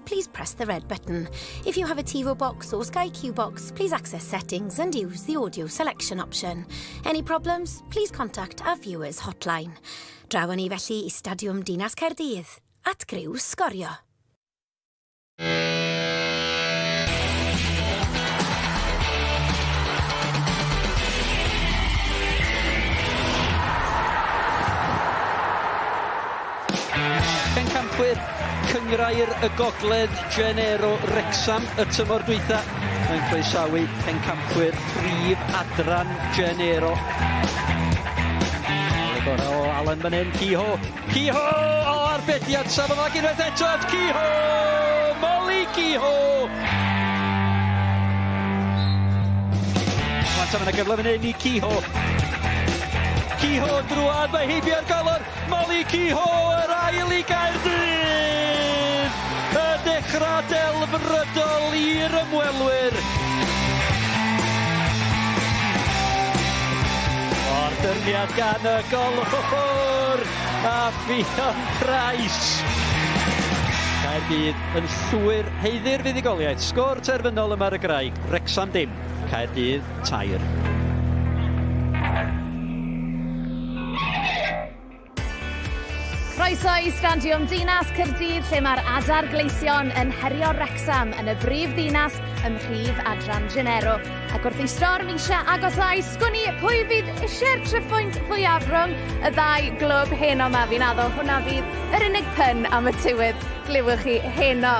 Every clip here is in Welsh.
please press the red button. If you have a TiVo box or Sky Q box, please access settings and use the audio selection option. Any problems, please contact our viewers hotline. Draw ni felly i Stadiwm Dinas Caerdydd at griw Sgorio. Pencampwyr Cynghrair y Gogledd Genero Wrecsam y tymor dwytha yn croesawu pencampwyr prif adran Genero. Gorau o Alan fan hyn, Kehoe, Kehoe! O, arbediad safon ac unwaith eto at Kehoe! Molly Kehoe! Wan ta, mae yna gyfle fan hyn i Kehoe. Kehoe drwad, mae heibio'r golwr. Molly Kehoe, yr ail i Gaerdydd! Y dechrau delfrydol i'r ymwelwyr. O'r dyrniad gan y golwr a Ffion Price. Caerdydd yn llwyr haeddu'r fuddugoliaeth. Sgôr terfynol yma ar y graig. Wrecsam dim, Caerdydd 3. Croeso i Stadiwm Dinas Caerdydd lle mae'r Adar Gleision yn herio Wrecsam yn y brif ddinas ym mhrif adran Genero. Ac wrth i storm eisiau agosáu, sgwn i pwy fydd eisiau'r triphwynt fwyaf rhwng y ddau glwb heno 'ma. Fi'n addo hwnna fydd yr unig pun am y tywydd glywch chi heno.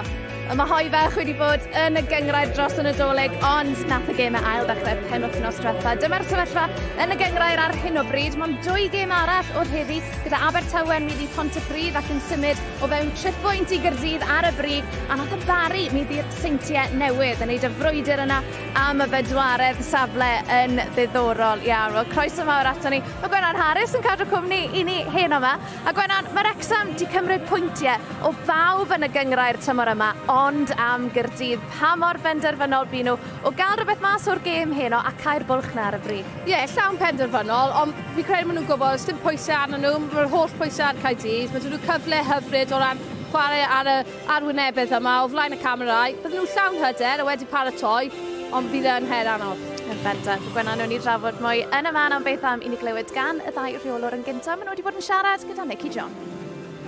Mae Hoi Fach wedi bod yn y gynghrair dros y Nadolig, ond nath y gemau ail ddechrau penwythnos diwetha. Dyma'r sefyllfa yn y gynghrair ar hyn o bryd. Mond dwy gêm arall oedd heddi, gyda Abertawe'n maeddu Pontypridd ac yn symud o fewn triphwynt i Gaerdydd ar y brig, a nath y Barri maeddu'r Seintiau Newydd yn neud y frwydr yna am y bedwaredd safle yn ddiddorol iawn. Wel, croeso mawr ato ni. Mae Gwennan Harris yn cadw cwmni i ni heno yma. A Gwennan, mae Wrecsam 'di cymryd pwyntiau o bawb yn y gynghrair tymor yma, ond am Gaerdydd, pa mor benderfynol bu nhw o gael rhywbeth mas o'r gêm heno a cau'r bwlch 'na ar y brig? Ie, yeah, llawn penderfynol, ond fi credu maen nhw'n gwybod, does dim pwysau arnyn nhw, mae'r holl pwysau ar Caerdydd, mae 'da nhw cyfle hyfryd o ran chwarae ar y arwynebedd yma o flaen y camerâu. Bydden nhw llawn hyder a wedi paratoi, ond fydd e yn her anodd. Yn bendant. Gwennan, newn ni drafod mwy yn y man am beth am i ni glywed gan y ddau rheolwr yn gyntaf. Maen nhw wedi bod yn siarad gyda Nicky John.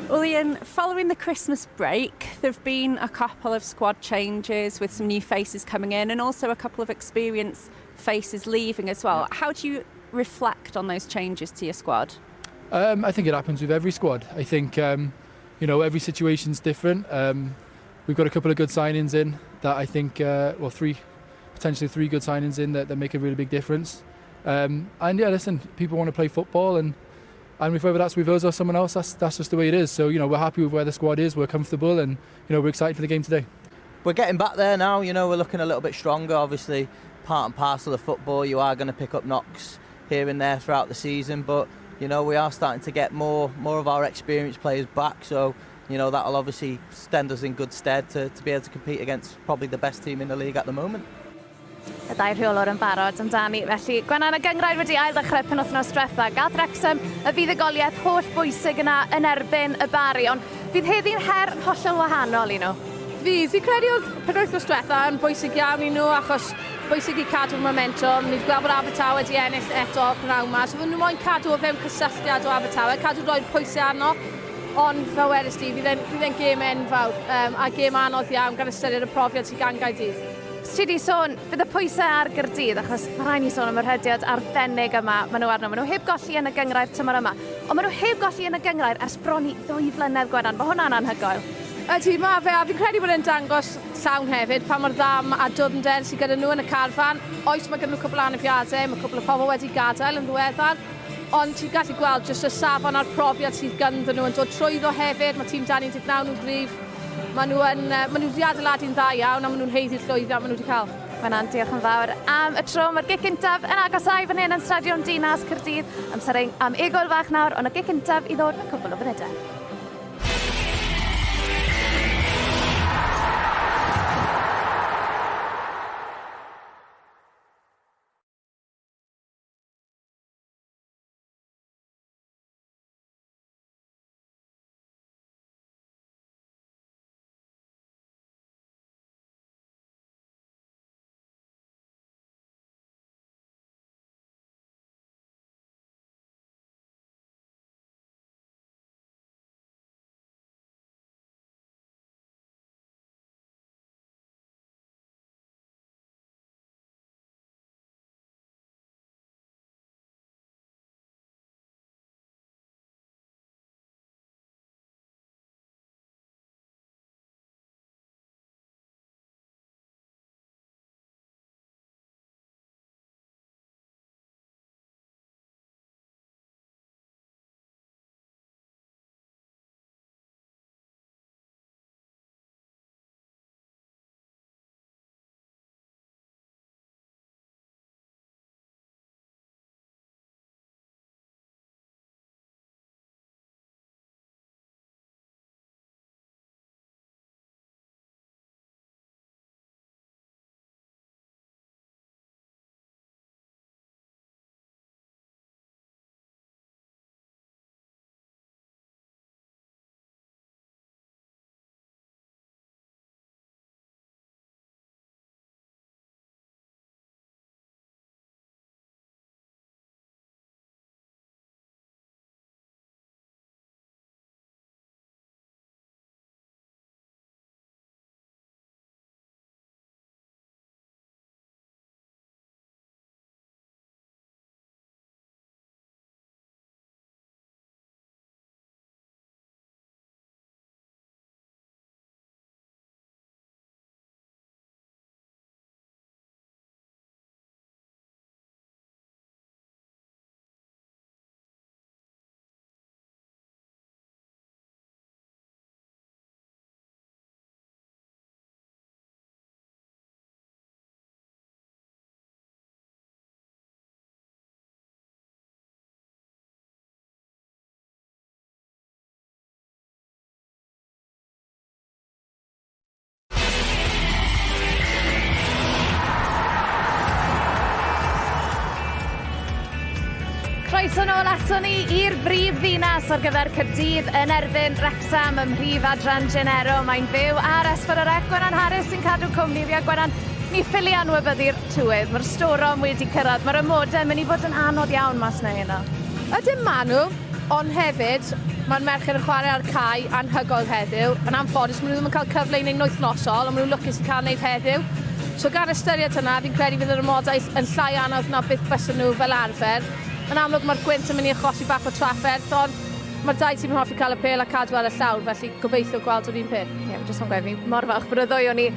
Well, Ian, following the Christmas break, there have been a couple of squad changes with some new faces coming in and also a couple of experienced faces leaving as well. How do you reflect on those changes to your squad? I think it happens with every squad. I think every situation's different. We've got a couple of good signings in that I think, well, three, potentially three good signings in that make a really big difference. And yeah, listen, people want to play football and whether that's with us or someone else, that's just the way it is. So we're happy with where the squad is, we're comfortable and we're excited for the game today. We're getting back there now, we're looking a little bit stronger. Obviously, part and parcel of football, you are going to pick up knocks here and there throughout the season, but we are starting to get more of our experienced players back, so that'll obviously stand us in good stead to be able to compete against probably the best team in the league at the moment. Y ddau rheolwr yn barod amdani. Felly, Gwennan, y gynghrair wedi ail ddechrau penwythnos diwetha. Gath Wrexham y fuddugoliaeth holl bwysig yna yn erbyn y Barri, ond fydd heddi'n her hollol wahanol i nhw. Fydd, fi'n credu oedd penwythnos diwetha yn bwysig iawn i nhw achos bwysig i cadw'r momentum. Ni wedi gweld bod Abertawe wedi ennill eto pnawn yma, so nhw moyn cadw o fewn cysylltiad o Abertawe, cadw roi'r pwysau arno. Ond fel wedys di, fydd e'n gêm enfawr a gêm anodd iawn gan ystyried y profiad sydd gan Gaerdydd. Ti di sôn, fydd y pwysau ar Gaerdydd, achos mae rhaid ni sôn am y rhediad arbennig yma maen nhw arno. Maen nhw heb golli yn y gynghrair tymor yma, ond maen nhw heb golli yn y gynghrair ers bron i 2 flynedd, Gwennan. Mae hwnna'n anhygoel. Ydy, mae fe, a fi'n credu bod e'n dangos llawn hefyd pa mor dda a dwfnder sydd gyda nhw yn y carfan. Oes, mae gyda nhw cwpl o anafiadau, mae cwpl o pobl wedi gadael yn ddiweddar, ond ti'n gallu gweld jyst y safon a'r profiad sydd ganddyn nhw yn dod trwyddo hefyd. Mae tîm dan 19 nhw'n gryf. Maen nhw wedi adeiladu'n dda iawn a maen nhw'n haeddu'r llwyddiant maen nhw wedi cael. Gwennan, diolch yn fawr am y tro. Mae'r gic gyntaf yn agosáu fan hyn yn Stadiwm Dinas Caerdydd. Amser am egwyl fach nawr, ond y gic gyntaf i ddod mewn cwpl o funudau. nôl ato ni i'r brif ddinas ar gyfer Caerdydd yn erbyn Wrecsam ym mhrif adran Genero. Mae'n fyw ar S4C. Gwenan Harris sy'n cadw cwmni fi a Gwenan, ni ffili anwybyddu'r tywydd. Mae'r storom wedi cyrraedd. Mae'r amodau yn mynd i fod yn anodd iawn mas 'na heno. Ydyn maen nhw, ond hefyd mae'r merched yn chwarae ar cae anhygoel heddiw. Yn anffodus, maen nhw ddim yn cael cyfle i wneud yn wythnosol, ond maen nhw'n lwcus i cael wneud heddiw. So gan ystyried hynna, fi'n credu fydd yr amodau yn llai anodd na beth bysen nhw fel arfer. Yn amlwg mae'r gwynt yn mynd i achosi bach o trafferth, ond mae'r dau tîm yn hoffi cael y pêl a cadw ar y llawr, felly gobeithio gweld yr un peth. Ie, yeah, jyst yn gweud, fi mor falch bod y ddwy o'n ni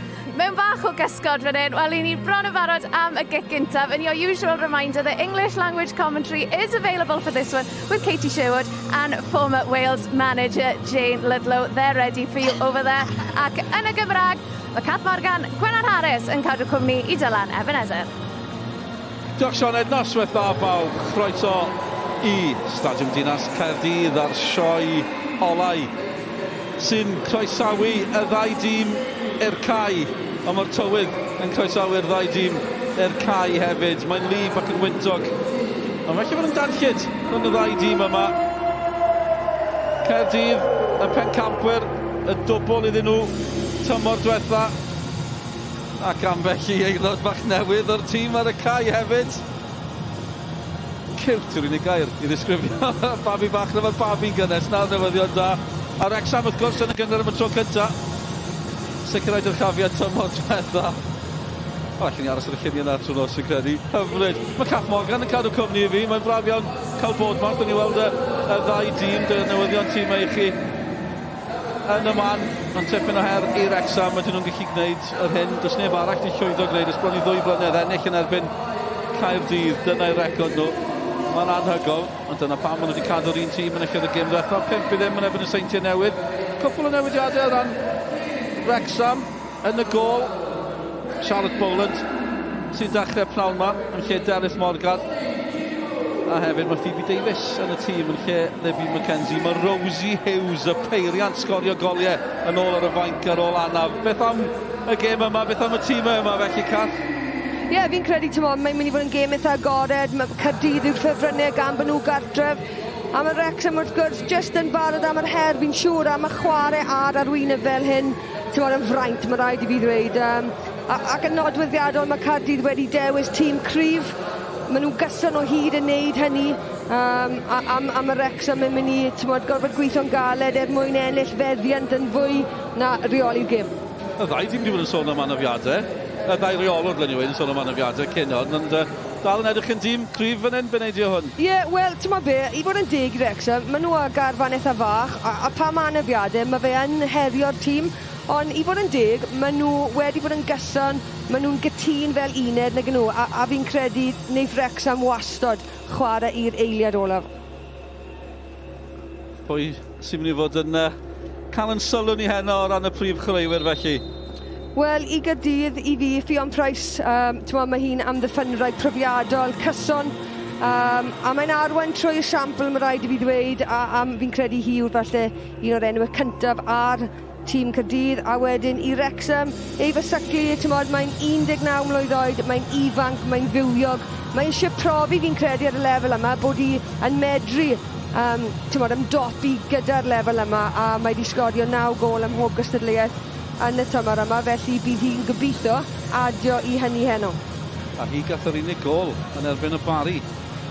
mewn bach o gysgod fan hyn. Wel, i ni bron yn barod am y gic gyntaf. And your usual reminder, the English language commentary is available for this one with Katie Sherwood and former Wales manager Jane Ludlow. They're ready for you over there. Ac yn y Gymraeg, mae Kath Morgan, Gwenan Harris yn cadw cwmni i Dylan Ebenezer. Diolch Sioned, noswaith dda bawb. Croeso i Stadiwm Dinas Caerdydd a'r sioe olau sy'n croesawu y ddau dîm i'r cae. Ond mae'r tywydd yn croesawu'r ddau dîm i'r cae hefyd. Mae'n lib ac yn wyntog. Ond felly bod yn danllyd rhwng y ddau dîm yma. Caerdydd, y pencampwyr, y dwbl iddyn nhw tymor diwetha. Ac ambell i aelod bach newydd o'r tîm ar y cae hefyd. Ciwt yw'r unig gair i ddisgrifio babi bach na mae'r babi'n gynnes, na'r newyddion da. A Wrecsam wrth gwrs yn y gynghrair am y tro cynta. Sicrhau dyrchafiad tymor diwetha. O, allwn ni aros ar y lluniau yna trwy nos, fi'n credu. Hyfryd. Mae Cath Morgan yn cadw cwmni i fi. Mae'n braf iawn cael bod ma. Dyn ni weld y, y ddau dîm, dy'r newyddion tîm i chi yn y man, ond tipyn o her i Wrecsam, ydyn nhw'n gallu gwneud yr hyn does neb arall wedi llwyddo gwneud ers bron i ddwy flynedd, ennill yn erbyn Caerdydd, dyna'i record nhw. Mae'n anhygoel, ond dyna pam maen nhw wedi cadw'r un tîm yn ystod y gêm ddiwethaf, 5-0 yn erbyn y Seintiau Newydd. Cwpl o newidiadau o ran Wrecsam yn y gôl. Charlotte Boland sy'n dechrau pnawn yma yn lle Delyth Morgan. A hefyd mae Phoebe Davies yn y tîm yn lle Libby McKenzie. Mae Rosie Hughes, y peiriant sgorio goliau, yn ôl ar y fainc ar ôl anaf. Beth am y gêm yma? Beth am y tîm yma felly, Cath? Ie, yeah, fi'n credu, ti'n mae'n mynd i fod yn gêm eitha agored. Mae Caerdydd yw'r ffefrynnau gan bod nhw gartref. A mae Wrexham wrth gwrs jyst yn barod am yr her, fi'n siŵr, am y chwarae ar arwyneb fel hyn. Ti'n yn fraint, mae rhaid i fi ddweud. Um, ac yn nodweddiadol mae Caerdydd wedi dewis tîm cryf. Maen nhw'n gyson o hyd yn neud hynny. Um, a, a, a mae Wrexham yn mynd i tymod, gorfod gweithio'n galed er mwyn ennill feddiant yn fwy na reoli'r gêm. Y ddau dîm wedi bod yn sôn am anafiadau. Y ddau reolwr, ddylen ni weud, yn sôn am anafiadau cyn hwn, ond uh, dal yn edrych yn dîm cryf fan hyn, be neidio hwn? Ie, yeah, wel, ti'n be, i fod yn deg i Wrexham, maen nhw â garfan eitha fach, a, a pa mae anafiadau, mae fe yn herio'r tîm, ond i fod yn deg, maen nhw wedi bod yn gyson, maen nhw'n gytûn fel uned nag nhw, a, a fi'n credu wneith Wrexham wastod chwarae i'r eiliad olaf. Pwy sy'n mynd i fod yn uh, cael yn sylw ni heno o ran y prif chwaraewyr felly? Wel, i Gaerdydd, i fi, Ffion Price, um, ti'n mae hi'n amddiffynwraig profiadol, cyson, um, a mae'n arwain trwy esiampl, mae rhaid i fi ddweud, a, a fi'n credu hi yw'r falle un o'r enwau cyntaf ar tîm Caerdydd, a wedyn i Wrexham, Eva Suckley, timod, mae'n 19 mlwydd oed, mae'n ifanc, mae'n fywiog, mae eisiau profi fi'n credu ar y lefel yma bod hi yn medru um, timod, ymdopi gyda'r lefel yma a mae wedi sgorio 9 gôl ym mhob gystadleuaeth yn y tymor yma, felly bydd hi'n gobeithio adio i hynny heno. A hi gath yr unig gôl yn erbyn y Barri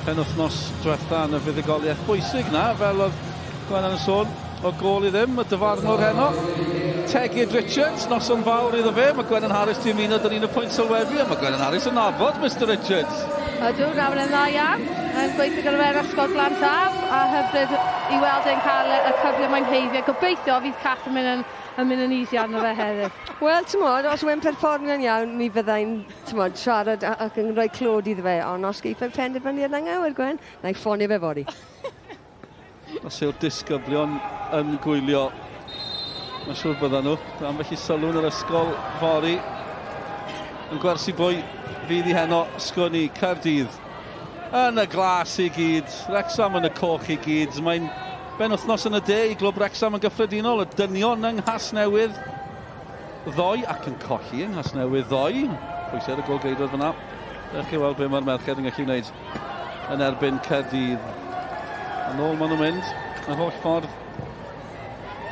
penwythnos diwetha yn y fuddugoliaeth bwysig na, fel oedd Gwennan yn sôn, o gôl i ddim, y dyfarnwr heno. Tegid Richards, noson fawr iddo fe. Mae Gwennan Harris di ymuno dyn ni'n y pwynt sylwebu, a mae Gwennan Harris yn nabod Mr Richards. Ydw, nawr yn dda iawn. Yn gweithio gyda fe Ysgol Glan Taf, a hyfryd i weld e'n cael y cyfle mae'n heiddi. Gobeithio fydd Cath yn mynd yn, yn mynd yn easy arno fe heddiw. Wel, ti'n modd, os yw'n perfformio'n iawn, mi fyddai'n, ti'n modd, siarad ac yn rhoi clod iddo fe, ond os geiff e'r penderfyniad anghywir, Gwen, na i ffonio fe fory. Os yw'r disgyblion yn gwylio, mae'n siŵr byddan nhw. Ambell i sylw yn yr ysgol fory. Yn gwersi bwy fydd i heno sgwn i Caerdydd. Yn y glas i gyd, Wrexham yn y coch i gyd. Mae'n benwythnos yn y de i glwb Wrexham yn gyffredinol. Y dynion yng Nghasnewydd ddoe ac yn colli yng Nghasnewydd ddoe. Pwysau ar y gol geidwad fyna. Dewch chi weld be mae'r merched yn gallu wneud yn erbyn Caerdydd. Yn ôl maen nhw'n mynd, yr holl ffordd.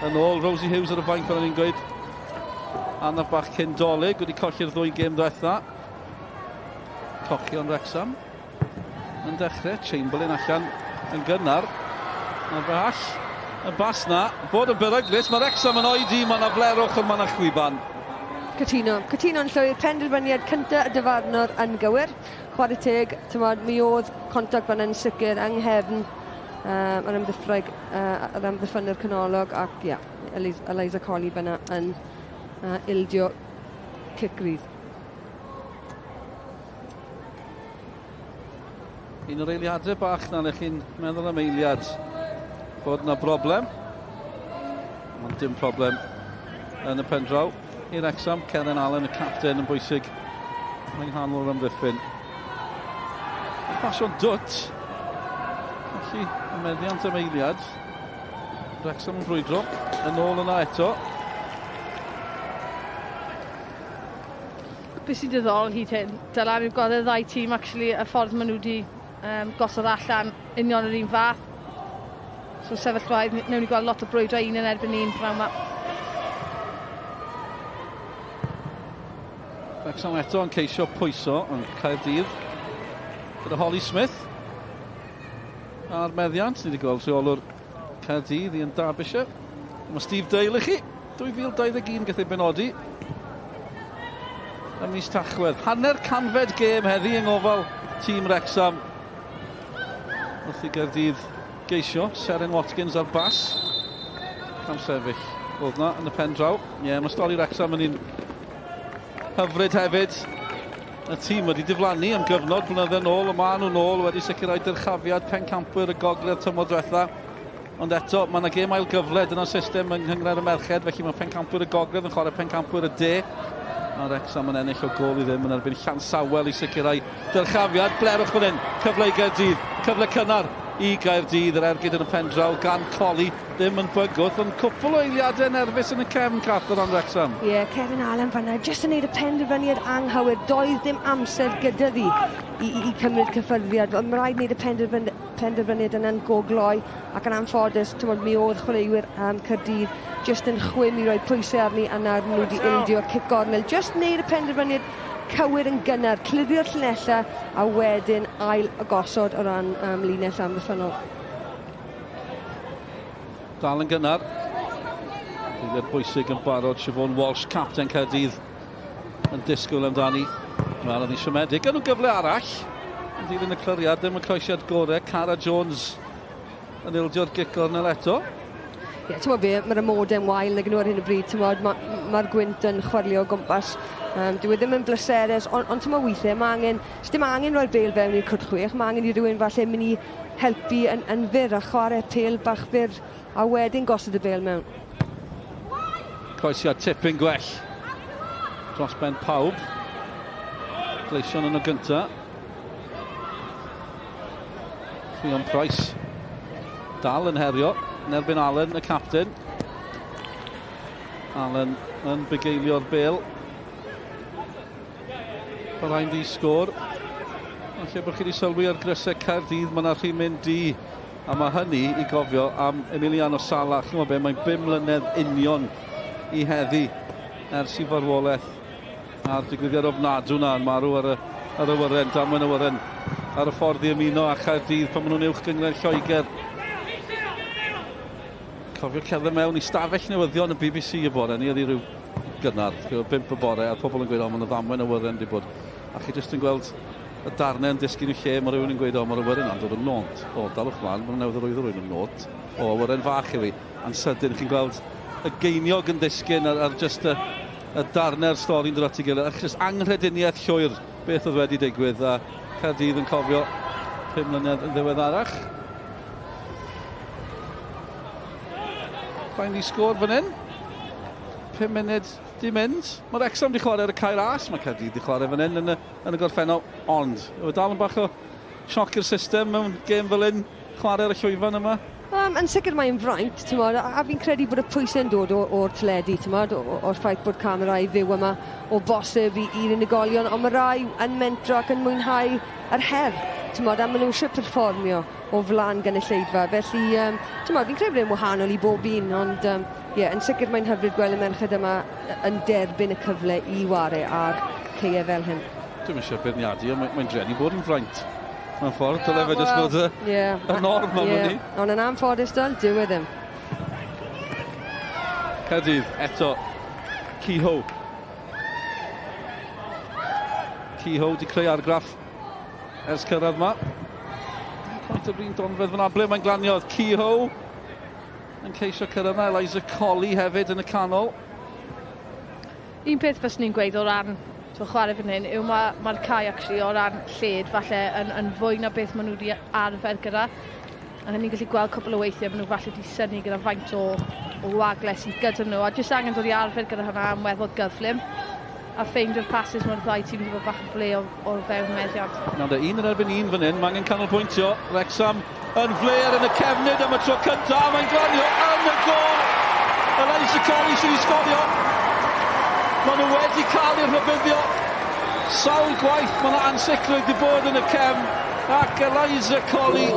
Yn ôl, Rosie Hughes ar y fainc fel o'n i'n gweud. Anaf bach cyn dolyg, wedi colli'r ddwy gêm ddiwetha. Cochion Wrexham yn dechrau, Chamberlain allan yn gynnar. Mae fe all y bas na fod yn beryglus. Mae Wrexham yn oedi, mae yna flerwch ond mae yna chwiban. Cytuno, cytuno'n llwyr, penderfyniad cyntaf y dyfarnwr yn gywir. Chwarae teg, tymod, mi oedd contact fan yn sicr yng nghefn yr amddiffraig, yr amddiffynwr canolog ac ie, yeah, Eliza Colley fyna yn ildio cic rydd. Un o'r eiliadau bach na le chi'n meddwl am eiliad bod na broblem. Ond dim problem yn y pen draw. I Wrexham, Karen Allen, y capten yn bwysig yng nghanol yr amddiffyn. Pasio'n dwt. Felly, y meddiant am eiliad. Wrexham yn brwydro. Yn ôl yna eto. Be sy'n diddorol hyd hyn, Dylan, yw gweld y ddau tîm actually, y ffordd maen nhw wedi gosod allan union yr un fath. So sefyllfaoedd, newn ni gweld lot o brwydro un yn erbyn un pnawn 'ma. Wrexham eto yn ceisio pwyso yn Caerdydd gyda Holly Smith a'r meddiant. Ni wedi gweld rheolwr Caerdydd, Ian Derbyshire. Mae Steve Dale i chi. 2021 gath ei benodi ym mis Tachwedd. Hanner canfed gêm heddi yng ngofal tîm Wrexham. Wrth i Gaerdydd geisio, Seren Watkins ar bas. Cam sefyll oedd na yn y pen draw. Ie, yeah, mae stori Wrexham yn un hyfryd hefyd. Y tîm wedi diflannu am gyfnod blynydde nôl, ond maen nhw nôl wedi sicrhau dyrchafiad pencampwyr y gogledd tymor diwetha. Ond eto, mae yna gêm ail gyfle, dyna'r system yng Nghynghrair y Merched, felly mae pencampwyr y gogledd yn chwarae pencampwyr y de. A Wrexham yn ennill o gol i ddim yn erbyn Llansawel i sicrhau dyrchafiad. Blerwch fan hyn, cyfle i Gaerdydd, cyfle cynnar i Gaerdydd, yr ergyd yn y pen draw gan Colli, ddim yn bygwth, ond cwpl o eiliadau nerfus yn y cefn, Cath, o ran Wrexham. Ie, yeah, Kevin Allen fanna, jyst yn neud y penderfyniad anghywir, doedd dim amser gyda ddi i, i, i cymryd cyffyrddiad, ond mae rhaid wneud y penderfyniad penderfyniad yna'n go gloi ac yn anffodus, t'mod, mi oedd chwaraewyr um, Caerdydd jyst yn chwim i roi pwysau arni a nawr nhw wedi ildio cic gornel. Jyst wneud y penderfyniad cywir yn gynnar, clirio'r llinellau a wedyn ail y gosod o ran um, linell amddiffynnol. Dal yn gynnar. Eiliad bwysig yn barod, Siobhan Walsh, capten Caerdydd, yn disgwyl amdani. Wel, oedd hi'n siomedig. Gan nhw gyfle arall. Yn dilyn y clyriad, ddim y croesiad gorau. Cara Jones yn ildio'r gic gornel eto. Ie, yeah, ti'n be, mae'r amodau'n wael nag nhw ar hyn o bryd, ti'n ma, mae'r gwynt yn chwarlio o gwmpas. Dyw e ddim yn bleserus, ond on, ti'n weithiau, mae angen, dim angen rhoi'r bel fewn i'r cwrt chwech, mae angen i rywun falle mynd i helpu yn, yn fyr a chwarae pel bach fyr a wedyn gosod y bel mewn. Croesiad tipyn gwell dros ben pawb. Gleision yn y gynta. Ffion Price dal yn herio yn erbyn Allen, y capten. Allen yn bugeilio'r bel. Parhau'n ddi sgôr. Falle bod chi wedi sylwi ar grysau Caerdydd, mae yna rhimyn du. A mae hynny i gofio am Emiliano Sala. Chi'n gwybod be, mae'n bum mlynedd union i heddi ers i farwolaeth a'r digwyddiad ofnadw na yn marw ar y, ar awyren, damwain awyren ar y ffordd i ymuno â Chaerdydd pan maen nhw'n uwch gynghrair Lloegr. Cofio cerdded mewn i stafell newyddion y BBC y bore, ni oedd i ryw gynnar, 5 y bore, a pobl yn gweud, o, mae'n ddamwain awyren wedi bod. A chi jyst yn gweld y darnau yn disgyn i'w lle, mae rhywun yn gweud, o, mae'r awyren yna'n dod yn nod. O, dalwch mlaen, mae'n newydd arwyddo rhywun yn nod. O, awyren fach yw hi. A'n sydyn, chi'n gweld y geiniog yn disgyn ar, ar just y, y darnau'r stori'n dod at ei gilydd. Ac jyst anghrediniaeth llwyr beth oedd wedi digwydd. A Caerdydd yn cofio 5 mlynedd yn ddiweddarach. Rhaid ni sgôr fan hyn. 5 munud di mynd. Mae Wrexham di chwarae ar y Cae Ras, mae Caerdydd di chwarae fan hyn yn y, yn y gorffennol, ond yw e dal yn bach o sioc i'r system mewn gêm fel hyn, chwarae ar y llwyfan yma? Um, yn sicr mae'n fraint, ti'n a, a fi'n credu bod y pwysau'n dod o'r teledu, ti'n o'r ffaith bod camerâu fyw yma o bosib i'r unigolion, ond mae rai yn mentro ac yn mwynhau yr her, ti'n a maen nhw eisiau perfformio. o flan gynulleidfa. Felly, um, ti'n fi'n credu bod e'n wahanol i bob un, ond um, yeah, yn sicr mae'n hyfryd gweld y merched yma yn derbyn y cyfle i ware ar ceie fel hyn. Dwi'm eisiau beirniadu, ond mae'n mae drueni bod yn fraint. Mewn ffordd, dyle fe jyst fod y, yeah. y norm am yeah. hynny. Ond yn anffodus, dyl, dyw e ddim. Caerdydd, eto, Kehoe. Kehoe di creu argraff ers cyrraedd yma. Quite yr un donfedd fyna, ble mae'n glaniodd Kehoe yn ceisio cyrraedd yna, Eliza Colley hefyd yn y canol. Un peth fyswn i'n gweud o ran so chwarae fan hyn yw mae'r ma cae actually o ran lled falle yn, yn fwy na beth maen nhw wedi arfer gyda. A ni'n gallu gweld cwpl o weithiau maen nhw falle wedi synnu gyda faint o, o wagle sydd gyda nhw. A jyst angen dod i arfer gyda hwnna am weddol gyflym a ffeindio'r passes mae'r ddau tîm wedi bod bach yn ble o, o fewn meddiant. Nawr de, un yn erbyn un fan hyn, mae angen canolbwyntio. Wrexham yn fler yn y cefnid am y tro cyntaf, a mae'n glanio yn y gol! Eliza Colley sydd wedi sgorio. Maen nhw wedi cael eu rhybuddio sawl gwaith, mae yna ansicrwydd wedi bod yn y cefn, ac Eliza Colley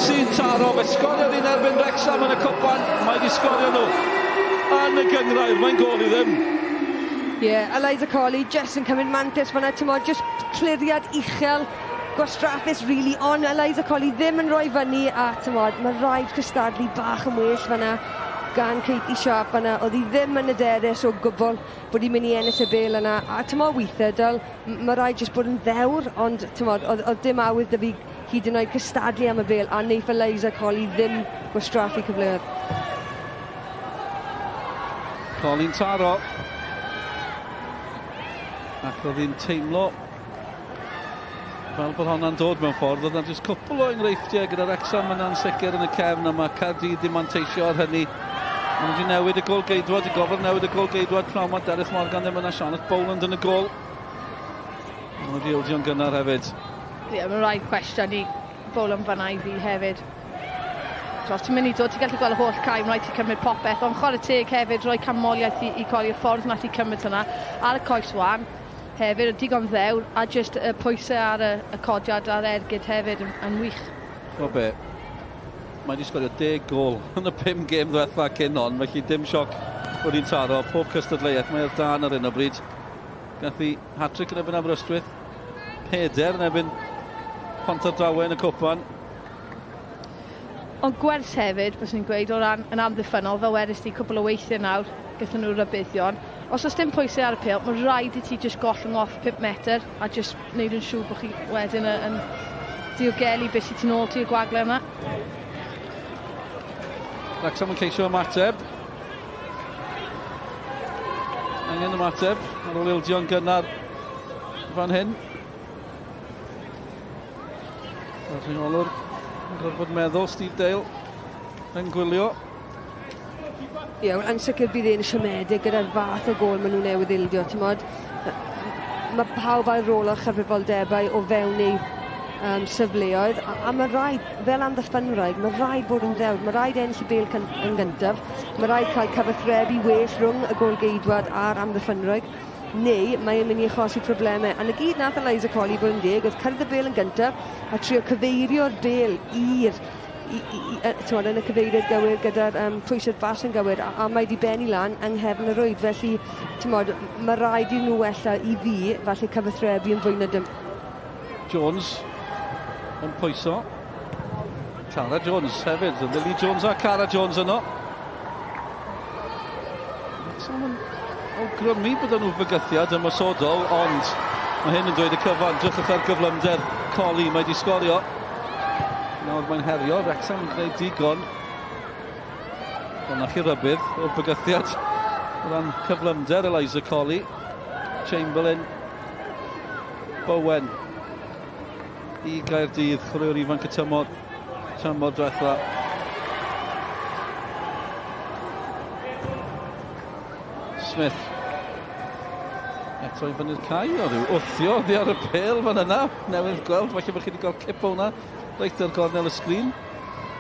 sy'n taro. Fe sgoriodd hi'n erbyn Wrexham yn y cwpan, mae wedi sgorio nhw yn y gynghrair, mae'n gôl i ddim. Ie, yeah, Eliza Colley jyst yn cymryd mantais fan'na, t'mod, jyst cliriad uchel, gwastraffus really, ond Eliza Colley ddim yn rhoi fyny a t'mod, mae rhaid cystadlu bach yn well fan'na gan Katie Sharp fan'na, oedd hi ddim yn hyderus o gwbl bod hi'n mynd i ennill y bêl yna, a t'mod weithiau, Dyl, mae rhaid jyst bod yn ddewr, ond t'mod, oedd, oedd dim awydd 'da fi hyd yn oed cystadlu am y bêl, a wneith Eliza Colley ddim gwastraffu cyfleoedd. Colley'n taro. Ac oedd hi'n teimlo fel bod honna'n dod mewn ffordd. Oedd yna jyst cwpl o enghreifftiau gyda Wrexham yna'n sicr yn y cefn a mae Caerdydd ddim manteisio ar hynny. Maen nhw wedi newid y gol geidwad, i gofod newid y gol geidwad pnawn ma. Derek Morgan ddim yna, Charlotte Boland yn y gol. Maen nhw wedi ildio'n gynnar hefyd. Ie, yeah, mae'n rhaid cwestiwn i Boland fanna i fi hefyd. So, os ti'n mynd i dod, ti'n gallu gweld y holl cae, mae'n rhaid ti cymryd popeth, ond chwarae teg hefyd, rhoi canmoliaeth i, i Cori y ffordd nath i cymryd hwnna ar y coes wan hefyd, y digon ddewr, a jyst y pwysau ar y, y codiad a'r ergyd hefyd yn, yn wych. O be, mae wedi sgorio 10 gol yn y 5 gêm ddiwetha cyn hon, felly dim sioc bod hi'n taro pob cystadleuaeth. Mae ar dan ar hyn o bryd. Gath hi hat-trick yn erbyn Aberystwyth, peder yn erbyn Pontardawe yn y cwpan. Ond gwers hefyd, byswn i'n gweud, o ran yn amddiffynnol, fel wedys ti cwpl o weithiau nawr, gyda nhw rybuddion. Os oes dim pwysau ar y pêl, mae rhaid i ti jyst gollwng off 5 metr a jyst wneud yn siŵr bod chi wedyn yn, yn diogelu beth sydd tu nôl ti y gwagle yma. Wrexham yn ceisio ymateb. Angen ymateb ar ôl ildio'n gynnar fan hyn. Y rheolwr yn gorfod meddwl, Steve Dale yn gwylio. Ie, yeah, yn sicr bydd e'n siomedig gyda'r fath o gôl maen nhw newydd ildio, ti'n modd. Mae pawb ar rôl a chyfrifoldebau o fewn eu um, safleoedd, a, a mae rhaid, fel amddiffynwraig, mae rhaid bod yn ddewr, mae rhaid ennill y bêl yn gyntaf, mae rhaid cael cyfathrebu well rhwng y gôl-geidwad a'r amddiffynwraig. neu mae e'n mynd i achosi problemau. A 'na gyd nath Eliza Colley bod yn deg oedd cyrraedd y bêl yn gyntaf a trio cyfeirio'r bêl i'r i, i, i, t'mod, yn y cyfeiriad gywir gyda'r um, pwysau'r bas yn gywir a, a mae wedi bennu lan yng nghefn y rwyd felly t'mod, mae rhaid i nhw wella i fi falle cyfathrebu yn fwy na dim. Jones yn pwyso. Cara Jones hefyd. Lily Jones a Cara Jones yno. Wrexham yn awgrymu bod nhw fygythiad ymosodol, ond mae hyn yn dweud y cyfan. Drychwch ar gyflymder Colli, mae wedi sgorio. Nawr mae'n herio, Wrexham yn gwneud digon. Wel, na chi rybudd o'r bygythiad o ran cyflymder Eliza Colli. Chamberlain, Bowen i Gaerdydd, chwaraewr ifanc y tymor, tymor diwetha. Smith. Eto i fyny'r cae, o rhyw wthio oddi ar y pêl fan yna. Newydd gweld, falle bod chi wedi cael cip o hwnna reit ar gornel y sgrin.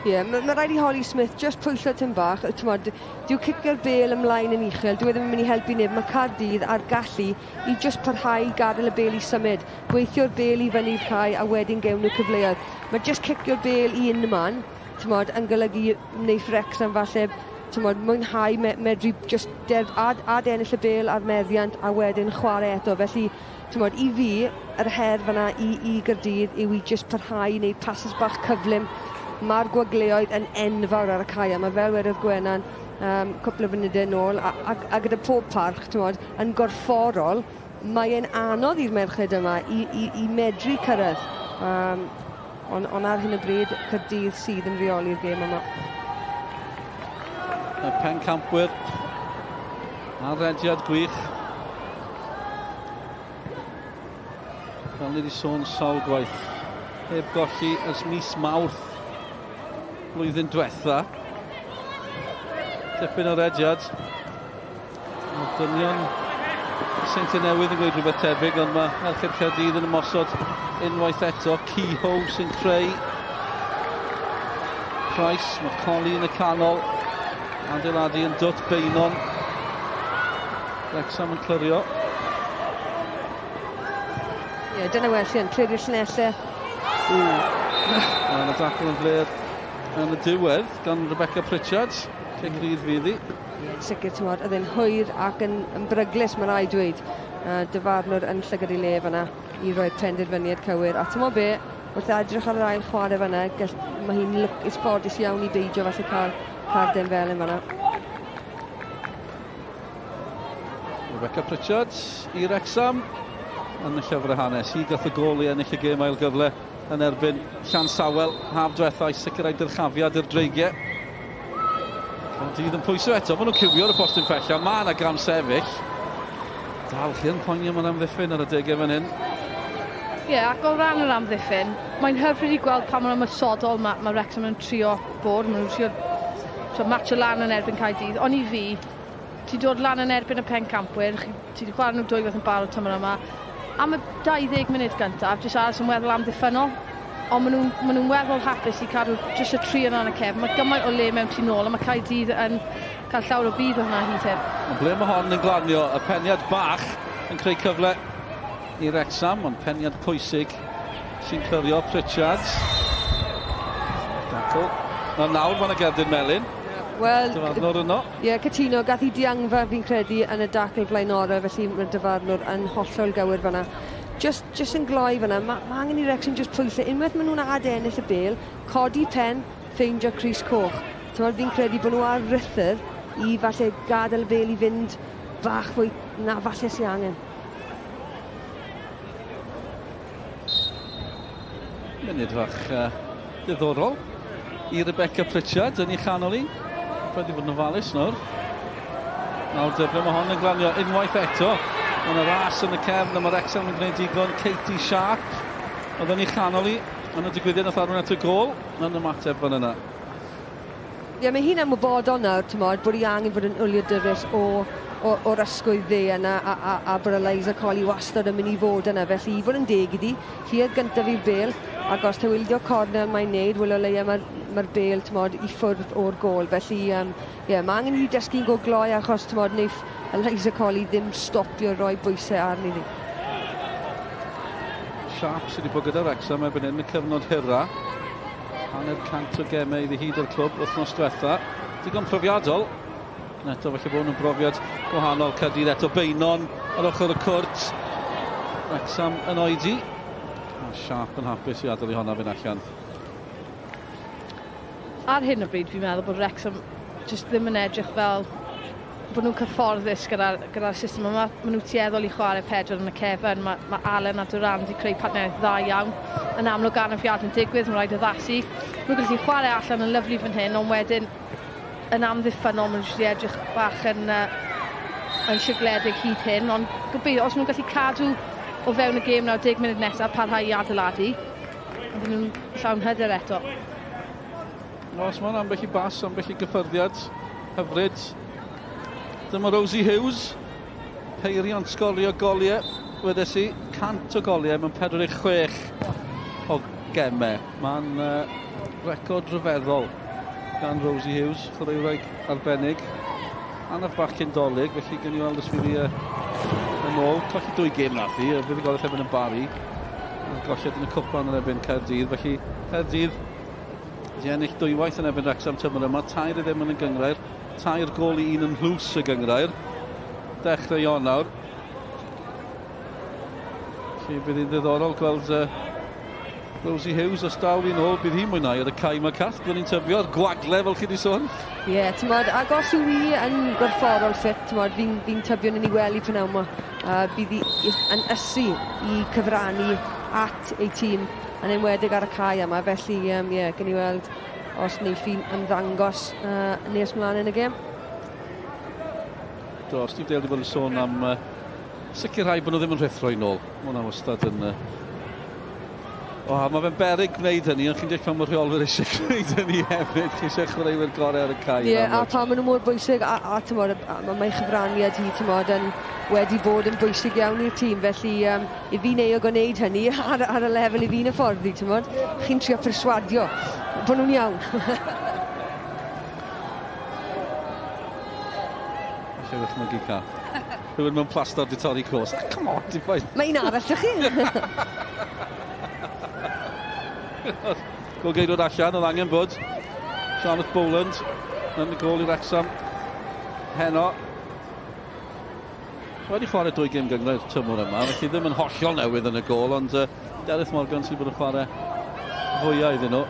Ie, yeah, mae ma rhaid i Holly Smith just pwyllo tym bach. T'mod, dyw cicio'r bêl ymlaen yn uchel, dyw e ddim yn mynd i helpu neb. Mae Caerdydd a'r gallu i just parhau i gadael y bêl i symud. Gweithio'r bêl i fyny'r cae a wedyn gewn nhw cyfleoedd. Mae just cicio'r bêl i unman, t'mod, yn golygu wneith Wrexham falle t'mod, mwynhau me medru just derf ad, ad ennill y bêl a'r meddiant a wedyn chwarae eto. Felly, t'mod, i fi, yr her fyna i, i Gyrdydd yw i just parhau i wneud pasys bach cyflym. Mae'r gwagleoedd yn enfawr ar y cae a mae fel wedodd Gwenan um, cwpl o funudau nôl, a, a, a gyda pob parch, t'mod, yn gorfforol, mae e'n anodd i'r merched yma i, i, i medru cyrraedd. Um, ond, on ar hyn o bryd, Caerdydd sydd yn rheoli'r gêm yma. Y pencampwyr ar rediad gwych. Fel ni wedi sôn sawl gwaith, heb golli ers mis Mawrth blwyddyn diwetha. Dipyn o rediad. Mae dynion Seintiau Newydd yn gweud rhywbeth tebyg, ond mae Merched Caerdydd yn ymosod unwaith eto. Kehoe sy'n creu. Price, mae Colli yn y canol. Adeiladu yn dwt Beinon. Wrexham yn clirio. Ie, yeah, dyna welliant, clirio'r llinellau. Mae'n y dacl yn fler yn y diwedd gan Rebecca Pritchard. Cic rydd fydd hi. Ie, yn sicr, ti'n oedd e'n hwyr ac yn, yn bryglus, mae'n rhaid dweud. Dyfarnwr yn llygad ei le fanna i roi'r penderfyniad cywir. A ti'n be, wrth edrych ar yr ail chwarae fanna, gall, mae hi'n lwcus ffodus iawn i beidio falle cael carden felyn fanna. Rebecca Pritchard i Wrexham yn y llyfrau hanes. Hi gath y gol i ennill y gêm ail gyfle yn erbyn Llansawel haf diwetha i sicrhau dyrchafiad i'r Dreigiau. Caerdydd yn pwyso eto, maen nhw'n cywio ar y postyn pella, mae yna gam sefyll. Dal chi yn poeni am yr amddiffyn ar y degau fan hyn. Ie, yeah, ac o ran yr amddiffyn, mae'n hyfryd i gweld pa mor ymosodol mae, mae Wrexham yn trio bod. Maen nhw'n trio so, matcho lan yn erbyn Caerdydd, ond i fi, ti'n dod lan yn erbyn y pencampwyr, ti wedi chwarae nhw dwywaith yn barod tymor yma, am y 20 munud gyntaf, jyst aros yn weddol amddiffynnol, ond maen nhw'n ma nhw weddol hapus i cadw jyst y tri yna yn y cefn. Mae gymaint o le mewn tu nôl, a mae Caerdydd yn cael llawer o budd o hwnna hyd hyn. Ond ble mae hon yn glanio? Y peniad bach yn creu cyfle i Wrexham, ond peniad pwysig sy'n clirio Pritchard. Dacl. Na nawr mae'n y gerdyn melyn. Wel, Dyfarnwr yno. Ie, yeah, cytuno, gath i diangfa fi'n credu yn y dacl flaenorol, felly mae'r dyfarnwr yn hollol gywir fanna. Just, just yn gloi fanna, mae ma angen i Wrexham just pwysau. Unwaith maen nhw'n adennill y bel, codi pen, ffeindio crys coch. T'mod, fi'n credu bod nhw ar ruthr i falle gadael y bel i fynd bach fwy na falle sy'n angen. Munud fach uh, diddorol i Rebecca Pritchard yn ei chanol i. Rhaid i fod yn ofalus nawr. Nawr dy, ble mae hon yn glanio unwaith eto. Mae yna ras yn y cefn a mae Wrexham yn gwneud digon. Katie Sharp oedd yn ei chanol i yn y digwyddiad nath arwain at y gol. Yn ymateb fan yna. Ie, mae hi'n ymwybodol nawr, t'mod, bod hi angen fod yn wyliadwrus o, o, o'r ysgwydd dde yna a, a, a bod Eliza Colley wastad yn mynd i fod yna. Felly, i fod yn deg iddi, hi oedd gyntaf i'r bel, ac os taw ildio cornel mae'n neud, wel o leia mae'r mae bel, t'mod, i ffwrdd o'r gôl. Felly, um, ie, mae angen i dysgu'n go gloi achos, t'mod, neiff Eliza Colley ddim stopio roi bwysau arni ddi. Sharp sydd wedi bod gyda Wrexham erbyn hyn, y cyfnod hira. Hanner cant o gemau iddi hyd o'r clwb wythnos diwetha. Digon profiadol. Eto falle bod nhw'n brofiad gwahanol. Caerdydd eto Beinon ar ochr y cwrt. Wrexham yn oedi. A Sharp yn hapus i adael i honna fynd allan. Ar hyn o bryd fi'n meddwl bod Wrexham jyst ddim yn edrych fel bod nhw'n cyfforddus gyda'r gyda system yma. Maen nhw tueddol i chwarae pedwar yn y cefn. Mae, mae Allen a Duran wedi creu partneriaeth dda iawn. Yn amlwg anafiad yn digwydd, mae'n rhaid addasu. Maen nhw'n gallu chwarae allan yn lyflu fan hyn, ond wedyn yn amddiffynnol, maen nhw wedi edrych bach yn, uh, yn sigledig hyd hyn. Ond gobeithio, os maen nhw'n gallu cadw o fewn y gêm 90 munud nesaf, parhau i adeiladu, bydden nhw'n llawn hyder eto. Os mae'n ambell i bas, ambell i gyffyrddiad hyfryd. Dyma Rosie Hughes, peiriant sgorio goliau, wedes i, 100 o goliau mewn 46 o gemau. Mae'n uh, record rhyfeddol gan Rosie Hughes, chwaraewraig arbennig. Anaf bach cyn dolyg, felly gen i weld os fydd hi uh, yn ôl. Colli dwy gêm nath hi, fydd i golled erbyn y Barry. Golled yn y cwpan yn erbyn Caerdydd, felly Caerdydd wedi ennill dwywaith yn erbyn Wrexham tymor yma, tair i ddim yn y gyngrair, tair gol i un yn nhlws y gyngrair. Dechrau Ionawr. Felly bydd hi'n ddiddorol gweld uh, Rosie Hughes os daw hi'n ôl, bydd hi'n mwynhau ar y cae mae Cath, byddwn ni'n tybio, a'r gwagle fel chi wedi sôn. Ie, yeah, tymod, ac os yw hi yn gorfforol ffit, tymod, fi'n fi tybio yn ei wely prynawn yma. Uh, bydd hi yn ysu i cyfrannu at ei tîm, yn enwedig ar y cae yma, felly, ie, um, yeah, gen i weld os wneith hi'n ymddangos uh, nes mlaen yn y gêm. Do, Steve Dale wedi bod yn sôn am uh, sicrhau bod nhw ddim yn rhuthro i nôl. Mae hwnna wastad yn... Uh... O, mae fe'n beryg gwneud hynny, ond chi'n deall pan mae rheolwyr eisiau gwneud hynny hefyd. Chi eisiau chwaraewyr gorau ar y cae. Ie, yeah, a pan maen nhw mor bwysig, a, a, tymod, a, a mae chyfraniad hi, tymod, yn wedi bod yn bwysig iawn i'r tîm, felly um, i fi'n euog o wneud hynny ar, ar y lefel i fi'n hyfforddi, tymod, chi'n trio perswadio bod nhw'n iawn. Allai ddychmygu cath. Rhywun mewn plastar di torri cos. Ah, come on, ti'n ffaith. Mae un arall ych chi. Gol geidwad allan, oedd angen bod. Charlotte Boland yn y gol i Wrexham heno. Wedi chwarae dwy gêm gynghrair tymor yma, felly ddim yn hollol newydd yn y gol, ond uh, Gareth Morgan sydd bod yn chwarae fwyaf iddyn nhw.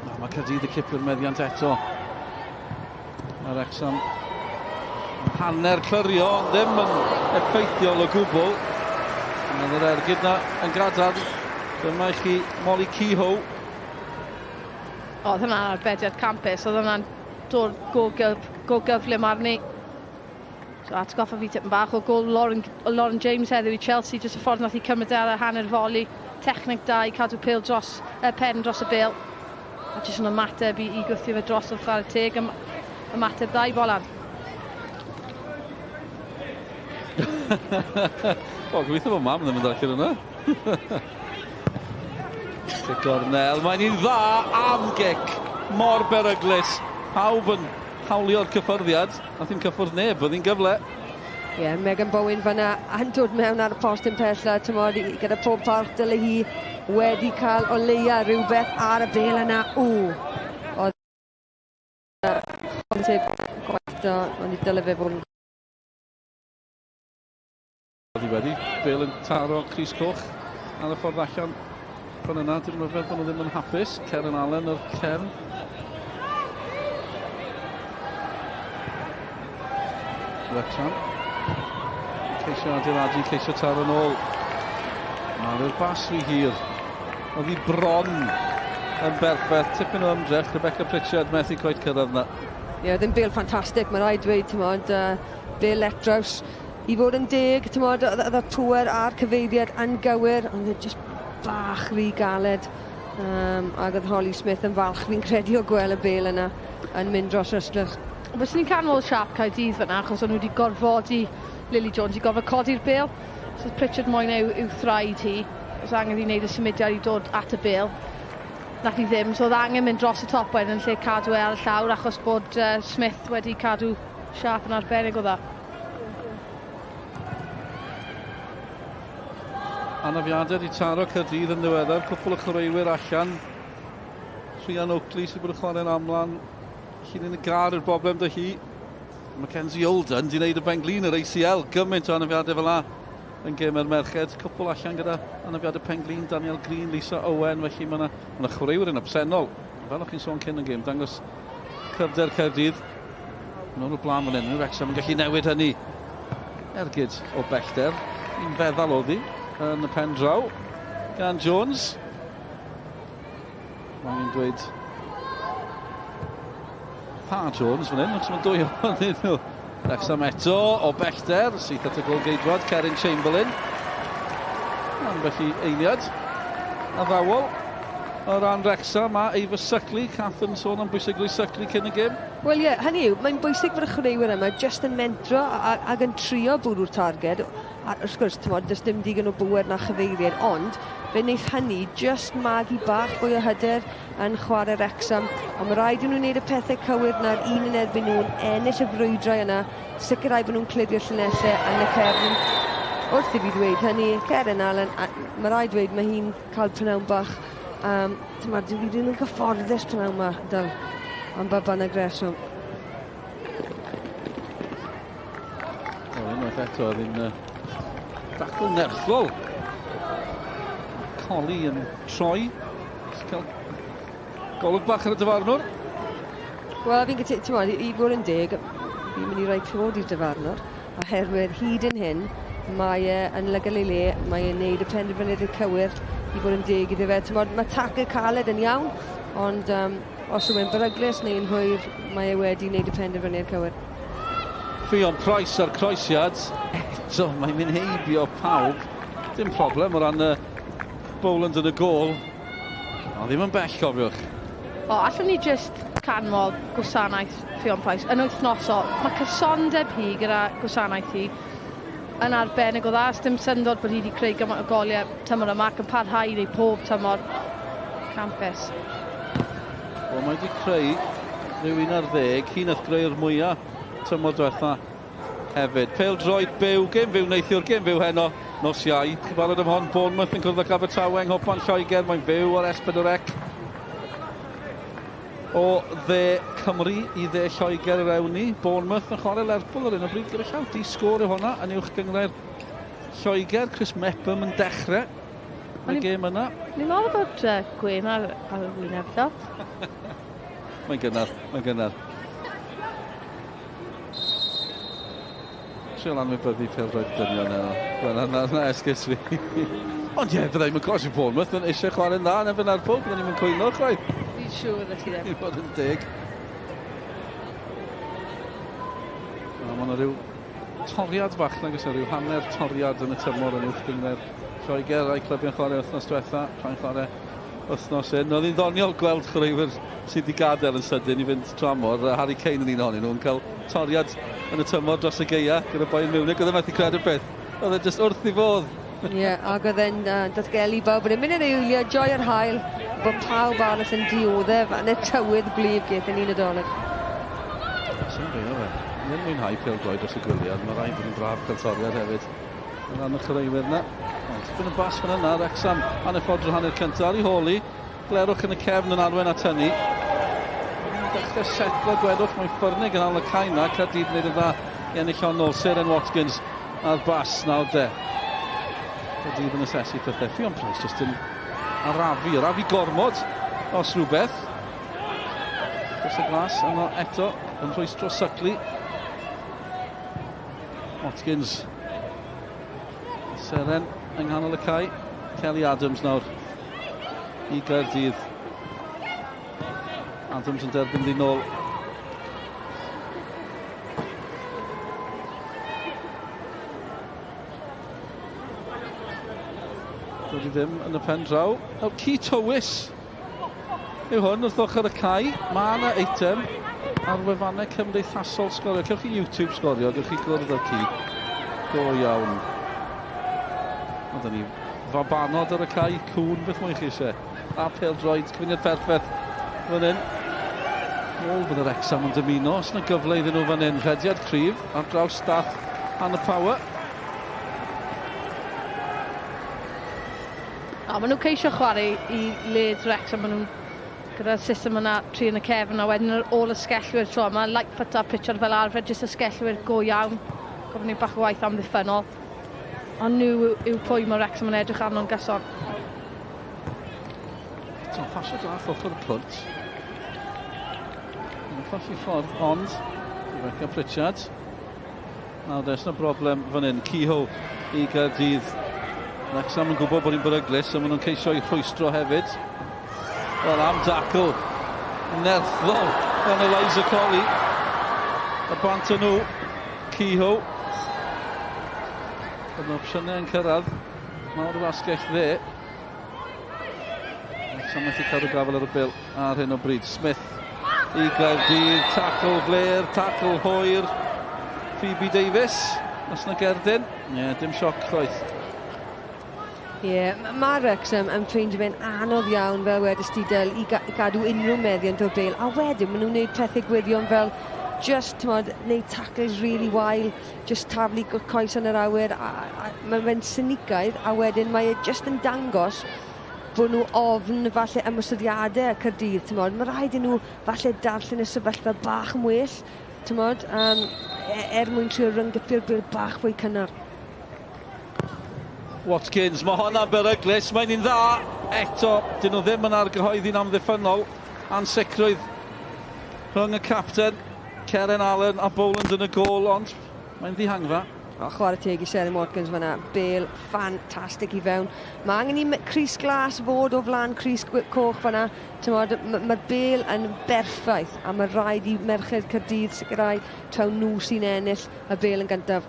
Na, mae Caerdydd y cipio'r meddiant eto. Mae Wrexham hanner clirio, ond ddim yn effeithiol o gwbl. Mae yr ergyd na yn gadarn. Dyma i chi Molly Kehoe. Oedd hwnna'n arbediad campus, oedd hwnna'n dod go, gyf, go gyflym arni. So atgoffa fi tipyn bach o gol Lauren, Lauren James heddiw i Chelsea, jyst y ffordd nath i cymryd e ar y hanner foli. Techneg da i cadw pêl dros, uh, pen dros y bêl. A jyst yn ymateb i, i gwthio fe dros o chwarae teg. Ym, ymateb dda i Boland. o, gobeithio bod mam ddim yn darllen hwnna. Cic gornel, mae'n un dda am gic. Mor beryglus. Pawb yn hawlio'r cyffyrddiad. Nath hi'n cyffwrdd neb, oedd hi'n gyfle. Ie, yeah, Megan Bowen fanna yn dod mewn ar y post yn pella, tymod, gyda pob parch dyle hi wedi cael o leia rhywbeth ar y bel yna. Ww! Oedd teg gwaith da, ond i dyle fe fod yn... Oedd hi wedi, bel yn taro Cris Coch ar y ffordd allan fan yna, dim rhyfedd bod nhw ddim yn hapus. Karen Allen o'r cefn. Wrexham. Ceisio adeiladu, ceisio taro yn ôl. Mae'r bas rhy hir. Oedd hi bron yn berffaith. Tipyn o ymdrech. Rebecca Pritchard methu cweit cyrraedd yna. Ie, yeah, oedd yn bel ffantastig, mae rhaid dweud, ti'n modd, uh, bel letraws. I fod yn deg, t'mod, o'dd o'dd y pŵer a'r cyfeiriad yn gywir, ond e jyst bach rhy galed. Um, ac oedd Holly Smith yn falch, fi'n credu, o gweld y bel yna yn mynd dros yr ystwyth. Fyswn i'n canmol siap Caerdydd fyna, achos o'n nhw wedi gorfodi Lily Jones i gorfod codi'r bel. So Pritchard moyn e i'w thraed hi. Os angen i wneud y symudiad i dod at y bel. Nath hi ddim, so oedd angen mynd dros y top wedyn yn lle cadw e ar y llawr achos bod uh, Smith wedi cadw siap yn arbennig o dda. Anafiadau wedi taro Caerdydd yn ddiweddar, cwpl o chwaraewyr allan. Rhian Oakley sydd bod yn chwarae'n amlan. Llinyn y gar yw'r broblem dy hi. Mackenzie Olden di wneud y benglin yr ACL, gymaint o anafiadau fel la yn gêm yr merched. Cwpl allan gyda anafiadau penglin, Daniel Green, Lisa Owen, felly mae yna ma chwaraewyr yn absennol. Fel o'ch chi'n sôn cyn y gêm, dangos cryfder Caerdydd. Nôl o'r blaen fan hyn, Wrexham yn gallu newid hynny. Ergyd o bellter, un feddal oedd hi yn y pen draw gan Jones. Mae'n dweud pa Jones fan hyn, achos mae'n dwy ohonyn nhw. Wrexham eto o bellter, syth at y gol geidwad, Kerin Chamberlain. Ambell i eiliad addawol. o ran Wrecsam a Ava Suckley. Kath yn sôn am bwysigrwydd Suckley cyn y gêm. Wel ie, hynny yw, mae'n bwysig bod y chwaraewyr yma jyst yn mentro ag yn trio bwrw'r targed. A wrth gwrs, t'mod, does dim digon o bŵer na chyfeiriad, ond fe wneith hynny jyst magu bach fwy o hyder yn chwarae Wrecsam. Ond mae rhaid i nhw wneud y pethau cywir na'r un yn erbyn nhw'n ennill y frwydrau yna, sicrhau bod nhw'n clirio'r llinellau yn y cefn. Wrth i fi ddweud hynny, Ceren Allen, a mae rhaid dweud mae hi'n cael prynawn bach, um, t'mod, dyw hi ddim yn gyfforddus prynawn yma, dal, am ba bynnag reswm. Wel, unwaith eto, oedd hi'n uh, dacl nerthol. Colli yn troi. Cael golwg bach ar y dyfarnwr. Wel, fi'n gytu, ti'n i, i fod yn deg, fi'n mynd i roi clod i'r dyfarnwr, oherwydd hyd yn hyn, mae e yn lygol ei le, mae e'n neud y penderfyniadau cywir i fod yn deg iddo fe. Ti'n mae tackle caled yn iawn, ond um, Os yw e'n beryglus neu'n hwyr, mae e wedi wneud y penderfyniad cywir. Ffion Price a'r croesiad. Eto, mae'n mynd heibio pawb. Dim problem o ran y Bowland yn y gôl. Ond ddim yn bell, cofiwch. O, allwn ni just canmol gwasanaeth Ffion Price yn wythnosol. Mae cysondeb hi gyda gwasanaeth hi yn arbennig o dda. Dim syndod bod hi wedi creu gymaint o goliau tymor yma ac yn parhau i wneud pob tymor campus. Wel, mae wedi creu rhyw un ar ddeg. Hi nath greu'r mwyaf tymor diwetha hefyd. Pêl droed byw, gêm fyw neithiwr, gêm fyw heno, nos Iau. Chi'n barod am hon, Bournemouth yn cwrdd ag Abertawe yng Nghwpan Lloegr, mae'n fyw ar S4C. O dde Cymru i dde Lloegr yr ewn ni. Bournemouth yn chwarae Lerpwl ar hyn o bryd gyda llaw. Di sgôr yw honna yn uwch gynghrair Lloegr. Chris Mepham yn dechrau y gêm yna. Ni'n meddwl bod uh, gwên ar, ar y wyneb ddo. mae'n gynnar, mae'n gynnar. Trio anwybyddu pêl-droed dynion heno. Wel, na, na, na esgus fi. Ond ie, bydda i'n gos i Bournemouth yn eisiau chwarae'n dda yn erbyn Lerpwl, bydda ni'n cwyno chwaith. Fi'n siŵr fydda ti ddim. I fod yn deg. Na, mae yna rhyw toriad bach, nag oes e, rhyw hanner toriad yn y tymor yn uwch gynghrair Lloegr, rai clybiau'n chwarae wythnos diwetha, rhai'n chwarae wythnos hyn. Oedd hi'n ddoniol gweld chwaraewyr sydd wedi gadael yn sydyn i fynd tramor. Harry Kane yn un ohonyn nhw yn cael toriad yn y tymor dros y gaea gyda Bayern Munich. Oedd e methu credu'r peth. Oedd e jyst wrth ei fodd. Ie, yeah, ac oedd e'n uh, datgelu bawb bod e'n mynd i'r eiliau, joio'r hael, bod pawb arall yn dioddef yn y tywydd gwlyb gaethon ni'n Nadolig. Sy'n beio fe. Ni'n mwynhau pêl-droed dros y gwyliau, ond mae rhaid bod yn braf cael toriad hefyd. Yn ran y chwaraewyr yna. Ond tipyn o bas fan yna, Wrexham aneffodr hanner cyntaf ar ei hôl hi. Glerwch yn y cefn yn arwen at hynny. Yn dechrau setlo gwedwch, mae'n ffyrnig yn al y cae yna. Caerdydd yn gwneud yn dda i ennill hon nôl. Seren Watkins a'r bas nawr de. Caerdydd yn asesu pethau. Ffion Price jyst yn arafu, arafu gormod os rhywbeth. Dros y glas yno eto yn rhwystro Suckley. Watkins. Seren yng nghanol y cae. Kelly Adams nawr i Gaerdydd. Adams yn derbyn ddi nôl. Dod i ddim yn y pen draw. Nawr, Ci Tywys yw hwn wrth ochr y cae. Mae yna eitem ar wefannau cymdeithasol sgorio. Cewch chi YouTube sgorio, gewch chi gwrdd â'r ci. Go iawn. Ond da ni fabanod ar y cae, cwn, beth mwy chi eisiau. A pêl-droed, cyfuniad perffaith fan hyn. Ôl bydd yr Wrexham yn dymuno, os yna gyfle iddyn nhw fan hyn. Rhediad cryf ar draws staff Hannah Power. O, maen nhw'n ceisio chwarae i led Wrexham, maen nhw'n gyda'r system yna, tri yn y cefn, a wedyn ar ôl y sgellwyr tro yma, Lightfoot a Pritchard fel arfer, jyst y sgellwyr go iawn, gofyn i bach o waith amddiffynnol. Ond nhw yw pwy mae Wrexham yn edrych arno'n gyson. Eto, pasio dath ochr y cwrt. Mae'n colli ffordd, ond Rebecca Pritchard Nawr, does na broblem fan hyn. Kehoe i Gaerdydd. Wrexham yn gwybod bod hi'n beryglus, a maen nhw'n ceisio i rhwystro hefyd. Wel, am dacl nerthol gan Eliza Colley. A bant yn nhw, Kehoe. Oedd yna opsiynau yn cyrraedd. Mawr yr asgell dde. Wrexham methu cadw gafel ar y bel ar hyn o bryd. Smith i Gaerdydd, tackle flair, tackle hwyr. Phoebe Davies, os na gerdyn. Ie, yeah, dim sioc chwaith. Ie, yeah, mae Wrexham yn ffeindio fe'n anodd iawn fel wedys ti Del i ga gadw unrhyw meddiant o'r bel a wedyn maen nhw'n gwneud pethau gwirion fel just t'mod neud tackles really wael, just taflu coes yn yr awyr a, a mae fe'n sinicaidd a wedyn mae e just yn dangos bod nhw ofn falle ymosodiadau Caerdydd, t'mod, mae rhaid i nhw falle darllen y sefyllfa bach yn well, t'mod, um, er mwyn trio rhynggypio'r bel bach fwy cynnar. Watkins, mae hwnna'n beryglus, mae'n un dda. Eto, dyn nhw ddim yn argyhoeddi'n amddiffynnol. Ansicrwydd rhwng y capten, Keren Allen a Boland yn y gôl, ond mae'n ddihangfa. O, chwarae teg i Seren Watkins fan'na. Bale ffantastig i fewn. Mae angen i crys glas fod o flan crys coch fan'na. Mae'r ma bale yn berffaith a mae rhaid i merched Caerdydd sicrhau taw nhw sy'n ennill y bale yn gyntaf.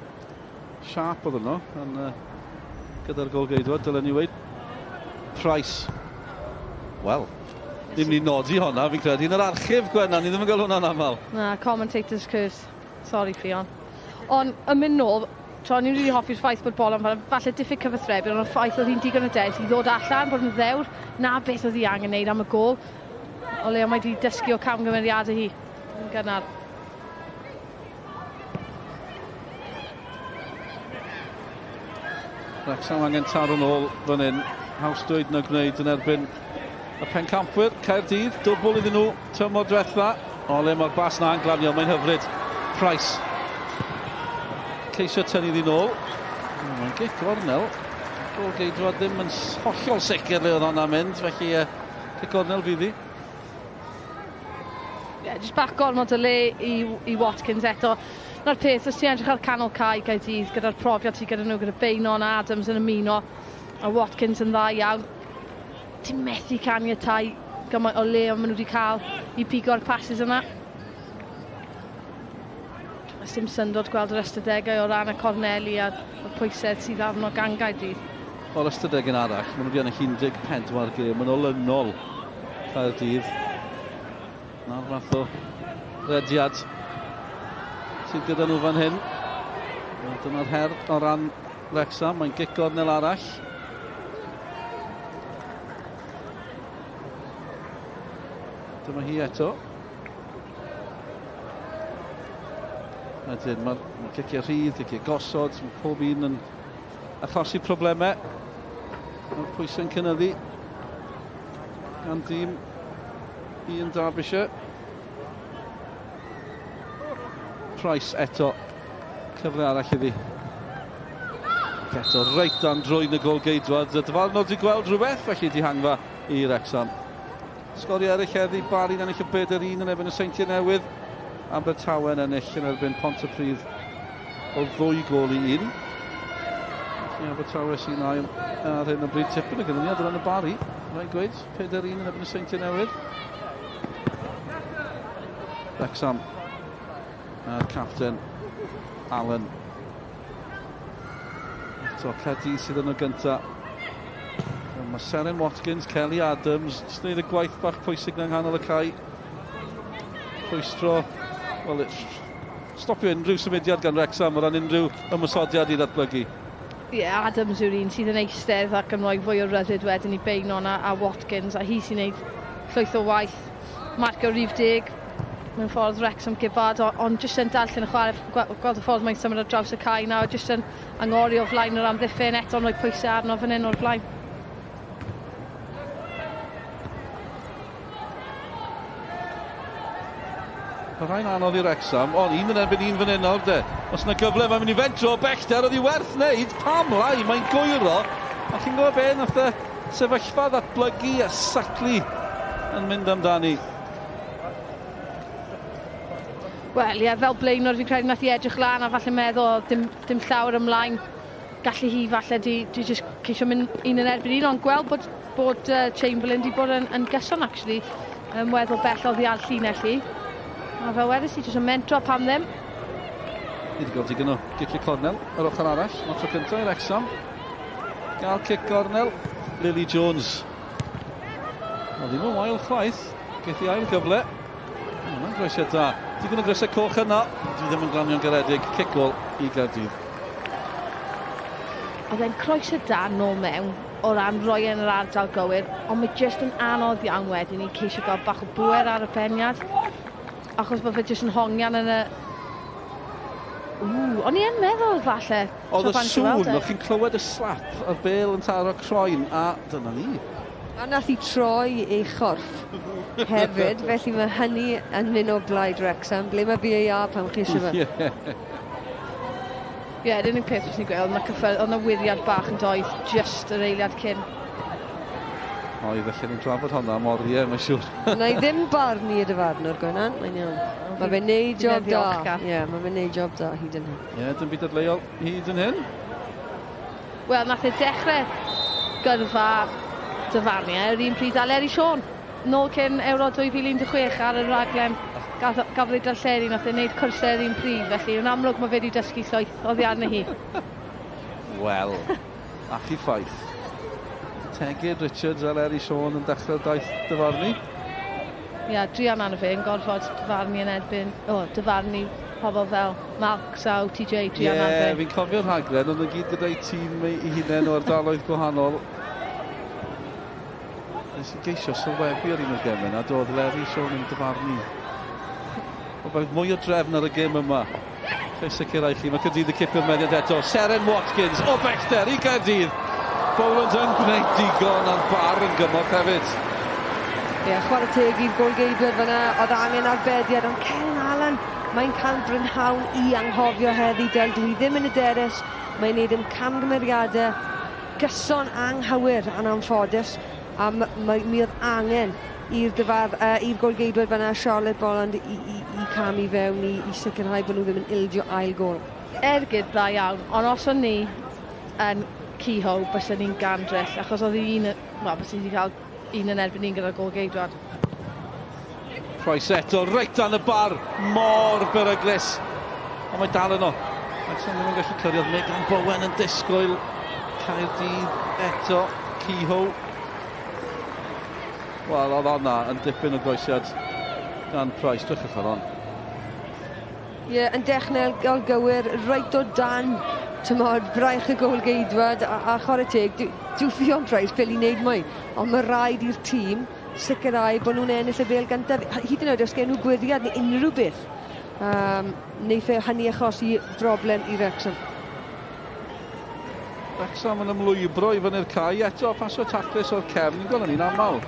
Sharp oedd yno, yn, uh, gyda'r golgeidwad, dylen ni weid. Price. Wel, ddim ni nodi honna, fi'n credu. Yn yr archif, Gwenna, ni ddim yn gael hwnna'n aml. Na, commentator's curse. Sorry, Ffion. Ond, yn mynd nôl, so, o'n i'n rili hoffi'r ffaith bod Bolan fel, falle diffyg cyfathrebu, ond y ffaith oedd hi'n digon o des i ddod allan, bod yn ddewr, na beth oedd hi angen neud am y gôl. O leia mae wedi dysgu o camgymeriadau hi yn gynnar. Wrexham angen taro nôl fan hyn. Haws dweud na gwneud yn erbyn y pencampwyr. Caerdydd, dwbl iddyn nhw tymor diwetha. O le mae'r bas na'n glanio, mae'n hyfryd. Price. Ceisio tynnu iddi nôl. Mae'n gic gornel. Gol geidwad ddim yn hollol sicr le oedd hwnna'n mynd, felly uh, cic gornel fydd hi. Yeah, jyst bach gormod o le i, i Watkins eto. Na'r peth, os ti'n edrych ar canol cae Gaerdydd gyda'r profiad sydd gyda nhw, gyda Beynon a Adams yn ymuno, a Watkins yn dda iawn, ti'n methu caniatau gymaint o le ond maen nhw wedi cael i pigo'r passes yna. Does dim syndod gweld yr ystadegau o ran y corneli a'r pwysedd sydd arno gan Gaerdydd. O'r ystadegyn arall, maen nhw wedi ennill 14 gêm yn olynol Caerdydd. Na'r fath o rediad sydd gyda nhw fan hyn. Dyna'r her o ran Wrexham, mae'n gic gornel arall. Dyma hi eto. Wedyn, mae'r ma ciciau rhydd, ciciau gosod, mae pob un yn achosi problemau. Mae'r pwysau'n cynyddu gan dîm Ian Derbyshire. Price eto, cyfle arall iddi. Ac eto, reit dan drwy'n y gol geidwad. Y dyfarnwr wedi gweld rhywbeth, felly dihangfa i Wrexham. Sgoriau eraill heddi, Barry'n ennill y 4-1 yn erbyn y Seintiau Newydd. Abertawe'n ennill yn erbyn Pontypridd o ddwy gôl i un. Felly Abertawe sy'n ail ar hyn o bryd tipyn o gyfyngiad o ran y Barry. Rhaid gweud, 4-1 yn erbyn y Seintiau Newydd. Wrexham a'r capten Allen. Eto, Caerdydd sydd yn y gyntaf. Mae Seren Watkins, Kelly Adams, jyst wneud y gwaith bach pwysig na nghanol y cae. Rhwystro, wel, stopio unrhyw symudiad gan Wrexham o ran unrhyw ymosodiad i ddatblygu. Ie, yeah, Adams yw'r un sydd yn eistedd ac yn rhoi fwy o ryddid wedyn i Beynon a, a Watkins, a hi sy'n gwneud llwyth o waith. Marcio rhif deg mewn ffordd Wrexham Gibbard, ond jyst yn darllen y chwarae, gweld y ffordd mae'n symud ar draws y cae nawr, jyst yn angori o flaen yr amddiffyn, eto'n rhoi pwysau arno fan hyn o'r flaen. Mae rhai'n anodd i Wrexham, ond un yn erbyn un fan hyn nawr de. Os yna gyfle, mae'n mynd i fentro o bellter, oedd i werth wneud, pam lai, mae'n gwyro. A chi'n gwybod be, nath y sefyllfa ddatblygu a Sackley yn mynd amdani. Wel, ie, fel blaenor fi'n credu nath i edrych lan a falle meddwl dim, dim llawer ymlaen. Gallu hi falle di, di just ceisio mynd un yn erbyn un, ond gweld bod, bod uh, Chamberlain di bod yn, yn gyson actually, yn weddol bell oddi ar llinell hi. A fel wedys i, jyst yn mentro pam ddim. Ni wedi gweld digon o giciau cornel yr ochr arall. Mae'r tro cyntaf i Wrexham gael cic gornel. Lily Jones. O, ddim yn wael chwaith. Geith i ail gyfle. Hwnna'n groesiad da. Digon o grysau coch yna. Dwi ddim yn glanio'n garedig. Cic gol i Gaerdydd. Oedd e'n croesiad da nôl mewn o ran roi yn yr ardal gywir, ond mae jyst yn anodd iawn wedyn i ceisio gael bach o bwer ar y peniad, achos bod fe jyst yn hongian yn y... Ww, o'n i yn meddwl falle. Oedd y sŵn, o'ch chi'n clywed y slap, a'r bel yn taro croen, a dyna ni. A nath hi troi ei chorff hefyd, felly mae hynny yn mynd o blaid Wrexham. Ble mae VAR pan chi eisiau fe? Ie, yr unig peth fyswn i'n gweud, oedd 'na cyffwrdd, oedd 'na wyriad bach yn doedd, jyst yr eiliad cyn. Oedd, felly ni'n trafod honna am oriau, mae'n siŵr. Na i ddim barnu y dyfarnwr, Gwenan, mae'n iawn. Mae fe'n neud job da. Ie, yeah, mae fe'n neud job da hyd yn hyn. Ie, yeah, dim byd dadleuol hyd yn hyn. Wel, nath e dechrau gyrfa dyfarnu e, yr un pryd â Leri Siôn. Nôl cyn Ewro 2016 ar y raglen gafodd ei darlledu, nath e wneud cwrsau yr un pryd, felly yn amlwg mae fe wedi dysgu llwyth oddi arni hi. Wel, a chi ffaith. Tegid Richards a Leri Siôn yn dechrau'r daith dyfarnu. Ia, yeah, druan arno fe yn gorfod dyfarnu yn erbyn, o, oh, dyfarnu pobl fel Malcs a OTJ, druan arno fe. Ie, fi'n cofio'r rhaglen, ond nhw gyd gyda'i tîm ei hunain o ardaloedd gwahanol. Nes i geisio sylwebu ar un o'r gemau 'na, do, oedd Leri Siôn yn dyfarnu. Wel, mae mwy o drefn ar y gêm yma. Fe sicrhau chi, mae Caerdydd y cipio'r meddiant eto. Seren Watkins o bellter i Gaerdydd. Bowland yn gwneud digon a'r bar yn gymorth hefyd. Ie, yeah, chwarae teg i'r golgeidwad fyna, oedd angen arbediad, ond Karen Allen, mae'n cael brynhawn i anghofio heddi, Del, dwi ddim yn hyderus, mae'n neud yn camgymeriadau gyson anghywir yn anffodus a mi oedd angen i'r dyfar uh, i'r golgeidwad fanna Charlotte Bolland i, i, i camu fewn i, i sicrhau bod nhw ddim yn ildio ail gol. Ergyd dda iawn, ond os o'n ni yn Kehoe, byswn ni'n gandryll, achos oedd un, wel, byswn ni wedi cael un yn erbyn un gyda'r golgeidwad. Price eto, reit dan y bar, mor beryglus. Ond mae dal yno. Wrexham ddim yn gallu cyrraedd. Megan Bowen yn disgwyl Caerdydd eto. Kehoe. Wel, oedd honna yn dipyn o groesiad gan Price. Drychwch ar hon. Ie, yeah, yn dechnegol gywir, reit o dan, tymod, braich y gôl-geidwad, a, a chwarae teg, dyw Ffion Price ffili wneud mwy, ond mae rhaid i'r tîm sicrhau bod nhw'n ennill y bêl gyntaf, hyd yn oed os gen nhw gwiriad neu unrhyw beth. Um, neiff e hynny achosi broblem i Wrexham. Wrexham yn ymlwybro i fyny'r cae eto, pasio taclus o'r cefn, ni'n gweld hynny'n aml.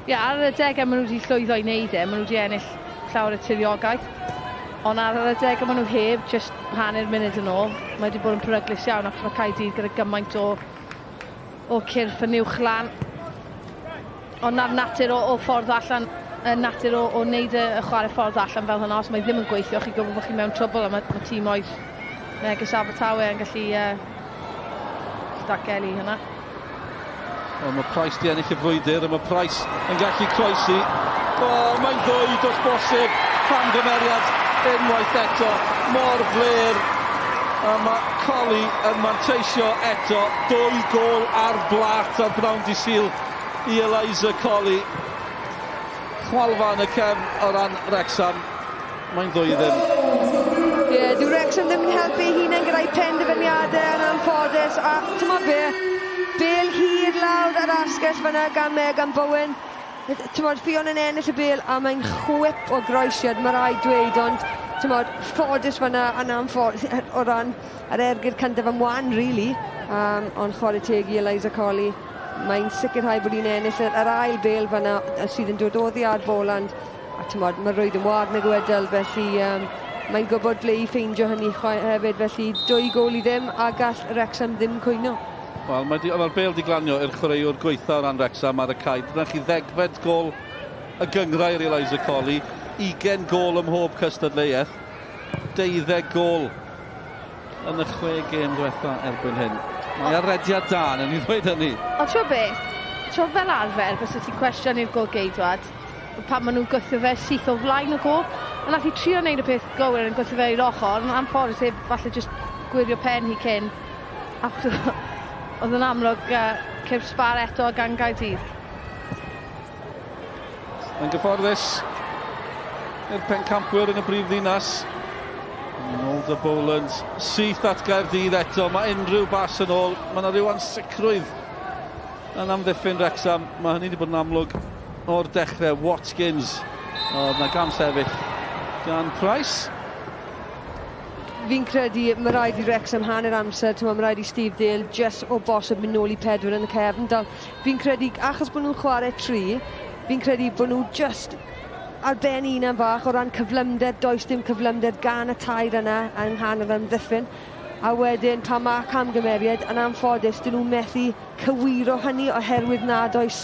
Ie, ar yr adegau maen nhw wedi llwyddo i wneud e, maen nhw wedi ennill llawer o tiriogaeth. Ond ar yr adegau maen nhw heb, jyst hanner munud yn ôl, mae wedi bod yn peryglus iawn achos mae Caerdydd gyda gymaint o, o cyrff yn uwch lan. Ond na'r natur o, o ffordd allan, y natur o, o wneud y, y chwarae ffordd allan fel hynna, os mae ddim yn gweithio, chi'n gwybod bod chi mewn trwbl a mae, mae tîmoedd megis Abertawe yn gallu uh, datgelu hynna. Wel, mae Price di ennill y frwydr, a mae Price yn gallu croesi. O, mae'n ddwy dos bosib. Camgymeriad unwaith eto. Mor fler. A mae Colli yn manteisio eto. Dwy gol ar blat ar bnawn di Sul i Eliza Colli. Chwalfa yn y cefn o ran Wrexham. Mae'n ddwy i ddim. Ie, yeah, dyw Wrexham ddim yn helpu ei hunain gyda'i penderfyniadau yn anffodus. A ti'n be, bel hir lawr ar asgell fyna gan Megan Bowen. Ti'n modd, Ffion yn ennill y bel a mae'n chwip o groesiad, mae rhaid dweud, ond ti'n modd, ffodus fyna yn anffodus o ran yr ergyd cyntaf am wan, really. Um, ond chwarae teg i Eliza Colley. Mae'n sicrhau bod hi'n ennill yr, yr ail bel fyna sydd yn dod oddi ar Boland. A t'mod, mae'r rwyd yn wag nag yw e Dyl, felly um, mae'n gwybod ble i ffeindio hynny hefyd, felly dwy gol i ddim a gall Wrexham ddim cwyno. Wel, mae'r mae bel di glanio i'r chwaraewr gweitha o ran Wrexham ar y cae. Dyna chi ddegfed gol y gynghrair i Eliza Colley, 20 gol ym mhob cystadleuaeth, 12 gol yn y chwe gêm ddiwetha erbyn hyn. Mae arediad da, newn ni ddweud hynny. Ond ti'n beth, ti'n fel arfer, fysa ti'n cwestiwn i'r golgeidwad, pan maen nhw'n gwthio fe syth o flaen y gôl. A nath hi trio wneud y peth gywir yn gwthio fe i'r ochr, ond anffodus heb falle jyst gwirio pen hi cyn. Achos oedd yn amlwg uh, cyrff sbar eto gan Gaerdydd. Yn gyfforddus i'r pencampwyr yn y brif ddinas. Yn ôl dy Boland, syth at Gaerdydd eto. Mae unrhyw bas yn ôl. Mae yna rhyw ansicrwydd yn amddiffyn Wrexham. Mae hynny wedi bod yn amlwg o'r dechrau. Watkins, oedd na gam sefyll gan Price. Fi'n credu mae rhaid i Wrexham hanner amser, ti'n mae rhaid i Steve Dale just o bosib mynd nôl i pedwar yn y cefn. Dal, fi'n credu, achos bod nhw'n chwarae tri, fi'n credu bod nhw just ar ben un am fach o ran cyflymder, does dim cyflymder gan y tair yna yng nghanol amddiffyn. A wedyn pan mae camgymeriad, yn anffodus, dyn nhw'n methu cywiro hynny oherwydd nad oes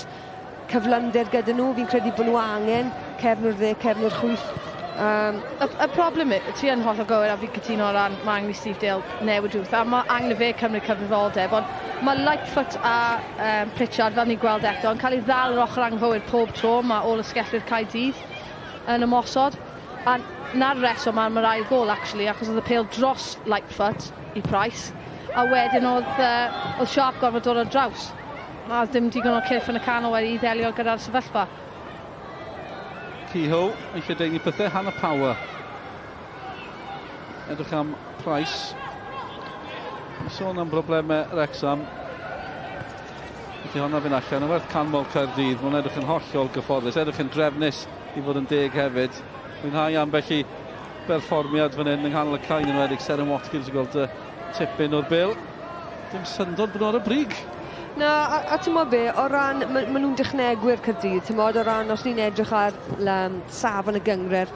cyflymder gyda nhw. Fi'n credu bod nhw angen cefnwr dde, cefnwr chwith. Um, y, y problem yw, ti yn hollol gywir a fi'n cytuno o ran mae angen i Steve Dale newid rhywbeth a mae angen i fe cymryd cyfrifoldeb ond mae Lightfoot a um, Pritchard fel ni'n gweld eto yn cael ei ddal yr ochr anghywir pob tro mae ôl ysgellwyr Caerdydd yn ymosod a 'na'r reswm am yr ail gôl actually achos oedd y pêl dros Lightfoot i Price a wedyn oedd, uh, oedd Sharp gorfod dod ar draws. A oedd dim digon o cyrff yn y canol wedi i ddelio gyda'r sefyllfa. Kehoe yn lledaenu pethau, Hannah Power. Edrych am Price. Sôn am broblemau Wrexham. Felly honna fynd allan. Yn werth canmol Caerdydd. Mae'n edrych yn hollol gyfforddus. Edrych yn drefnus i fod yn deg hefyd. Mwynhau ambell i berfformiad fan hyn yng nghanol y cae yn enwedig Seren Watkins yn gweld y tipyn o'r bil. Dim syndod bod nhw ar y brig. Na, a, a ti'n be, o ran, maen ma nhw'n dechnegwyr Caerdydd, ti'n o ran os ni'n edrych ar um, safon y gyngred,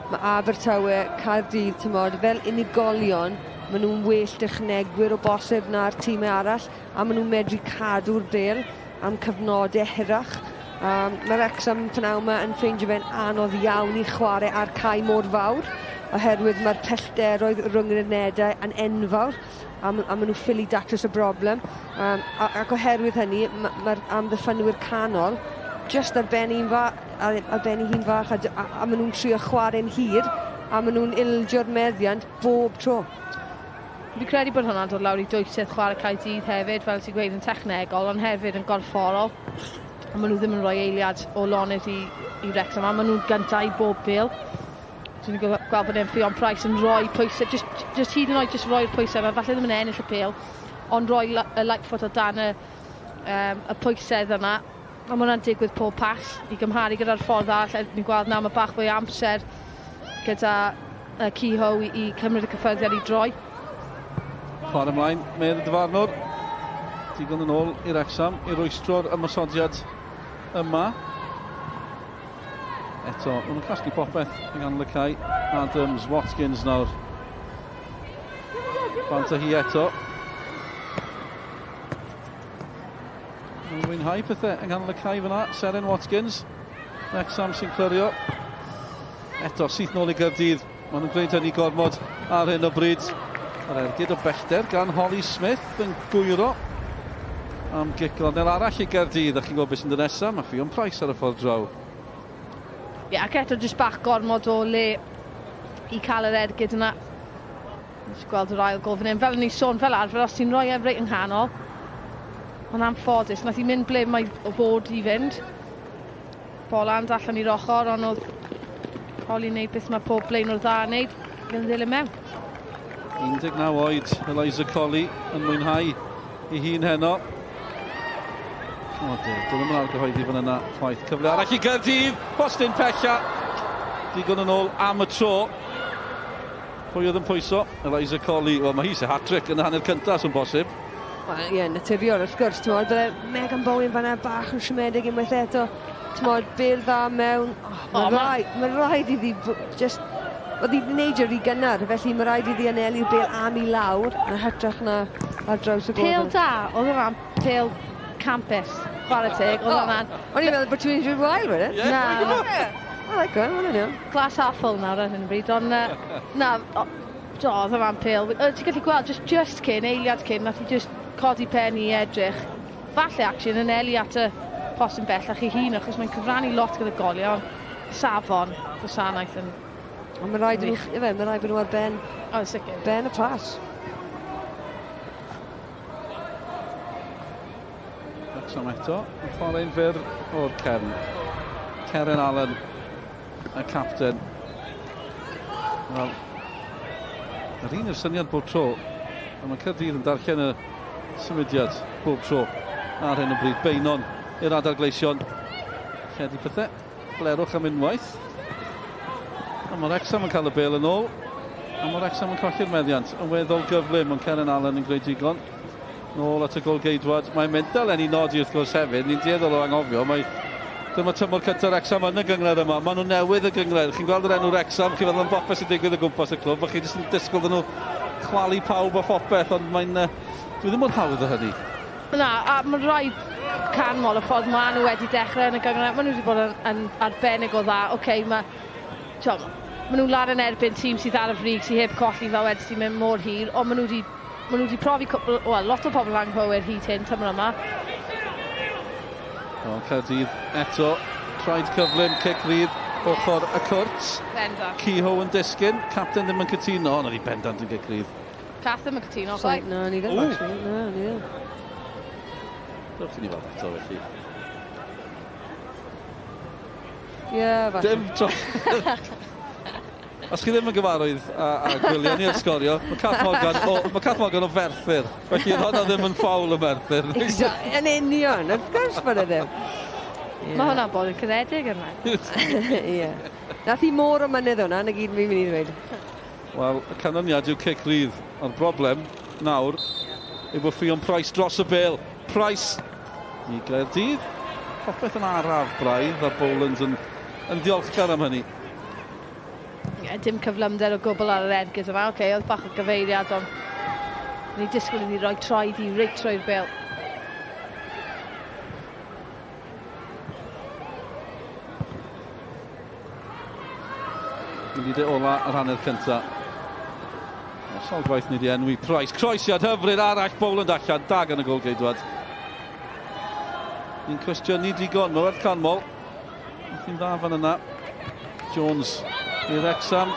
mae Abertawe, Caerdydd, ti'n modd, fel unigolion, maen nhw'n well dechnegwyr o bosib na'r tîmau arall, a maen nhw'n medru cadw'r bel am cyfnodau hirach. Um, mae Wrexham pnawn yma yn ffeindio fe'n anodd iawn i chwarae ar cae mor fawr, oherwydd mae'r pellteroedd rhwng yr unedau yn enfawr, a, a maen nhw ffili datrys y broblem. Um, ac oherwydd hynny, mae'r ma amddiffynwyr canol just ar ben un fa, ar, ar ben ei hun fach, a, a, a maen nhw'n trio chwarae'n hir, a maen nhw'n ildio'r meddiant bob tro. Fi'n credu bod hwnna'n dod lawr i dwysedd chwarae Caerdydd hefyd, fel ti'n gweud, yn technegol, ond hefyd yn gorfforol. A maen nhw ddim yn rhoi eiliad o lonydd i, i Wrexham, a maen nhw'n gyntaf i bob bêl. Dwi'n gweld bod e'n Ffion Price yn rhoi pwysau, just, just hyd yn oed just rhoi'r pwysau, mae falle ddim yn ennill y pêl, ond rhoi y Lightfoot o dan y, um, y pwysedd yna. A mae hwnna'n digwydd pob pas i gymharu gyda'r ffordd arall. Ni'n gweld nawr mae bach fwy o amser gyda uh, Kehoe i, i cymryd y cyffyrddiad i droi. Chwarae ymlaen, medd y dyfarnwr. Digon yn ôl i Wrexham i rwystro'r ymosodiad yma. Eto, maen nhw'n casglu popeth yng nghanol y cae. Adams, Watkins nawr. Bant o hi eto. Mae'n mwynhau pethau yng nghanol y cae fyna. Seren Watkins. Wrexham sy'n clirio. Eto, syth nôl i Gaerdydd. Maen nhw'n gwneud hynny gormod ar hyn o bryd. Yr ergyd o bellter gan Holly Smith yn gwyro am gic gornel arall i Gaerdydd. A chi'n gwybod beth sy'n dod nesaf, mae Ffion Price ar y ffordd draw. Ie, yeah, ac eto jyst bach gormod o le i cael yr ergyd yna. Nes gweld yr ail gol fan hyn. Fel o'n i'n sôn, fel arfer, os ti'n rhoi e reit yng nghanol, ond anffodus, nath i mynd ble mae o fod i fynd. Boland allan i'r ochr, ond oedd Holly'n neud beth mae pob blaenwr dda yn neud, gan ddilyn mewn. 19 oed, Eliza Colley yn mwynhau ei hun heno. O, dwi ddim yn argyhoeddi fan yna chwaith. Cyfle arall i Gaerdydd, postyn pella. Digon yn ôl am y tro. Pwy oedd yn pwyso? Eliza Colley. Wel, mae hi eisiau hat-trick yn y hanner cyntaf, sy'n bosib. Wel, ie, yeah, naturiol, wrth gwrs, ti'n modd, bydde Megan Bowen fanna bach yn siomedig unwaith eto. Ti'n modd, bel dda mewn. Oh, mae oh, rhaid, ma rhaid iddi just... Oedd hi wedi gwneud rhy gynnar, felly mae rhaid iddi anelu'r bel am i lawr yn hytrach na ar draws y gol. Pel da, oedd hwnna'n pel campus, chwarae teg, oedd hwnna'n... O'n i'n meddwl bod ti'n rhyw wael wedyn. Na. I like one, hwnna'n iawn. Glass half full nawr ar hyn o bryd, ond na, do, oedd hwnna'n pêl. Ti'n gallu gweld, just, just cyn, eiliad cyn, nath i just codi pen i edrych. Falle, actually, yn anelu at y postyn bellach ei hun, achos mae'n cyfrannu lot gyda goliau, ond safon gwasanaeth yn Ond mae rhaid nhw, ife, mae rhaid bod nhw ar ben, oh, sicr. ben y pas. Wrexham eto, yn chwarae'n fyr o'r cefn. Keren Allen, y capten. Wel, yr un yw'r syniad bob tro. A mae Caerdydd yn darllen y symudiad bob tro ar hyn o bryd. Beinon i'r adar gleision. Lledu pethau. Blerwch am unwaith. A mae Wrexham yn cael y bel yn ôl. A mae Wrexham yn colli'r meddiant. Yn weddol gyflym, ond Keren Allen yn gwneud digon. Nôl at y golgeidwad. Mae'n mynd dylen ni nodi wrth gwrs hefyd. Ni'n dueddol o anghofio. Mae dyma tymor cyntaf Wrexham yn y gynghrair yma. Maen nhw newydd y gynghrair. Chi'n gweld yr enw Wrexham, chi'n feddwl am bopeth sy'n digwydd o gwmpas y clwb, a chi jyst yn disgwyl iddyn nhw chwalu pawb a phopeth, ond mae'n... Dwi ddim mor hawdd â hynny. Na, a mae'n rhaid canmol y ffordd maen nhw wedi dechrau yn y gynghrair. Maen nhw wedi bod yn, yn arbennig o dda. Oce, okay, mae... Maen nhw'n lan yn erbyn tîm sydd ar y frig, sydd heb colli fel wedys ti mewn mor hir, ond maen nhw wedi Maen nhw wedi profi cwpl, wel, lot o pobl anghywir hyd hyn tymor yma. O, Caerdydd eto, traed cyflym, cic rydd, ochr y cwrt. Bendant. Kehoe yn disgyn, capten ddim yn cytuno, ond oedd hi bendant yn gic rydd. Cath ddim yn cytuno, chwaith. Na, ni ddim, actually. Na, ni ddim. Dewch i ni weld eto, felly. Ie, yeah, falle. Dim tro. Os chi ddim yn gyfarwydd â, â gwylio ni ar sgorio, mae Cath Morgan o, mae Cath Morgan o Ferthyr. Felly oedd hwnna ddim yn ffawl y Merthyr. Yn union, wrth gwrs bod e ddim. Yeah. Mae hwnna'n bod yn cynedig yma. Ie. Nath i môr o mynydd hwnna, na gyd fi'n mynd i ddweud. Wel, y canlyniad yw cic rydd. Ond broblem nawr yw bod Ffion Price dros y bel. Price i Gaerdydd. Popeth yn araf braidd a Boland yn, yn ddiolchgar am hynny. Yeah, dim cyflymder o gwbl ar yr ergyd yma. Oce, okay, oedd bach o gyfeiriad, ond ni disgwyl iddi roi troed i reit trwy'r bel. Munudau ola yr hanner cynta. O, sawl gwaith ni wedi enwi Price. Croesiad hyfryd arall, Boland allan, da gan y gol geidwad. Ni'n cwestiynu digon, mae werth canmol. Nath hi'n dda fan yna. Jones i Wrexham.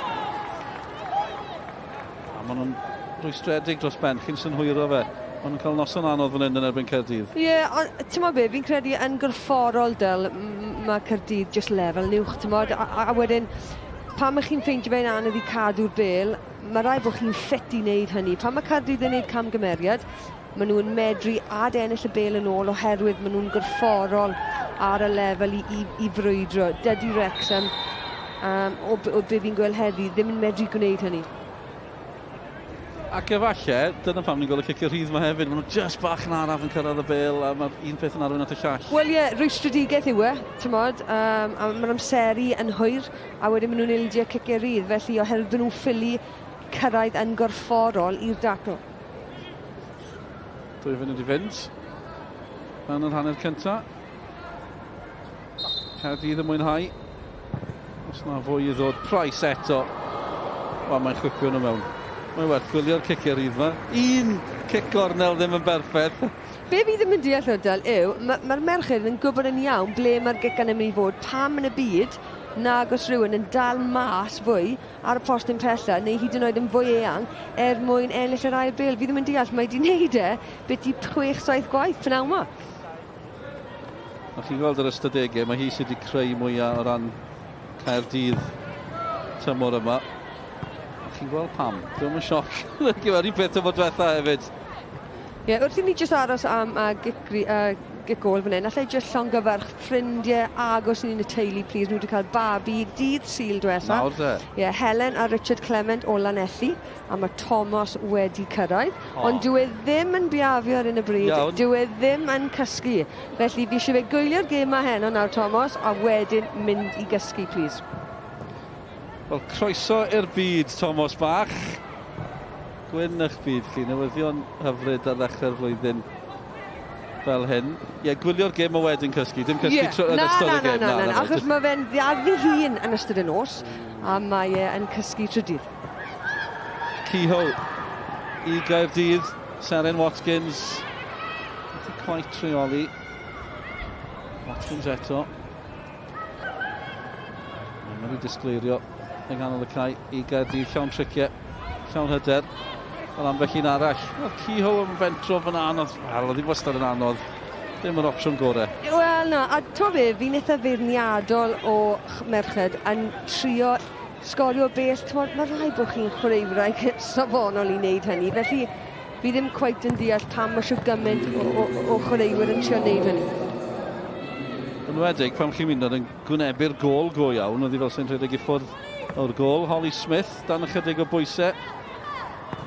A maen nhw'n rwystredig dros ben, chi'n synhwyro fe. Maen nhw'n cael noson anodd fan hyn yn erbyn Caerdydd. Ie, yeah, ond ti'n mo be, fi'n credu yn gorfforol dyl, mae Caerdydd just lefel uwch, ti'n modd, a, a wedyn, pan mae chi'n ffeindio fe'n anodd i cadw'r bel, mae rhaid bod chi'n ffit i wneud hynny. Pan mae Caerdydd yn gwneud camgymeriad, Maen nhw'n medru ad-ennill y bêl yn ôl oherwydd maen nhw'n gorfforol ar y lefel i, i, i frwydro. Dydy Wrexham, um, o, o be fi'n gweld heddi, ddim yn medru gwneud hynny. Ac efallai, dyna pam ni'n gweld y cicio rhydd yma hefyd, maen nhw just bach yn araf yn cyrraedd y bêl, a mae'r un peth yn arwain at y llall. Wel ie, yeah, rwystredigaeth yw e, ti'n modd, a mae'r amseru yn hwyr, a wedyn maen nhw'n ildio ciciau rhydd, felly oherwydd bod nhw'n ffili cyrraedd yn gorfforol i'r dacl. 2 funud i fynd. Yn yr hanner cynta. Caerdydd yn mwynhau. Os na fwy i ddod. Price eto. Wel, mae'n chwipio nhw mewn. Mae'n werth gwylio'r ciciau rhydd yma. Un cic gornel ddim yn berffaith. Be fi ddim yn deall o Del yw, mae'r ma merched yn gwybod yn iawn ble mae'r gic yn mynd i fod, pam yn y byd nag os rhywun yn dal mas fwy ar y postyn pella, neu hyd yn oed yn fwy eang, er mwyn ennill yr ail bêl. Fi ddim yn deall, mae 'di wneud e byti 6-7 gwaith pnawn 'ma. A chi'n gweld yr ystadegau, mae hi sydd wedi creu mwyaf o ran Caerdydd tymor yma. A chi'n gweld pam. Dwi'n yn sioc. Gyfer un peth tymor diwetha hefyd. Ie, yeah, wrth i ni jyst aros am gic, gic gôl fan hyn, allai jyst llongyfarch ffrindiau agos i ni yn y teulu, please. Nhw wedi cael babi dydd Sul diwetha. Nawr de. Ie, yeah, Helen a Richard Clement o Lanelli, a mae Thomas wedi cyrraedd. Oh. Ond dyw e ddim yn biafio ar hyn o bryd, Iawn. dyw e ddim yn cysgu. Felly fi eisiau fe gwylio'r gêm ma heno nawr, Thomas, a wedyn mynd i gysgu, please. Wel, croeso i'r byd, Thomas bach. Gwyn eich byd chi, newyddion hyfryd ar ddechrau'r flwyddyn fel hyn. Ie, yeah, gwylio'r gêm o wedyn cysgu, dim cysgu yeah. yn ystod y gêm. Na, na, na, na, achos mae fe'n ddiaddu hun yn ystod y nos, a mae e yn cysgu trydydd. Kehoe i Gaerdydd, Seren Watkins, methu quite rheoli. Watkins eto. Mae wedi disgleirio yng nghanol y cae i Gaerdydd, llawn triciau, llawn hyder. Ond ambell un arall. Oedd Kehoe yn fentro fyna anodd. Wel, oedd hi wastad yn anodd. Dim yr opsiwn gorau. Wel na, a t'mo' be, fi'n eitha feirniadol o merched yn trio sgorio bell. T'mod, mae rhaid bod chi'n chwaraewraig safonol i wneud hynny, felly fi ddim cweit yn deall pam mae shwt gymaint o, o, o chwaraewyr yn trio wneud hynny. Yn wedig, pam chi'n mynd yn gwynebu'r gôl go iawn, oedd hi fel sy'n rhedeg i ffwrdd o'r gôl. Holly Smith, dan ychydig o bwysau.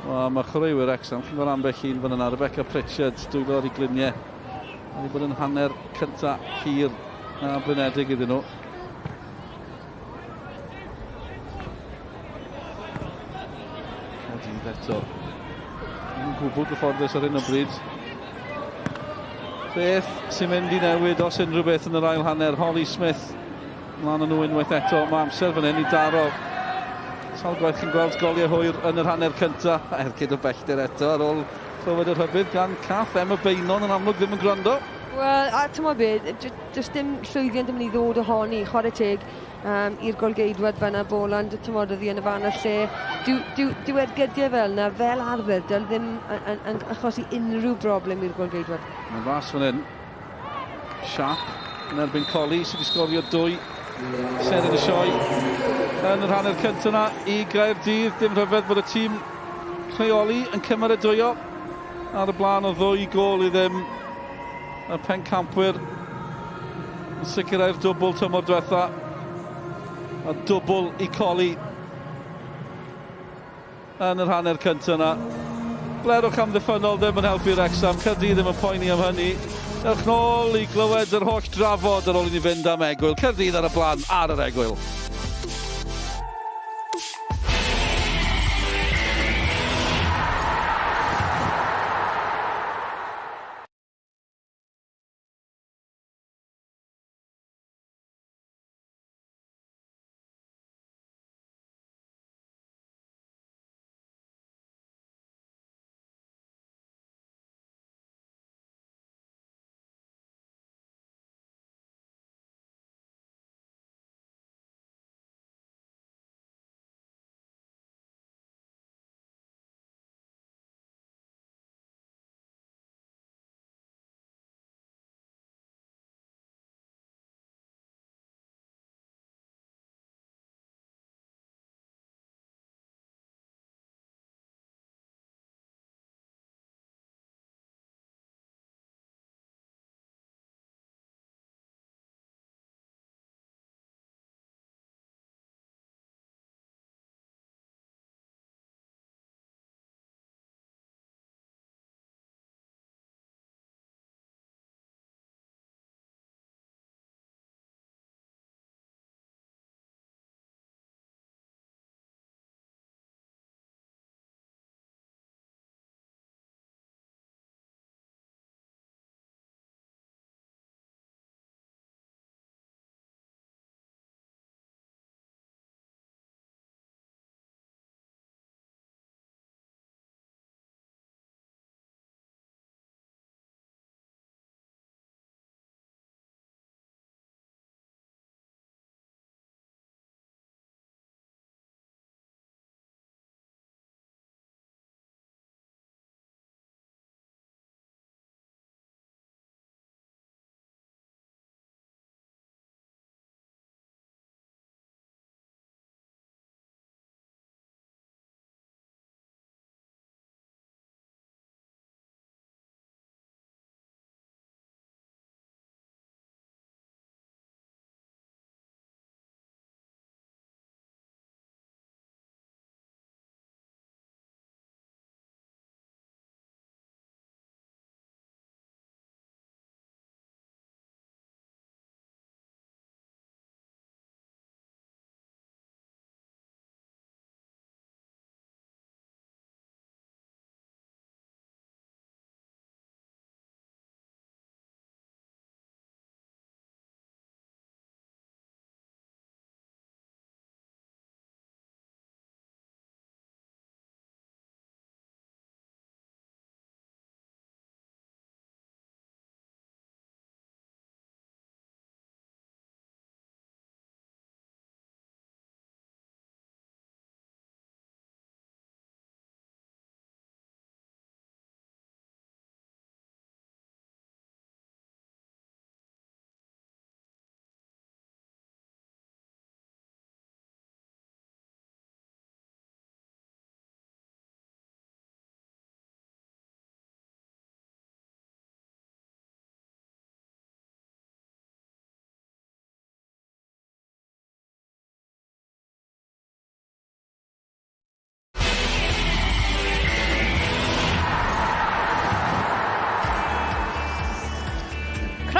Wel, mae chwaraewyr Wrexham, chi'n gweld ambell un fan yna, Rebecca Pritchard, dwylo ar ei gliniau. Mae wedi bod yn hanner cynta hir a blinedig iddyn nhw. Caerdydd eto. Yn gwbl gyfforddus ar hyn o bryd. Beth sy'n mynd i newid os unrhyw beth yn yr ail hanner? Holly Smith Mlaen â nhw unwaith eto. Mae amser fan hyn i daro. Sawl gwaith chi'n gweld goliau hwyr yn yr hanner cynta. Ergyd o bellter eto ar ôl clywed y rhybudd gan Cath. Emma Beynon yn amlwg ddim yn gwrando. Wel, a ti'n be, does dim llwyddiant yn mynd i ddod ohoni, chwarae teg um, i'r golgeidwad fanna Boland, ti'n modd, oedd hi yn y fan a'r lle. Dyw, dyw, dyw ergydiau fel yna, fel arfer, dyl ddim yn, yn, yn achosi unrhyw broblem i'r golgeidwad. Mae'n fas fan hyn. Sharp yn erbyn Colli sydd wedi sgorio dwy seren y sioe yn yr hanner cyntaf yna i Gaerdydd. Dim rhyfedd bod y tîm rheoli yn cymeradwyo ar y blaen o ddwy gôl i ddim. Y pencampwyr yn sicrhau'r dwbl tymor diwetha a dwbl i Colli. Yn yr hanner cyntaf yna. Blerwch amddiffynnol ddim yn helpu Wrecsam. Caerdydd ddim yn poeni am hynny. Ewch nôl i glywed yr holl drafod ar ôl i ni fynd am egwyl. Caerdydd ar y blaen ar yr egwyl.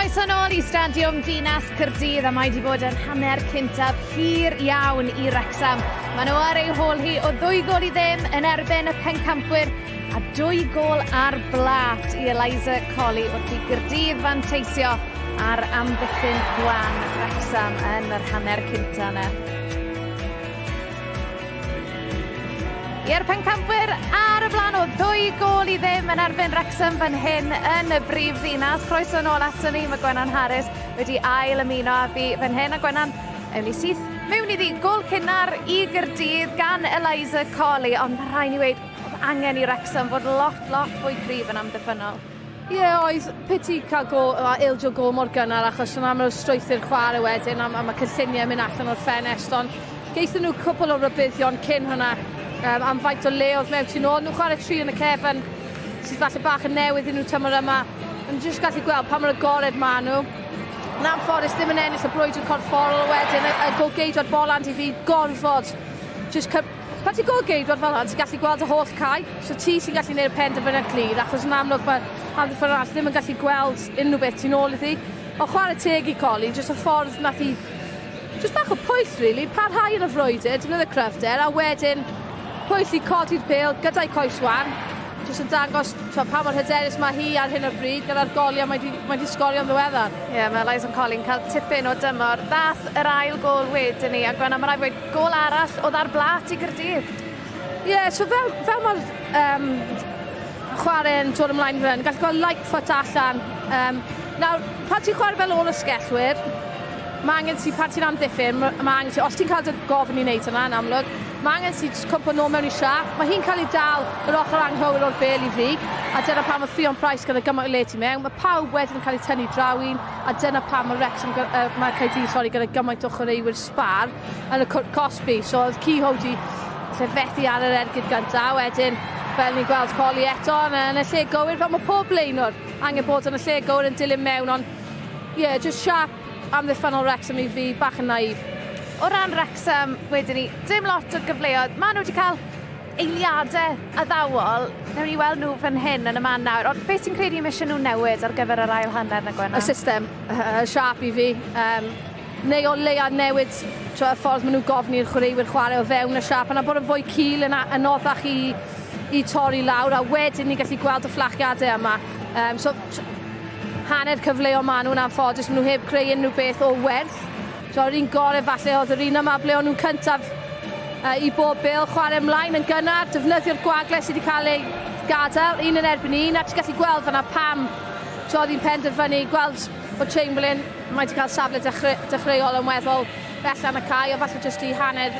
Croeso nôl i Stadiwm Dinas Caerdydd a mae wedi bod yn hanner cyntaf hir iawn i Wrecsam. Maen nhw ar ei hôl hi o ddwy gôl i ddim yn erbyn y pencampwyr a dwy gôl ar blât i Eliza Colley wrth i Gaerdydd fanteisio ar amddiffyn gwan Wrecsam yn yr hanner cynta yna. I'r pencampwyr ar y blaen o ddwy gôl i ddim yn erbyn Wrexham fan hyn yn y brif ddinas. Croeso nôl ato ni, mae Gwennan Harris wedi ail ymuno â fi fan hyn. A Gwennan, ewn ni syth mewn iddi. Gôl cynnar i Gyrdydd gan Eliza Colley, ond mae rhaid ni weud, oedd angen i Wrexham fod lot, lot fwy cryf yn amddiffynnol. Ie, yeah, oedd piti cael gol, a ildio gol mor gynnar achos yna mae'r strwythur chwarae wedyn a, a mae cynlluniau mynd allan o'r ffenest ond geithon nhw cwpl o rybuddion cyn hwnna um, am faint o le oedd mewn tu nôl. Nhw'n chwarae tri yn y cefn sydd falle bach yn newydd i nhw tymor yma. Yn jyst gallu gweld pa mor agored maen nhw. Yn anffodus ddim yn ennill y brwydr corfforol wedyn, y, y golgeidwad Boland i fi gorfod jyst Pan ti'n golgeidwad fel hwn, ti'n gallu gweld y holl cae, so ti sy'n gallu gwneud y penderfyniad clir, achos yn amlwg mae amddiffyn arall ddim yn gallu gweld unrhyw beth tu nôl iddi. Ond chwarae teg i Colli, jyst y ffordd nath hi, jyst bach o pwyll really, parhau yn y frwydr, defnyddio cryfder, a wedyn pwyll i codi'r pêl gyda'i coes wan, jyst yn dangos t'mo' pa mor hyderus mae hi ar hyn o bryd gyda'r goliau mae 'di mae 'di sgorio'n ddiweddar. Ie, yeah, mae Eliza Colley'n cael tipyn o dymor. Dath yr ail gôl wedyn ni, a Gwenna, mae rhaid gweud, gôl arall oedd ar blât i Gaerdydd. Ie, yeah, so fel, fel mae'r um, chwarae'n dod ymlaen fan hyn, gallu gweld Lightfoot allan. Um, nawr, pan ti'n chwarae fel ôl ysgellwyr, mae angen ti, pan ti'n amddiffyn, mae angen ti, os ti'n cael dy gofyn i wneud hynna, yn amlwg, Mae angen ti jyst cwmpo nôl mewn i siâp. Mae hi'n cael ei dal yr ochr anghywir o'r bêl i fi, a dyna pam mae Ffion Price gyda gymaint o le tu mewn. Mae pawb wedyn yn cael eu tynnu draw un, a dyna pam mae Wrexham, uh, mae Caerdydd, sorry, gyda gymaint o chwaraewyr sbar yn y cwrt cosbi. So oedd Kehoe di lle fethu ar yr ergyd gyntaf, wedyn fel ni'n gweld Colli eto yn, yn y lle gywir, fel mae pob blaenwr angen bod yn y lle gywir yn dilyn mewn, ond ie, yeah, just siâp amddiffynnol Wrexham i fi, bach yn naïf. O ran Wrexham, wedyn ni, dim lot o gyfleoedd. Maen nhw wedi cael eiliadau addawol. Newn ni weld nhw fan hyn yn y man nawr. Ond beth ti'n credu mae eisiau nhw newid ar gyfer yr ail hanner na Gwenna? Y system, y siâp i fi. Um, neu o leia newid tro, y ffordd maen nhw'n gofyn i'r chwaraewyr chwarae o fewn y siâp. Yna bod yn fwy cul yn anoddach i, i torri lawr a wedyn ni'n gallu gweld y fflachiadau yma. Um, so, hanner cyfleon maen nhw'n anffodus, maen nhw heb creu unrhyw beth o werth. So, yr un gorau falle oedd yr un yma ble o'n nhw'n cyntaf uh, i bob bêl, chwarae ymlaen yn gynnar, defnyddio'r gwagle sydd wedi cael ei gadael, un yn erbyn un, a ti'n gallu gweld fanna pam so, oedd hi'n penderfynu, gweld bod Chamberlain, mae wedi cael safle dechre, dechreuol yn weddol bell yn y cae, a falle jyst i hanner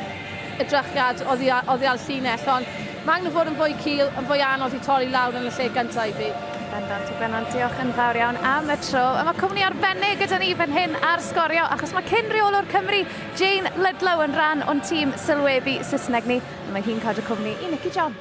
edrychiad oddi, oddi ar llinell, ond mae angen fod yn fwy cul, yn fwy anodd i torri lawr yn y lle gyntaf i fi. Bendant o Gwennan, diolch yn fawr iawn am y tro. A mae cwmni arbennig gyda ni fan hyn ar Sgorio, achos mae cyn reolwr Cymru, Jane Ludlow, yn rhan o'n tîm sylwebu Saesneg ni, a mae hi'n cadw cwmni i Nicky John.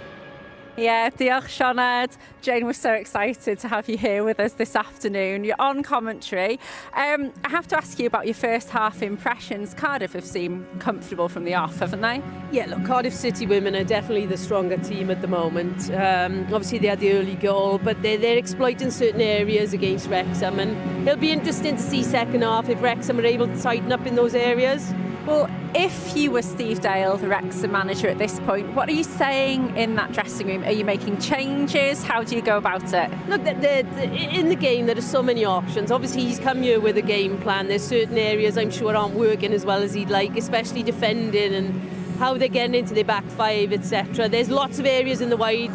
Yeah, diolch Sioned. Jane, we're so excited to have you here with us this afternoon. You're on commentary. I have to ask you about your first half impressions. Cardiff have seemed comfortable from the off, haven't they? Yeah, look, Cardiff City women are definitely the stronger team at the moment. Obviously, they had the early goal, but they're, they're exploiting certain areas against Wrexham, and it'll be interesting to see second half if Wrexham are able to tighten up in those areas. Well, if you were Steve Dale, the Wrexham manager at this point, what are you saying in that dressing room? Are you making changes? How do you go about it? Look, the, the, the, in the game, there are so many options. Obviously, he's come here with a game plan. There's certain areas I'm sure aren't working as well as he'd like, especially defending and how they're getting into their back five, etc. There's lots of areas in the wide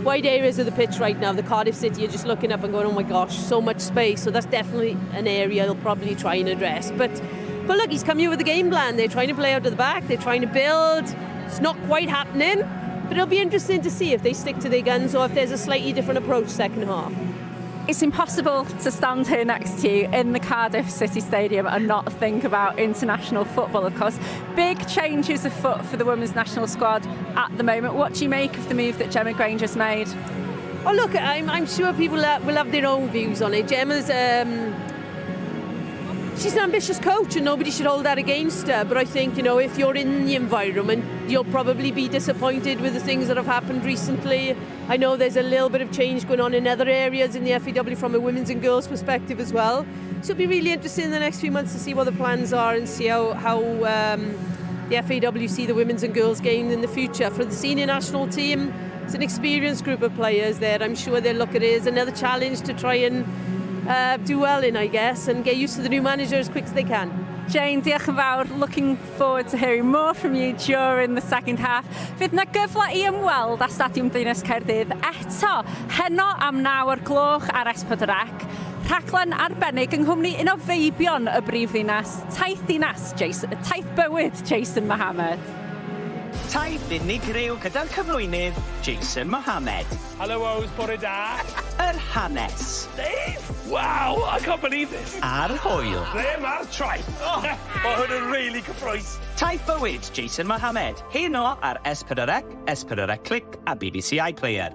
wide areas of the pitch right now. The Cardiff City are just looking up and going, oh my gosh, so much space. So that's definitely an area he'll probably try and address. But but look, he's come here with a game plan. They're trying to play out of the back. They're trying to build. It's not quite happening, but it'll be interesting to see if they stick to their guns or if there's a slightly different approach second half. It's impossible to stand here next to you in the Cardiff City Stadium and not think about international football, of course. Big changes afoot for the women's national squad at the moment. What do you make of the move that Gemma Granger's made? Oh, look, I'm, I'm sure people will have their own views on it. Gemma's um, She's an ambitious coach and nobody should hold that against her. But I think, if you're in the environment, you'll probably be disappointed with the things that have happened recently. I know there's a little bit of change going on in other areas in the FAW from a women's and girls perspective as well. So it'll be really interesting in the next few months to see what the plans are and see how the FAW see the women's and girls game in the future. For the senior national team, it's an experienced group of players there. I'm sure they'll look at it as another challenge to try and do well in, I guess, and get used to the new manager as quick as they can. Jane, diolch yn fawr. Looking forward to hearing more from you during the second half. Fydd na gyfle i ymweld â Stadiwm Dinas Caerdydd eto heno am 9 o'r gloch ar S4C. Rhaglen arbennig yng nghwmni un o feibion y brif ddinas, Taith Dinas, Jason, Taith Bywyd Jason Mohammad. Taith unigryw gyda'r cyflwynydd Jason Mohammad. Hello, Ows, bore da. Yr hanes. Dave! Wow, I can't believe this. A'r hwyl. Ble mae'r traeth? Oh, mae hwn yn really cyffrous. Taith Bywyd Jason Mohammad. Heno ar S4C, S4C Clic a BBC iPlayer.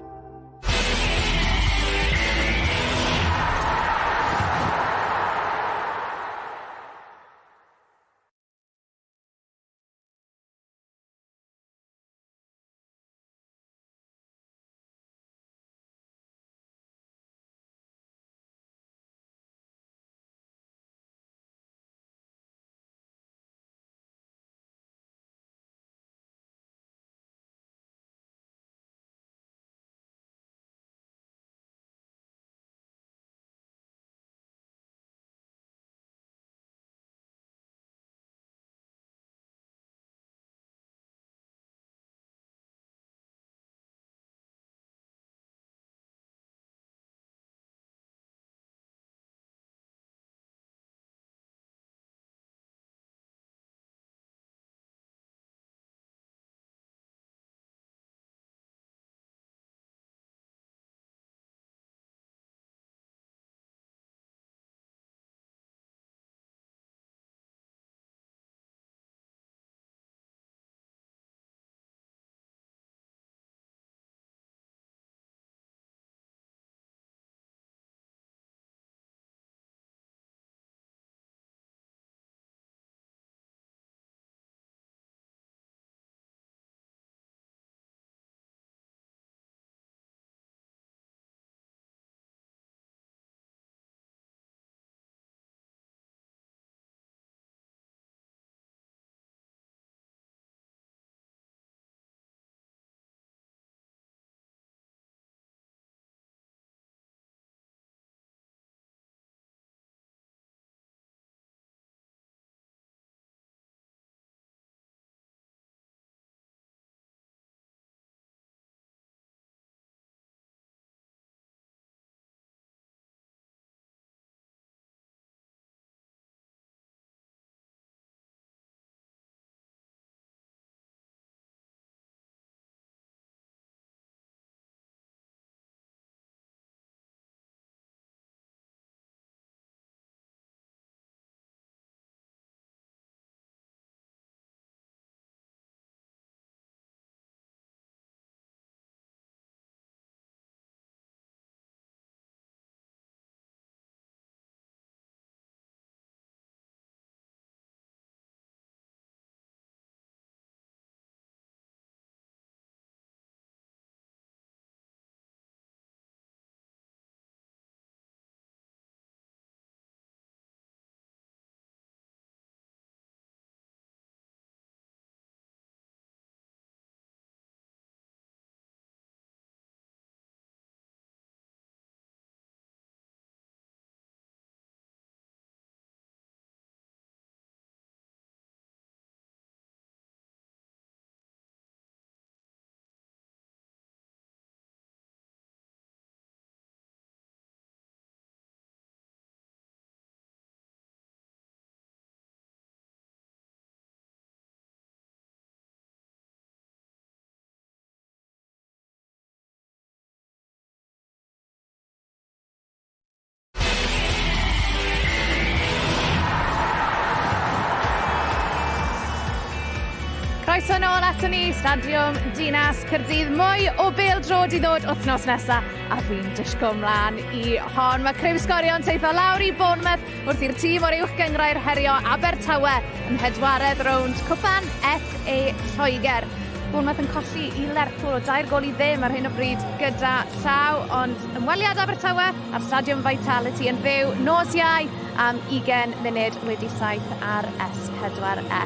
aton ni, Stadiwm Dinas Caerdydd. Mwy o bêl-droed i ddod wythnos nesa, a fi'n disgwyl mlaen i hon. Mae criw Sgorio'n teithio lawr i Bournemouth wrth i'r tîm o'r Uwch Gynghrair herio Abertawe ym mhedwaredd rownd Cwpan FA Lloegr. Bournemouth yn colli i Lerpwl o dair gôl i ddim ar hyn o bryd gyda llaw, ond ymweliad Abertawe ar Stadiwm Vitality yn fyw nos Iau am 20 munud wedi 7 ar S4C.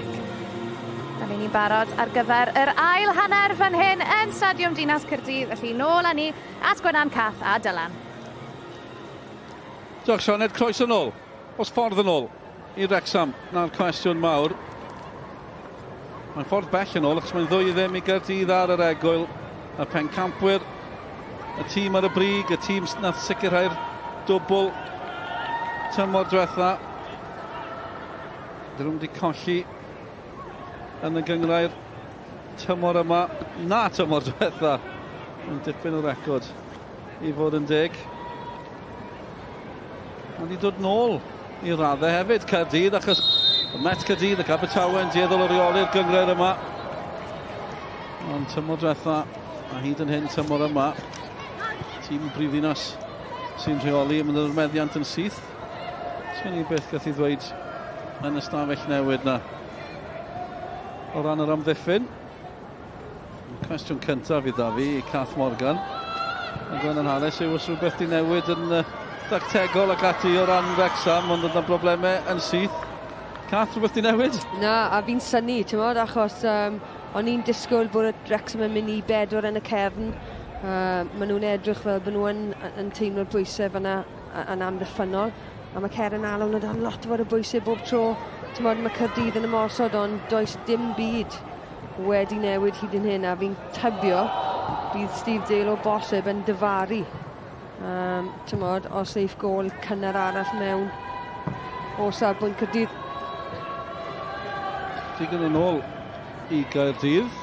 Da ni'n barod ar gyfer yr ail hanner fan hyn yn Stadiwm Dinas Caerdydd, felly nôl â ni at Gwenan, Cath a Dylan. Diolch Sioned, croeso nôl. Os ffordd yn ôl i Wrecsam, na'r cwestiwn mawr. Mae'n ffordd bell yn ôl achos mae'n ddwy i ddim i Gaerdydd ar yr egwyl. Y pencampwyr, y tîm ar y brig, y tîm nath sicrhau'r dwbl tymor diwetha. Dyn nhw'n wedi colli yn y gynghrair tymor yma, na tymor diwetha. Yn dipyn o record i fod yn deg. Mae wedi dod nôl i raddau hefyd Caerdydd achos y Met Caerdydd ac Abertawe yn dueddol o reoli'r gynghrair yma. Ond tymor diwetha a hyd yn hyn tymor yma, tîm brifddinas sy'n rheoli yn mynd yr meddiant yn syth. Sgen i beth gath i ddweud yn y stafell newid na. O ran yr amddiffyn, Cwestiwn cyntaf fydd da fi i Cath Morgan. Yn Gwennan Harris yw os rhywbeth di newid yn uh, dactegol ac ati o ran Wrexham, ond yna broblemau yn syth. Cath, rhywbeth di newid? Na, a fi'n synnu, ti'n modd, achos um, o'n i'n disgwyl bod Wrexham yn mynd i bedwar yn y cefn. Uh, maen nhw'n edrych fel bod nhw yn, yn teimlo'r bwysau fyna yn amddiffynnol. A mae Ceren Allen o dan lot fawr o bwysau bob tro. Ti'n modd, mae Caerdydd yn ymosod, ond does dim byd wedi newid hyd yn hyn a fi'n tybio bydd Steve Dale o bosib yn dyfaru um, tymod, os eiff gôl cynnar arall mewn o safbwynt Caerdydd. Digon yn ôl i Gaerdydd.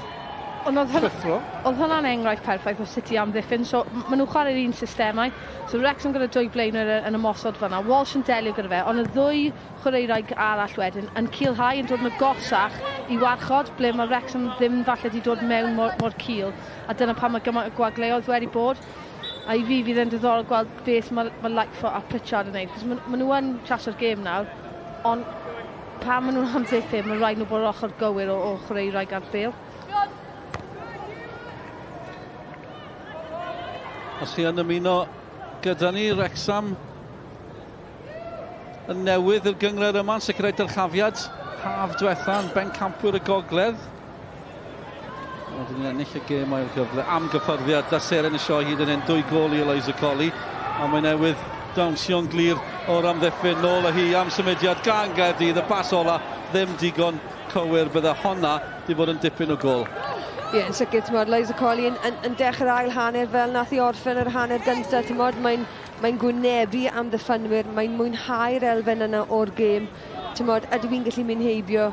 Ond oedd hwnna, oedd hwnna'n enghraifft perffaith o sut i amddiffyn. So, maen nhw'n chwarae'r un systemau. So, Wrexham gyda dwy blaenwyr yn ymosod fanna. Walsh yn delio gyda fe, ond y ddwy chwaraewraig arall wedyn yn culhau, yn dod yn agosach i warchod ble mae Wrexham ddim falle wedi dod mewn mor, mor cul. A dyna pam mae gymaint o gwagleoedd wedi bod. A i fi fydd e'n diddorol gweld beth mae, mae Lightfoot a Pritchard yn neud. Cos maen ma nhw yn chaso'r gêm nawr, ond pan maen nhw'n amddiffyn, mae'n rhaid nhw bod yr ochr gywir o, o chwaraewraig ar bêl. Os chi yn ymuno gyda ni, Wrexham yn newydd i'r gynghrair yma yn sicrhau dyrchafiad haf diwetha yn bencampwyr y gogledd. Wedyn ni'n ennill y gêm ail gyfle am gyffyrddiad da seren y sioe hyd yn hyn, dwy gôl i Eliza Colley a mae newydd dawnsio'n glir o'r amddiffyn nôl â hi am symudiad gan Gaerdydd y bas ola ddim digon cywir bydde honna di bod yn dipyn o gôl. Ie, yeah, yn sicr, ti'n Liza Colley yn, yn, yn dechrau'r ail hanner fel nath i orffen yr hanner gyntaf, ti'n mae'n Mae'n gwynebu amddiffynwyr, mae'n mwynhau'r elfen yna o'r gêm. Timod, ydw i'n gallu mynd heibio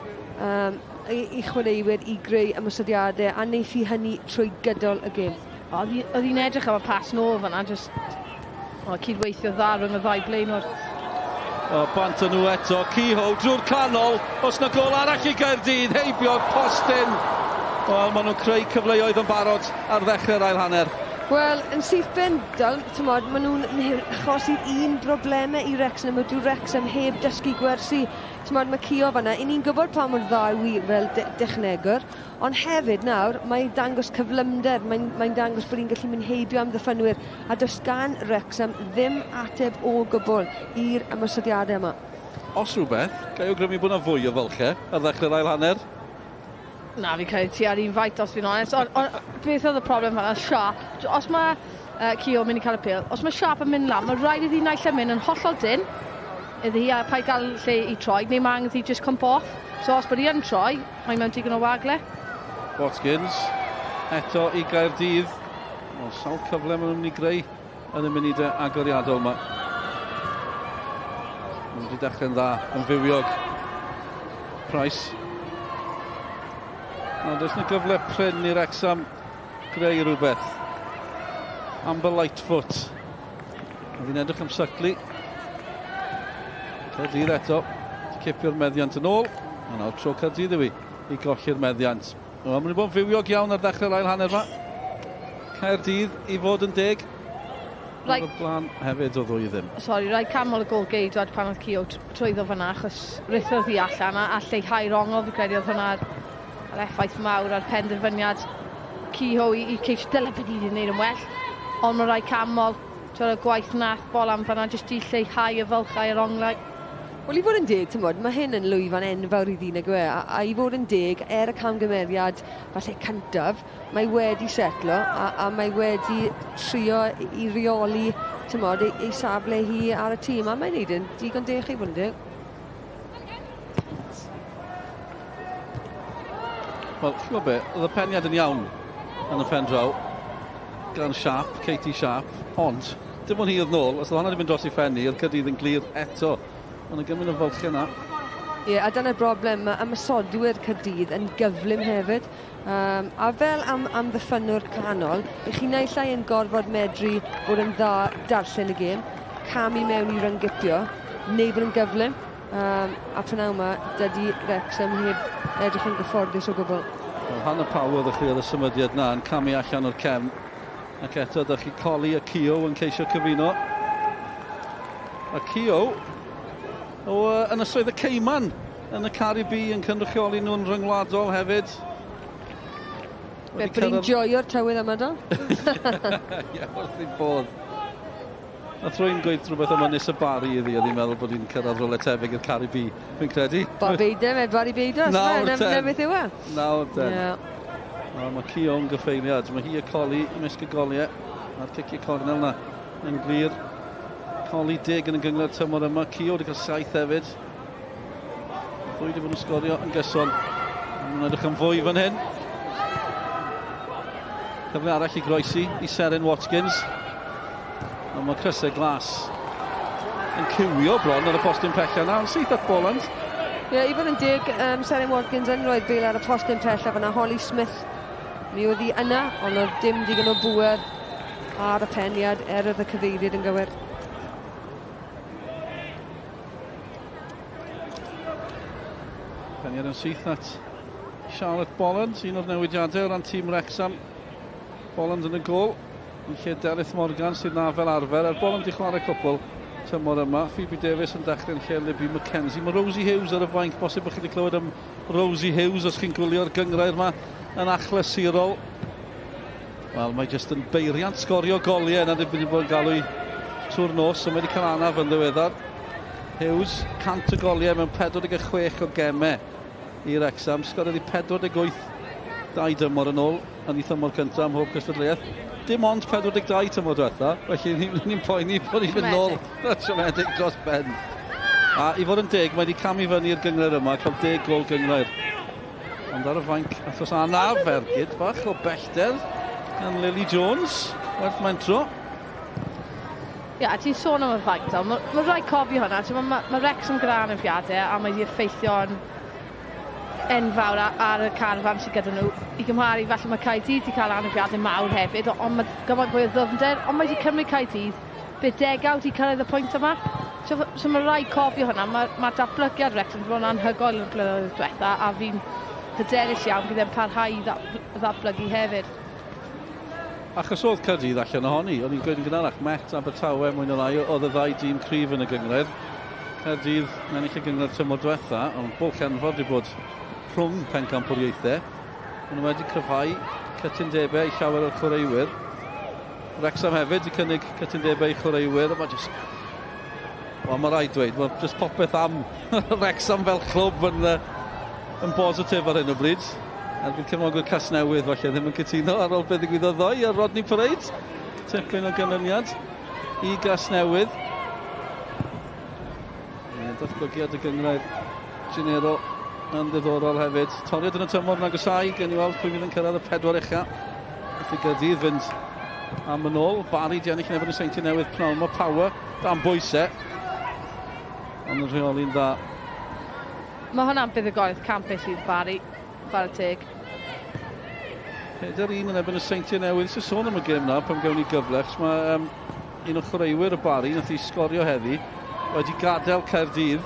um, i, i chwaraewyr i greu ymosodiadau a wneith hi hynny trwy gydol y gêm. Oedd hi'n edrych am y pas nôl fan'na, jyst o, cydweithio dda rhwng y ddau blaenwr. O, bant â nhw eto, Kehoe drwy'r canol, os na gol arall i Gaerdydd, heibio'r postyn. Wel, maen nhw'n creu cyfleoedd yn barod ar ddechrau'r ail hanner. Wel, yn syth bin, Dyl, t'mod, maen nhw'n achosi'r un broblemau i Wrexham, a dyw Wrexham heb dysgu gwersi. T'mod, mae Cio fan'na, 'yn ni'n gwybod pa mor dda yw hi fel de dechnegwr, ond hefyd nawr, mae'n dangos cyflymder, mae'n mae dangos bod hi'n gallu mynd heibio amddiffynwyr, a does gan Wrexham ddim ateb o gwbl i'r ymosodiadau yma. Os rhywbeth, ga i awgrymu bod 'na fwy o fylchau ar ddechrau'r ail hanner? Na, fi'n credu ti ar un faint os fi'n onest. Ond on, beth oedd y problem fan'na? Sharp. Os mae uh, Kio yn mynd i cael y pêl, os mae Sharp yn mynd lan, mae rhaid iddi naill ai mynd yn hollol dyn, iddi hi a paid gael lle i troi, neu mae angen iddi just cwmpo off. So os bod hi yn troi, mae mewn digon o wagle. Watkins, eto i Gaerdydd. O, sawl cyfle maen nhw'n mynd i greu yn y munudau agoriadol yma. Maen nhw wedi dechrau'n dda, yn fywiog. Price. Ond oes yna gyfle prin i Wrexham greu rhywbeth. Amber Lightfoot. Oedd hi'n edrych am Suckley. Caerdydd eto. Cipio'r meddiant yn ôl. A nawr tro Caerdydd yw i, i golli'r meddiant. Wel, maen nhw wedi bod yn fywiog iawn ar ddechrau'r ail hanner yma. Caerdydd i fod yn deg. Right. Ar y blaen hefyd o ddwy ddim. Sorry, rhaid canmol y gol geidwad pan oedd Cio trwyddo fyna achos rithrodd hi allan a, a lleihau'r ongl. Fi credu oedd hwnna ar effaith mawr ar penderfyniad Kehoe i, i ceisio dyle beth i wedi gwneud yn well. Ond mae rhaid canmol twel, y gwaith nath bol am fyna jyst i lleihau y fylchau yr onglau. Wel i fod yn deg, t'mod, ma' hyn yn lwyfan enfawr iddi nag yw e? A, a i fod yn deg, er y camgymeriad falle cyntaf, mae wedi setlo a, a mae wedi trio i reoli, t'mod, ei, ei safle hi ar y tîm, a mae'n neud yn digon deg i fod yn deg. Wel, ti'n gwybod be, oedd y peniad yn iawn yn y pen draw gan Sharp, Katie Sharp, ond Dim ond hi oedd nôl, os oedd honna wedi mynd dros ei phen hi, oedd Caerdydd yn glir eto. Mae yna gymaint o fylchau yna. Ie, yeah, a dyna'r broblem, mae ymosodwyr Caerdydd yn gyflym hefyd. Um, a fel am, am ddiffynwr canol, i chi naill ai yn gorfod medru bod yn dda darllen y gêm, camu mewn i ryngipio, neu bod yn gyflym. Um, a prynawn yma, dydy Wrexham heb edrych yn gyfforddus o gwbl. Wel, Hannah Powell ddechreuodd y symudiad na yn camu allan o'r cefn. Ac eto, da chi Colli a Keogh yn ceisio cyfuno. A Keogh o uh, Ynysoedd y Cayman yn y Caribi yn cynrychioli nhw'n rhyngwladol hefyd. Fe bod ni'n joio'r tywydd yma do? Ie, wrth ei bodd. Nath rwy'n gweud rhywbeth am Ynys y Barri iddi, oedd hi'n meddwl bod hi'n cyrraedd rhywle tebyg i'r Caribi, fi'n credu. Barbados, mae Barbados, Nawr ten. Na beth yw e. Nawr ten. Yeah. O, mae Keown gyffeiliad, mae hi y coli ymysg y goliau, a'r ciciau cornel na yn glir. Coli deg yn y gyngor tymor yma, Keown wedi cael saith hefyd. Ddwy wedi bod yn sgorio yn gyson. Mae'n edrych am fwy fan hyn. Cyfle arall i groesi i Seren Watkins. Ond mae crysau glas yn cywio bron ar y postyn pella na, ond syth at Boland. Ie, yeah, i fod yn deg, um, Seren Watkins yn rhoi'r bel ar y postyn pella fyna. Holly Smith, mi oedd hi yna, ond oedd dim digon o bŵer ar y peniad er oedd y cyfeiriad yn gywir. Peniad yn syth at Charlotte Bolland, un o'r newidiadau o ran tîm Wrexham. Bolland yn y gôl, yn lle Delyth Morgan sydd na fel arfer. Er Bolland i chwarae cwpl tymor yma. Phoebe Davies yn dechrau yn lle Libby McKenzie. Mae Rosie Hughes ar y fainc, bosib bod chi wedi clywed am Rosie Hughes os chi'n gwylio'r gynghrair yma yn achlysurol. Wel, mae jyst yn beiriant sgorio goliau yna wedi bod yn galw i trwy'r nos, ond mae wedi cael anaf yn ddiweddar. Hughes, 100 o goliau mewn 46 o gemau i Wrexham. Sgoriodd i 48 dau dymor yn ôl yn ei thymor cyntaf ym mhob cystadleuaeth. Dim ond 42 tymor diwetha, felly ni'n ni poeni bod ni'n mynd nôl siomedig dros ben. A i fod yn deg, mae wedi camu fyny i'r gynghrair yma, cael deg gol gynghrair. Ond ar y fainc, achos anaf ergyd bach o bellter gan Lily Jones, werth mentro. Ie, yeah, ti'n sôn am y fainc, do. Mae ma rhaid cofio hwnna. Mae ma, ma Wrexham gyda anafiadau a mae wedi effeithio'n enfawr ar y carfan sydd gyda nhw. I gymharu, falle mae Caerdydd wedi cael anafiadau mawr hefyd, ond mae gymaint fwy o ddyfnder, ond mae wedi cymryd Caerdydd beth degawd i cyrraedd y pwynt yma. So, so mae rhaid cofio hwnna, mae, mae datblygiad Wrexham wedi bod yn anhygoel yn y blynyddoedd diwetha, a fi'n hyderus iawn bydd e'n parhau i ddatblygu hefyd. Achos oedd Caerdydd allan ohoni, o'n i'n gweud yn gynharach, Met, Abertawe, mwy na lai, oedd y ddau dîm cryf yn y gynghrair. Caerdydd yn ennill y gynghrair tymor diwetha, ond bwlch enfawr wedi bod rhwng pencampwriaethau. Maen nhw wedi cryfhau cytundebau i llawer o'r chwaraewyr. Wrexham hefyd i cynnig cytundebau i chwaraewyr, a mae jyst... Wel, mae rhaid dweud, mae jyst popeth am Wrexham fel clwb yn, yn bositif ar hyn o bryd. Er bydd cefnogwyr Casnewydd falle ddim yn cytuno ar ôl beth ddigwyddodd ddoe ar Rodney Parade. Tipyn o ganlyniad i Gasnewydd. Datblygiad y gynghrair Genero yn ddiddorol hefyd. Toriad yn y tymor yn agosau, gen i weld pwy fydd yn cyrraedd y pedwar ucha. Wrth i Gaerdydd fynd am yn ôl. Barry di ennill yn erbyn y Seintiau Newydd pnawn yma. Power dan bwysau. Ond yn rheoli'n dda. Mae hwnna'n buddugoliaeth campus i'r Barry. Chwarae teg. 4-1 yn erbyn y Seintiau Newydd. Sy'n sôn am y gêm na, pan gawn ni gyfle, achos mae um, un o chwaraewyr y Barry, nath i sgorio heddi, wedi gadael Caerdydd.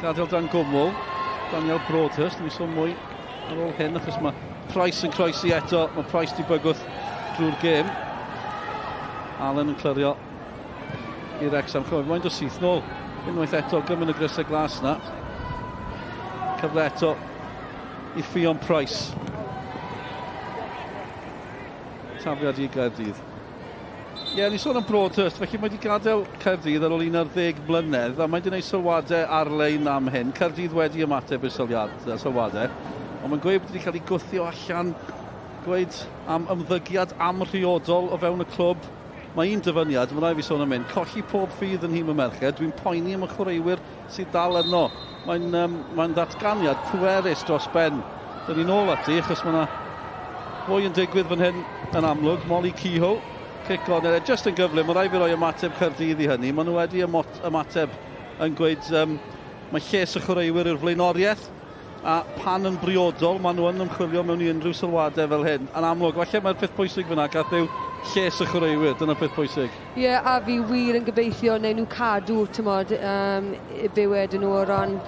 Gadael dan gwmwl. Daniel Broadhurst, ni sôn mwy ar ôl hyn, achos mae Price yn croesi eto. Mae Price di bygwth drwy'r gêm. Allen yn clirio i Wrexham. Chymod, mae'n dod syth nôl. Unwaith eto, gymryd y grysau glas na. Cyfle eto i Ffion Price. Tafliad i Gaerdydd. Ie, yeah, ni sôn am Broadhurst, felly mae wedi gadael Caerdydd ar ôl 11 mlynedd, a mae wedi gwneud sylwadau ar-lein am hyn. Caerdydd wedi ymateb i'r sylwadau, ond mae'n gweud bod wedi cael ei gwthio allan, gweud am ymddygiad amrhiodol o fewn y clwb. Mae un dyfyniad, mae rhaid fi sôn am hyn, colli pob ffydd yn nhîm y merched, dwi'n poeni am y chwaraewyr sydd dal yno. Mae'n um, mae ddatganiad pwerus dros ben. Dyn ni'n ôl ati, achos mae yna fwy yn digwydd fan hyn yn amlwg. Molly Kehoe, cic on, e just yn gyflym, mae rhaid fi roi ymateb Caerdydd i hynny. Maen nhw wedi ymateb yn gweud um, mae lles y chwaraewyr yw'r flaenoriaeth a pan yn briodol, maen nhw yn ymchwilio mewn i unrhyw sylwadau fel hyn. Yn amlwg, falle mae'r peth pwysig fyna, gath yw lles y chwaraewyr, dyna'r peth pwysig. Ie, a fi wir yn gobeithio wnewn nhw cadw, t'mod, yym, be wedyn nhw o ran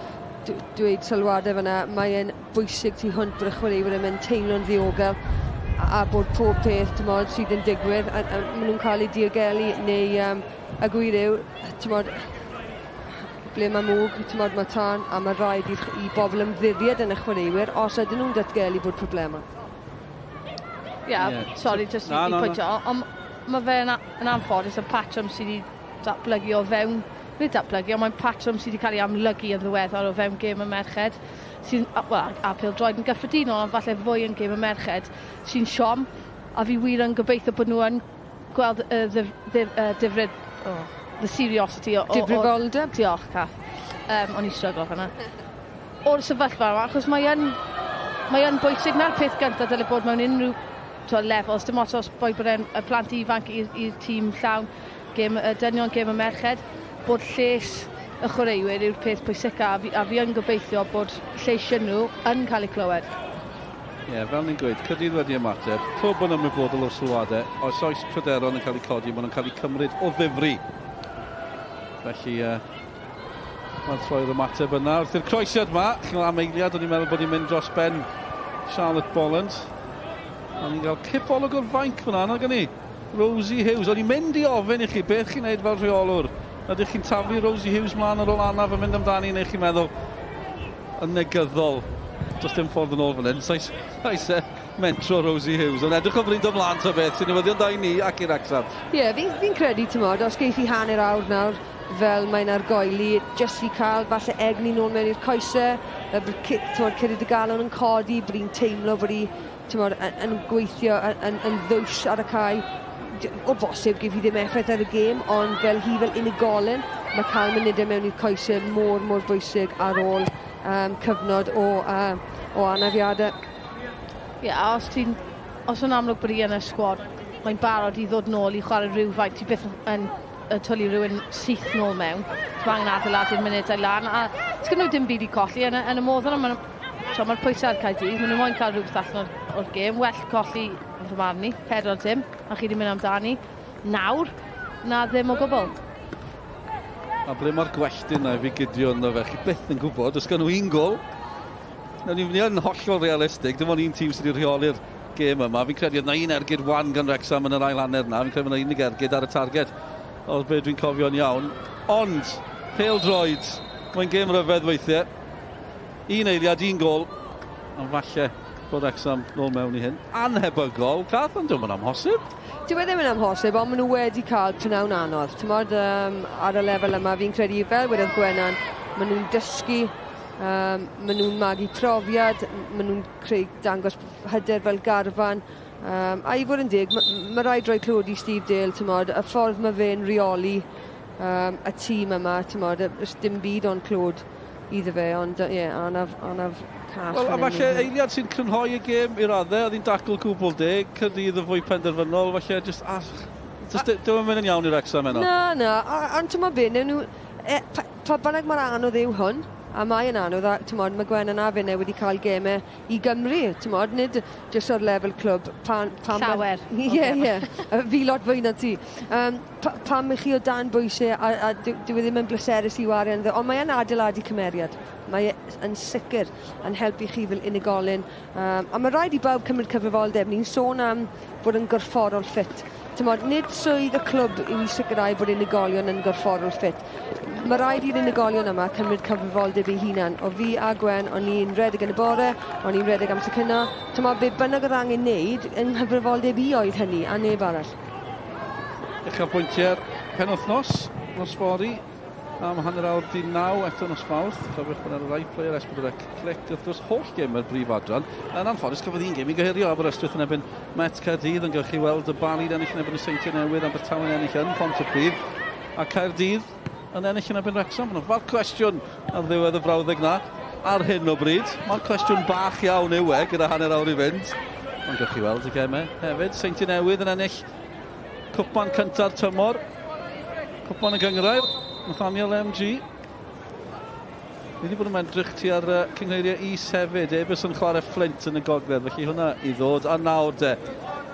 dweud sylwadau fyna. Mae e'n bwysig tu hwnt bod y chwaraewyr yn mynd teimlo'n ddiogel a, a bod pob peth, t'mod, sydd yn digwydd, a, a maen nhw'n cael eu diogelu neu um, y gwir yw, t'mod, ble mae mwg, t'mod, mae tân, a mae rhaid i, i bobl ymddiried yn y chwaraewyr os ydyn nhw'n datgelu bod problemau. Ie, yeah, sorry, just na, i pwyntio, ond mae fe'n yn anffodus y patrwm sydd wedi datblygu o fewn, nid datblygu, ond mae'n patrwm sydd wedi cael ei amlygu yn ddiweddar o fewn gêm y merched, sy'n, wel, a pêl-droed yn gyffredinol, ond falle fwy yn gêm y merched, sy'n siom, a fi wir yn gobeithio bod nhw yn gweld y ddif, ddif, uh, difryd, oh, the seriosity o... Difrifoldeb? Diolch, Cath. Um, o'n i'n stryglo fanna. O'r sefyllfa yma, achos mae yn, mae yn bwysig, na'r peth gyntaf dyle bod mewn unrhyw t'o' lefels, dim ots os boed bod e'n y plant ifanc i'r tîm llawn, gêm y dynion, gêm y merched, bod lles y chwaraewyr yw'r peth pwysica a fi, a fi yn gobeithio bod lleisiau nhw yn cael eu clywed. Ie, yeah, fel ni'n gweud, Caerdydd wedi ymateb, clwb yn ymwybodol o'r sylwadau, os oes pryderon yn cael eu codi, maen nhw'n cael eu cymryd o ddifri. Felly, uh, mae'n troi'r ymateb yna. Wrth i'r croesiad yma, chi'n am eiliad, o'n i'n meddwl bod hi'n mynd dros ben Charlotte Bolland. O'n i'n cael cip olwg o'r fainc fyna, nag o'n i? Rosie Hughes. O'n i'n mynd i ofyn i chi beth chi'n neud fel rheolwr. Ydych chi'n taflu Rosie Hughes mlaen ar ôl anaf yn mynd amdani neu chi'n meddwl yn negyddol? Does dim ffordd yn ôl fan hyn. Saes, saes e mentro Rosie Hughes. Ond edrych o bryd ymlaen ta beth, sy'n newyddion da i ni ac i'r Wrexham. Ie, yeah, fi'n fi credu, ti'n modd, os geith hi hanner awr nawr, fel mae'n argoeli, jyst i cael falle egni nôl mewn i'r coesau, ti'n cyrraedd y galon yn codi, bod hi'n teimlo bod hi timod, yn, yn gweithio yn, yn, yn ddwys ar y cae. O bosib, gyf hi ddim effaith ar y gêm, ond fel hi fel unigolyn, mae cael munudau mewn i'r coesau mor, mor bwysig ar ôl um, cyfnod o, uh, o anafiadau. Ie, yeah, os ti'n os yn amlwg bod hi yn y sgwad, mae'n barod i ddod nôl i chwarae rhywfaint, ti byth yn y twli rhywun syth nôl mewn. Mae angen adeiladu'r munudau lan, a sgyn nhw dim byd i colli yn y, yn y modd yna. Mae'r so, mae pwysau ar Caerdydd, maen nhw moyn cael rhywbeth allan o'r, or gêm. Well colli yn fy marn i, 4-0, a chi wedi mynd amdani nawr, na ddim o gwbl. A ble mae'r gwelltyn na i fi gydio ynddo fe? Chi byth yn gwybod, os gan nhw un gol. Nawr, ni yn hollol realistig, dim ond un tîm sydd wedi rheoli'r gêm yma. Fi'n credu oedd na un ergyd wan gan Wrexham yn yr ail hanner na. Fi'n credu bod na unig ergyd ar y targed o'r be dwi'n cofio'n iawn. Ond, pêl droed, mae'n gêm ryfedd weithiau. Un eiliad, un gol, ond falle bod Wrexham nôl mewn i hyn. Anhebygol, Cath, ond dwi'n amhosib. Dyw e ddim yn amhosib, ond maen nhw wedi cael prynawn anodd. T'mod, um, ar y lefel yma, fi'n credu, fel wedodd Gwenan, maen nhw'n dysgu, um, maen nhw'n magu profiad, maen nhw'n creu dangos hyder fel garfan. Um, a i fod yn deg, mae ma rhaid rhoi clod i Steve Dale, tymod, y ffordd mae fe'n reoli um, y tîm yma, tymod, ys dim byd ond clod iddo fe, ond ie, yeah, anaf, anaf cas. Wel, a falle eiliad sy'n crynhoi y gêm i raddau, oedd hi'n dacl cwbl deg, Caerdydd yn fwy penderfynol, falle just, ah, just ah, dyw e'n mynd yn iawn i Wrexham heno. Na, na, ond ti'n be, newn nhw, e, pa, pa bynnag mae'r anodd yw hwn, A mae yn anodd, a t'mod, mae Gwenan a finne wedi cael gemau i Gymru, t'mod, nid jyst ar lefel clwb. Pan, pan Llawer. Ie, ie. Fi lot fwy na ti. Um, pa, pam i chi o dan bwysau a, a dyw, dyw e ddim yn bleserus i wario ynddo, ond mae e'n adeiladu cymeriad. Mae e yn sicr yn helpu chi fel unigolyn. Um, a mae rhaid i bawb cymryd cyfrifoldeb. Ni'n sôn am fod yn gorfforol ffit. Tymod, nid swydd y clwb yw i sicrhau bod unigolion yn gorfforol ffit. Mae rhaid i'r unigolion yma cymryd cyfrifoldeb eu hunan. O fi a Gwen, o'n i'n rhedeg yn y bore, o'n i'n rhedeg amser cynno. Tymod, be bynnag oedd angen wneud, yng nghyfrifoldeb i oedd hynny, a neb arall. Uchafbwyntiau'r penwythnos, nos fory, am hanner awr di naw eto nos Fawrth. Cofiwch bod ar yr iPlayer, S4C Clic, wrth gwrs, holl gem yr brif adran. Yn anffodus, cafodd un gêm i gohirio Aberystwyth yn erbyn Met Caerdydd, yn gewch chi weld y Barri'n ennill yn erbyn y Seintiau Newydd, Abertawe'n ennill yn Pontypridd, a Caerdydd yn ennill yn erbyn Wrexham. Mae'n fawr cwestiwn ar ddiwedd y frawddeg na ar hyn o bryd. Mae'n cwestiwn bach iawn yw e, gyda hanner awr i fynd. Ond gewch chi weld y gemau hefyd. Seintiau Newydd yn ennill Cwpan cynta'r tymor. Cwpan y gynghrair. Nathaniel MG. Ni wedi bod yn edrych tua'r uh, cynghreiriau is hefyd. Ebus yn chwarae Flint yn y gogledd, felly hwnna i ddod. A nawr de,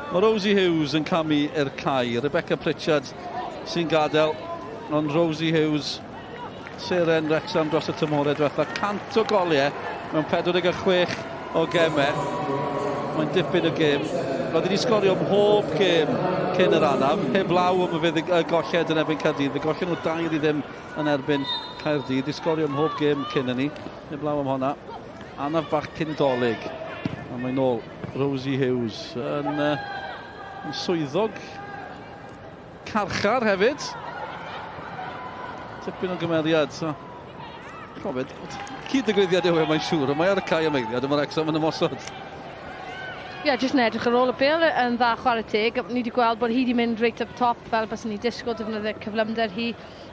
mae Rosie Hughes yn camu i'r cae. Rebecca Pritchard sy'n gadael, ond Rosie Hughes, seren Wrexham dros y tymhorau diwetha, 100 o goliau mewn 46 o gemau. Mae'n dipyn o gêm. Roedd wedi sgorio mhob gêm cyn yr anaf, heb law am y fuddug, y golled yn erbyn Caerdydd. Fe gollen nhw 2 i ddim yn erbyn Caerdydd. Wedi sgorio mhob gêm cyn hynny, heb law am honna. Anaf bach cyn dolyg. A mae'n ôl Rosie Hughes yn, uh, yn swyddog Carchar hefyd. Tipyn o gymeriad. So, chofyd, cyd-ddigwyddiad yw e, mae'n siŵr, ond mae ar y cae am eiliad, a mae'r Wrexham yn ymosod. Ie, yeah, jyst yn edrych ar ôl y bêl yn dda chwarae teg. Ni wedi gweld bod hi wedi mynd reit up top fel bys ni disgwyl defnyddio cyflymder hi.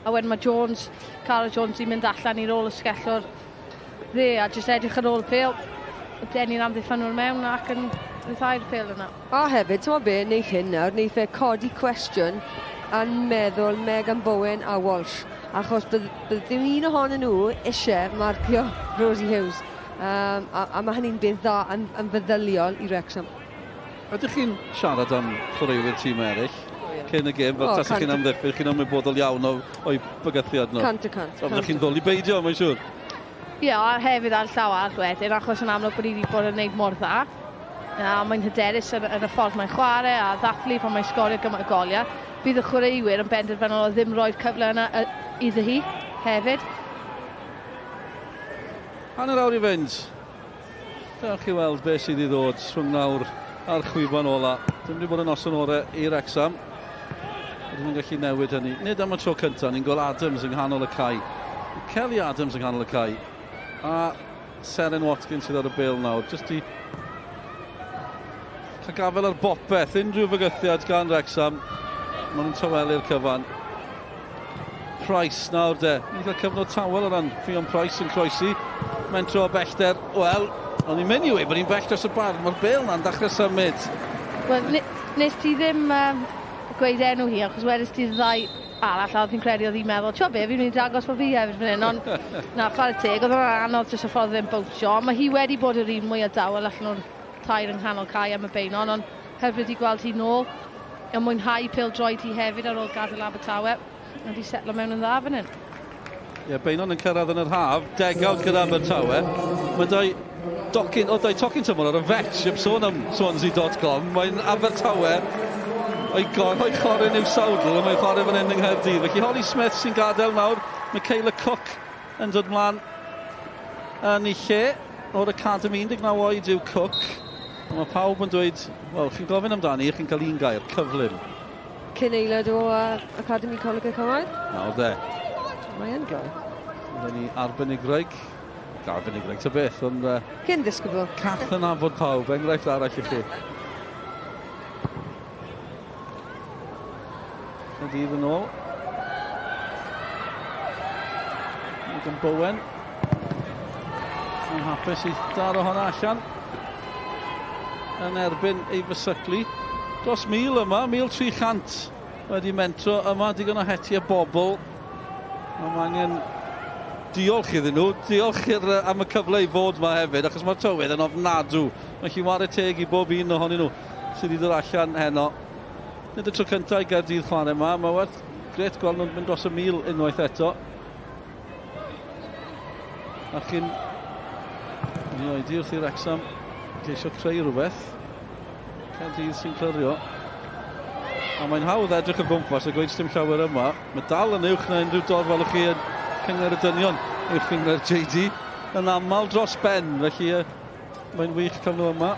A wedyn mae Jones, Cara Jones, wedi mynd allan i'r ôl y sgellwr dde a jyst edrych ar ôl y bêl. Denu'r amddiffynwr mewn ac yn rhyddhau'r pêl yna. A hefyd, t'mod be, neith hyn nawr, neith e codi cwestiwn yn meddwl Megan Bowen a Walsh, achos bydd, bydd dim un ohonyn nhw isie marcio Rosie Hughes. Um, a, a mae hynny'n beth dda yn, yn feddyliol i Wrexham. Ydych chi'n siarad am chwaraewyr tîm eraill cyn y gêm, fel oh, tasach chi'n amddiffyn, chi'n ymwybodol iawn o'i bygythiad nhw? 100%. So, byddwch chi'n ddwl i beidio, mae'n siŵr. Ie, a hefyd ar llaw arall wedyn, achos yn amlwg bod hi wedi bod yn gwneud mor dda. A mae'n hyderus yn, yn y ffordd mae'n chwarae a ddathlu pan mae'n sgorio gymaint o goliau. Bydd y chwaraewyr yn benderfynol o ddim roi'r cyfle yna iddi hi hefyd. Hanner awr i fynd. Dewch chi weld beth sydd i ddod rhwng nawr a'r chwiban ola. Dim wedi bod yn noson orau i Wrexham. Ydyn nhw'n gallu newid hynny. Nid am y tro cyntaf, ni'n gweld Adams yng nghanol y cae. Kelly Adams yng nghanol y cae. A Seren Watkins sydd ar y bêl nawr. Just i cael gafel ar bopeth. Unrhyw fygythiad gan Wrexham. Maen nhw'n tawelu'r cyfan. Price nawr de. Ni'n cael cyfnod tawel o ran Ffion Price yn croesi. Mentro o bellter. Wel, o'n i'n mynd i weud bod hi'n bell dros y bar. Mae'r bêl na'n dechrau symud. Wel, nes ti ddim um, gweud enw hi, achos wedys ti'r ddau arall, a fi'n credu oedd hi'n meddwl, ti'n be, fi'n mynd i dangos bod fi hefyd fan hyn, ond na, chwarae teg, oedd hwnna'n anodd jyst y ffordd ddim bownsio, ond mae hi wedi bod yr un mwyaf dawel allan o'r tair yng nghanol cae am y Beinon, ond hyfryd i gweld hi nôl, yn mwynhau pêl-droed hi hefyd ar ôl gadael Abertawe, a di setlo mewn yn dda fan hyn. Ie, yeah, Beinon yn cyrraedd yn yr haf, degawd gyda Abertawe. Mae dau docyn, o dau tocyn tymor ar y Vetch, heb sôn am Swansea.com. Mae'n Abertawe o'i gor, o'i choryn i'w sawdl, a mae'n chwarae fan hyn yng Nghaerdydd. Felly Holly Smith sy'n gadael nawr, Michaela Cook yn dod mlaen yn ei lle o'r Academy, 19 oed yw Cook. A mae pawb yn dweud, wel, chi'n gofyn amdani, chi'n cael un gair, cyflym. Cyn aelod o uh, Academy Coleg y Cymoedd. Nawr de. Mae yn gloi. Byddwn ni arbenigwraig. Arbenigwraig ta beth, ond... Uh, Cyn ddisgybl. Cath yn nabod pawb, enghraifft arall i chi. Caerdydd yn ôl. Megan Bowen. Yn hapus i daro hwnna allan. Yn erbyn ei fysyglu. Dros 1,000 yma, 1,300 wedi mentro yma, digon o hetiau bobl. Mae angen Diolch iddyn nhw, diolch i'r, am y cyfle i fod yma hefyd, achos mae'r tywydd yn ofnadw. Felly ware teg i bob un ohonyn nhw sydd wedi dod allan heno. Nid y tro cyntaf i Gaerdydd chwarae yma, mae werth gret gweld nhw'n mynd dros y mil unwaith eto. A chyn ni oedi wrth i Wrexham geisio creu rhywbeth. Caerdydd sy'n clirio. A mae'n hawdd edrych o gwmpas a gweud dim llawer yma. Mae dal yn uwch na unrhyw dorf welwch chi yn Cyngor y Dynion, uwch Gyngor JD, yn aml dros ben, felly uh, mae'n wych cael nhw yma.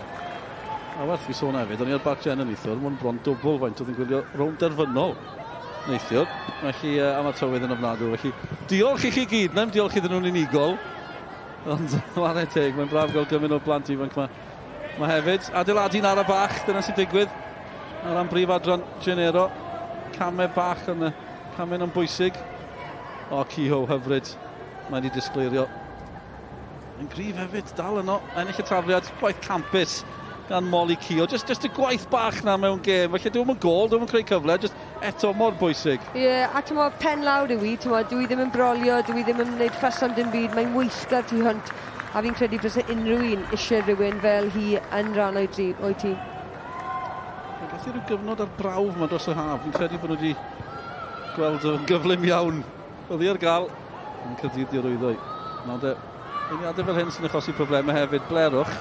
A werth fi sôn hefyd, o'n i ar Barc Jenner neithiwr, mae'n bron dwbl faint oedd yn gwylio rownd derfynol neithiwr, felly uh, am y tywydd yn ofnadw. Felly diolch i chi gyd, na'n diolch iddyn nhw'n unigol, ond chwarae teg, mae'n braf gweld gymaint o blant ifanc yma. Mae hefyd adeiladu'n ara bach, dyna sy'n digwydd ar ran brif adran Genero. Camau bach yn y camau yn bwysig. O, Kehoe hyfryd. Mae wedi disgleirio. Yn gryf hefyd, dal yno, ennill y tafliad, gwaith campus gan Molly Kehoe. Just, just y gwaith bach na mewn gêm. Felly dwi'n yn gol, dwi'n yn creu cyfle, just eto mor bwysig. Ie, yeah, a ti'n pen lawr yw i, ti'n dwi ddim yn brolio, dwi ddim yn gwneud ffys am dim byd, mae'n weithgar tu hwnt. A fi'n credu byse unrhyw un eisiau rhywun fel hi yn rhan o'i dri, o'i tîm. Mae'n gallu rhyw gyfnod ar brawf yma dros y haf. Fi'n credu bod nhw wedi gweld yn gyflym iawn. Oedd hi ar gael yn Caerdydd di arwyddo. Nawr de, eiliadau fel hyn sy'n achosi problemau hefyd. Blerwch.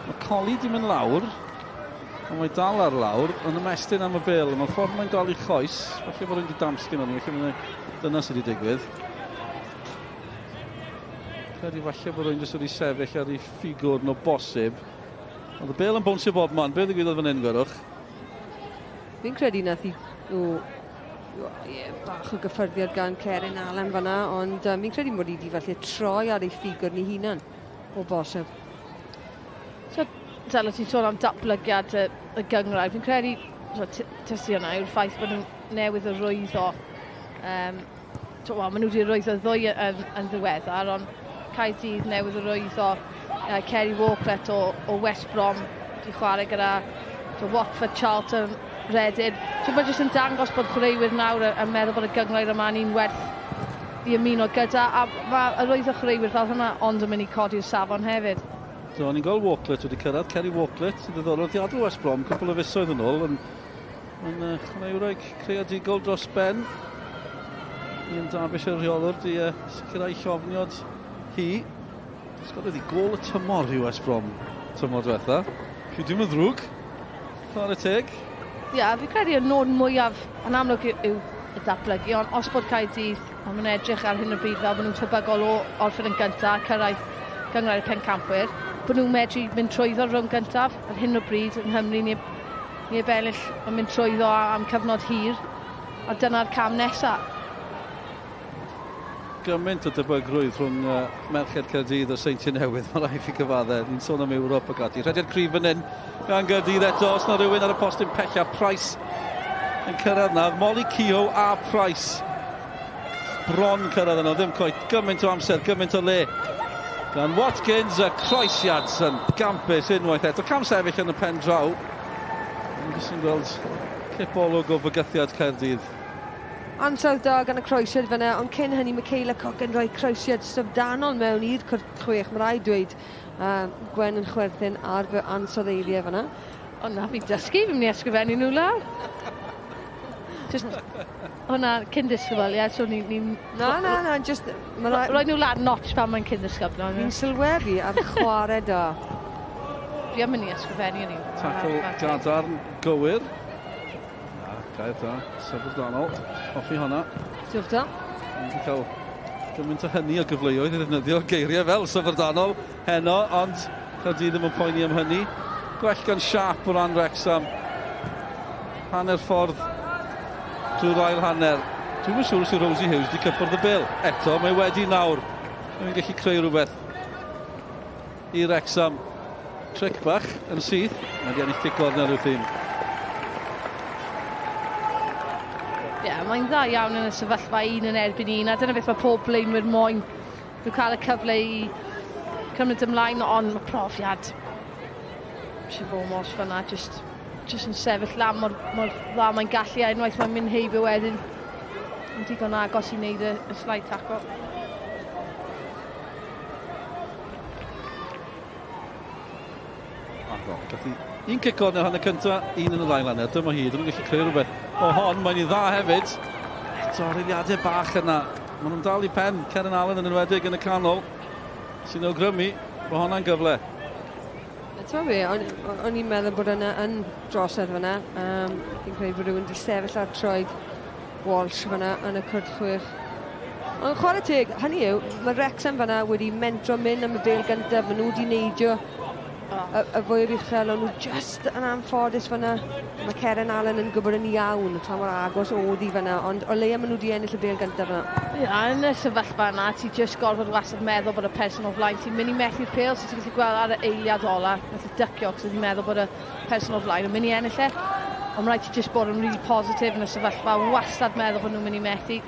Mae Colli di mynd lawr, ond mae dal ar lawr, yn ymestyn am y bel. Mae'r ffordd mae'n dal i choes, falle bod rhywun wedi damsgyn arni, felly dyna sydd wedi digwydd. Credu falle bod rwy'n jyst wedi sefyll ar ei ffigwr o bosib. Ond y bel yn bownsio bob man. Be ddigwyddodd fan hyn, gwerwch? Fi'n credu nath i... O, ie, bach o gyffyrddiad gan Cerin Allen fanna, ond um, fi'n credu mod i wedi falle troi ar ei ffigwr ni hunan, o bosib. So, fel o ti'n sôn am datblygiad y, y gyngrair, fi'n credu, so, tysti hwnna yw'r ffaith bod nhw newydd arwyddo um, wel, maen nhw wedi arwyddo ddwy yn, yn ddiweddar, ond Caerdydd newydd arwyddo uh, Kerry Walklett o, o West Brom wedi chwarae gyda to Watford, Charlton, Reading. So mae jyst yn dangos bod chwaraewyr nawr yn meddwl bod y gynghrair yma'n un werth i ymuno gyda, a mae arwyddo chwaraewyr fel hwnna ond yn mynd i codi'r safon hefyd. So, o'n i'n gweld Walklett wedi cyrraedd, Kerry Walklett, yn ddiddorol, wedi adael West Brom cwpl o fisoedd yn ôl, yn Mae'n uh, chwaraewraig creadigol dros ben. Ian Davies y rheolwr di uh, sicrhau llofniod hi. Sgoriodd i gol y tymor i West Brom tymor diwetha. Felly dwi'n yn ddrwg. Chwarae teg. Ie, yeah, fi credu y nod mwyaf yn amlwg yw, yw y datblygu, ond os bod Caerdydd, maen nhw'n edrych ar hyn o bryd fel bod nhw'n tebygol o orffen yn gyntaf, cyrraedd gynghrair y pencampwyr, bod nhw'n medru mynd trwyddo'r rownd gyntaf ar hyn o bryd yng Nghymru ni Ni heb ennill yn mynd trwyddo am cyfnod hir, a dyna'r cam nesa. Gymaint o debygrwydd rhwng uh, Merched Caerdydd a Seintiau Newydd, mae rhaid fi cyfadde. Ni'n sôn am Ewrop ac ati. Rhediad cryf fan hyn gan Gaerdydd eto, os na rhywun ar y postyn pella, Price yn cyrraedd na. Molly Keogh a Price bron cyrraedd yno, ddim coet. Gymaint o amser, gymaint o le. Gan Watkins, y croesiad yn gampus unwaith eto. Cam sefyll yn y pen draw. Ni'n jyst yn gweld cipolwg o fygythiad Caerdydd. Ansawdd da gan y croesiad fyna, ond cyn hynny Michaela Cook yn rhoi croesiad syfrdanol mewn i'r cwrt chwech, mae rhaid dweud. Uh, Gwen yn chwerthin ar fy ansoddeiriau fyna. Ond na, fi'n dysgu, fi'n mynd i ysgrifennu nhw lawr. Just, hwnna cyn disgybl, ie, so ni'n... Ni, na, na, na, just... Ma Roi nhw lan notch pan mae'n cyn ddisgybl. Fi'n sylwebu ar chwarae da. Fi am mynd i ysgrifennu yn Tackle gadarn gywir. A, gair da, syfrdanol. Hoffi hwnna. Diolch da. Ni'n wedi cael gymaint o hynny o gyfleoedd i ddefnyddio geiriau fel syfrdanol heno, ond Caerdydd ddim yn poeni am hynny. Gwell gan Sharp o ran Wrexham. Hanner ffordd drwy'r ail hanner. Dwi'm yn siŵr os yw Rosie Hughes wedi cyffwrdd y bel. Eto, mae wedi nawr. Mae'n gallu creu rhywbeth i Wrexham. Tric bach yn syth. Mae wedi ennill cic gornel i'r tîm. Ie, yeah, mae'n dda iawn yn y sefyllfa un yn erbyn un, a dyna beth mae pob blaenwyr moyn. Nhw cael y cyfle i cymryd ymlaen, ond mae profiad Siobhan Walsh fanna, just, just yn sefyll lan mor, mor dda mae'n gallu, a unwaith mae'n mynd heibio wedyn, yn digon agos i wneud y, y slide tackle. Wel, gath hi un cic corner hanner cynta, un yn yr ail hanner. Dyma hi, dyn nhw'n gallu creu rhywbeth o hon. Mae'n i dda hefyd. Eto, eiliadau bach yna. Maen nhw'n dal i pen. Karen Allen yn enwedig yn y canol, sy'n awgrymu bod honna'n gyfle. Ti'n be, o'n, o'n i'n meddwl bod yna yn drosedd fyna. Um, fi'n credu bod rhywun wedi sefyll ar troed Walsh fyna yn y cwrt chwech. Ond chwarae teg, hynny yw, mae Wrexham fyna wedi mentro mynd am y bêl gyntaf, maen nhw wedi neidio y, y fwyaf uchel, ond nhw just yn anffodus fyna. Mae Ceren Allen yn gwybod yn iawn pa mor agos oedd hi fyna, ond o leia maen nhw wedi ennill y bêl gyntaf fyna. Ie, yeah, yn y sefyllfa yna, ti just gorfod wastad meddwl bod y person o flaen ti'n mynd i methu'r pêl, so ti'n gallu gweld ar y eiliad ola, nath i dycio, cos oedd hi'n meddwl bod y person o flaen yn mynd i ennill e. Ond rhaid ti just bod yn really positif yn y sefyllfa, wastad meddwl bod nhw'n mynd i methu.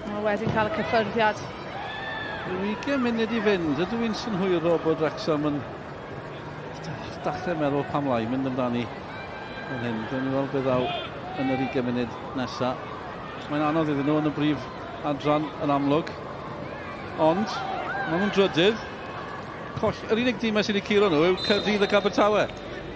A wedyn cael y cyffyrddiad. Rhyw 20 munud i fynd. Ydw i'n synhwyro bod Wrexham yn dechrau meddwl pam lai mynd amdani fan hyn. Gawn ni weld beth ddaw yn yr 20 munud nesaf. Mae'n anodd iddyn nhw yn y brif adran yn amlwg. Ond, maen nhw'n drydydd. Coll, yr unig dîmau sydd wedi curo nhw yw Caerdydd ac Abertawe.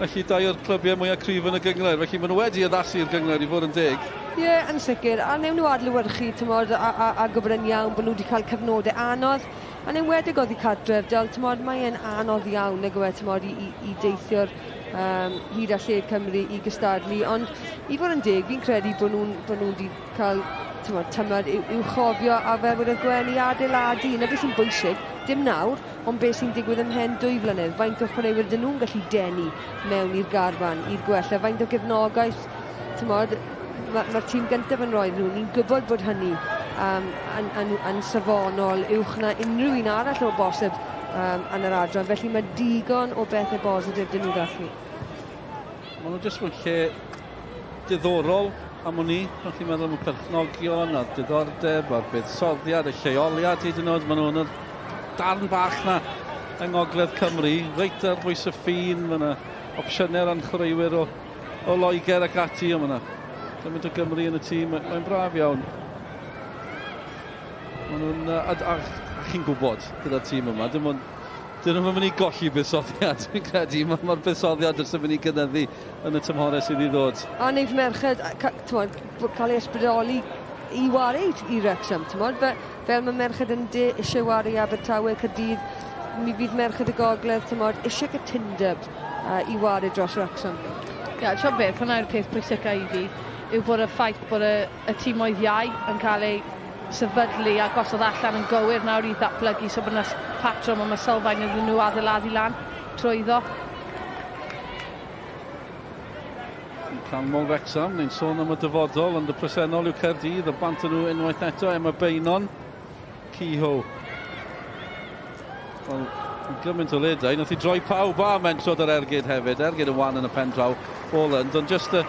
Felly dau o'r clybiau mwyaf cryf yn y gynghrair. Felly maen nhw wedi addasu i'r gynghrair i fod yn deg. Ie, yeah, yn sicr. A newn nhw adlewyrchu, tymod, a, a, a gwybod yn iawn bod nhw wedi cael cyfnodau anodd. Yn enwedig oddi cartref, del, tymod, mae e'n anodd iawn, nag yw e, tymod, i, i, i deithio'r um, hyd a lled Cymru i gystadlu. Ond i fod yn deg, fi'n credu bod nhw'n bod nhw wedi cael tymod, tymor i'w, i'w chofio a fel bod y Gwen i adeiladu. Na beth sy'n bwysig, dim nawr, ond beth sy'n digwydd ymhen dwy flynedd. Faint o chwaraewyr dyn nhw'n gallu denu mewn i'r garfan, i'r gwella, faint o gefnogaeth, tymod, mae'r ma tîm gyntaf yn rhoi nhw. Ni'n gwybod bod hynny um, yn, yn, yn safonol uwch na unrhyw un arall o bosib um, yn yr adran. Felly mae digon o bethau bositif dyn nhw ddathlu. Maen nhw jyst mewn lle diddorol am wn i. Pan chi'n meddwl am y perchnogion a'r diddordeb a'r buddsoddiad, y lleoliad hyd yn oed, maen nhw yn yr darn bach na yng Ngogledd Cymru, reit ar bwys y ffin, mae yna opsiynau ran chwaraewyr o, o Loegr ac ati, ond mae yna gymaint o Gymru yn y tîm, mae'n braf iawn. Maen nhw'n, a, a, a chi'n gwybod gyda'r tîm yma, dim ond Dyn nhw'm yn mynd i golli buddsoddiad, fi'n credu. Mae'r ma buddsoddiad jyst yn mynd i gynyddu yn y tymhorau sydd i ddod. A wneud merched, t'mod, cael ei ysbrydoli i ware i Wrexham, t'mod, fe, fel mae merched yn de eisiau ware i Abertawe, Caerdydd, mi fydd merched y gogledd, t'mod, eisiau cytundeb uh, i ware dros Wrexham. Ie, yeah, ti'n beth, hwnna yw'r peth pwysica i fi, yw bod y ffaith bod y, y tîmoedd iau yn cael eu sefydlu a gosod allan yn gywir nawr i ddatblygu so bod yna patrwm a mae sylfaen iddyn nhw adeiladu lan trwyddo. Canmol Wrexham, ni'n sôn am y dyfodol, ond y presennol yw Caerdydd, a bant nhw unwaith eto, Emma Beynon, Kehoe. Wel, gymaint o ledau, nath i droi pawb a mentrod yr ergyd hefyd, ergyd yn wan yn y pen draw, Boland, ond just y,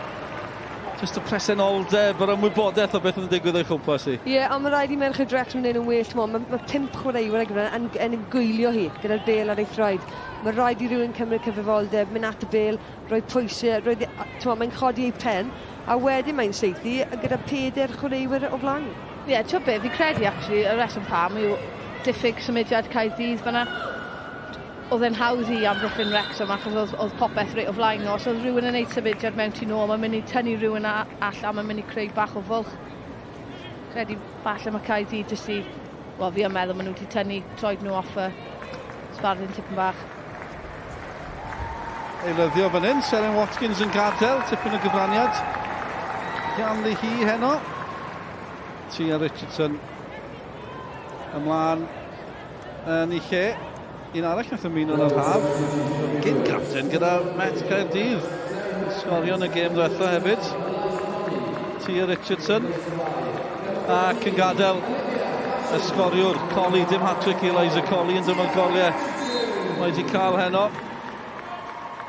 just y presenoldeb, yr ymwybodaeth o beth yn digwydd o'i chwmpas hi. Ie, yeah, ond mae rhaid i Merched Wrexham wneud yn well, mo. Mae, mae pump chwaraewyr ag yn, yn, yn gwylio hi gyda'r bel ar ei thraed. Mae rhaid i rhywun cymryd cyfrifoldeb, mynd at y bel, rhoi pwysau, rhoi, t'mo, mae'n chodi ei pen, a wedyn mae'n saethu gyda peder chwaraewyr o flaen. Ie, yeah, ti'n beth, fi'n credu actually, y reswm pam yw diffyg symudiad Caerdydd fyna. Oedd e'n hawdd i amddiffyn Wrexham achos oedd, oedd popeth reit o flaen nhw. Os oedd rhywun yn neud symudiad mewn tu nôl, mae'n mynd i tynnu rhywun allan, mae'n mynd i creu bach o fwlch. Credu falle mae Caerdydd jyst i... Wel, fi yn meddwl maen nhw wedi tynnu troed nhw off y sbardun tipyn bach. Eilyddio fan hyn, Seren Watkins yn gadael, tipyn o gyfraniad ganddi hi heno. Tia Richardson ymlaen yn ei lle. Un arall nath ymuno yn yr haf. Gyn captain gyda Met Caerdydd. Sgorio yn y gêm ddiwetha hefyd. Tia Richardson. Ac yn gadael y sgoriwr Colli, dim hat-trick i Eliza Colli yn dyma'r goliau mae wedi cael heno.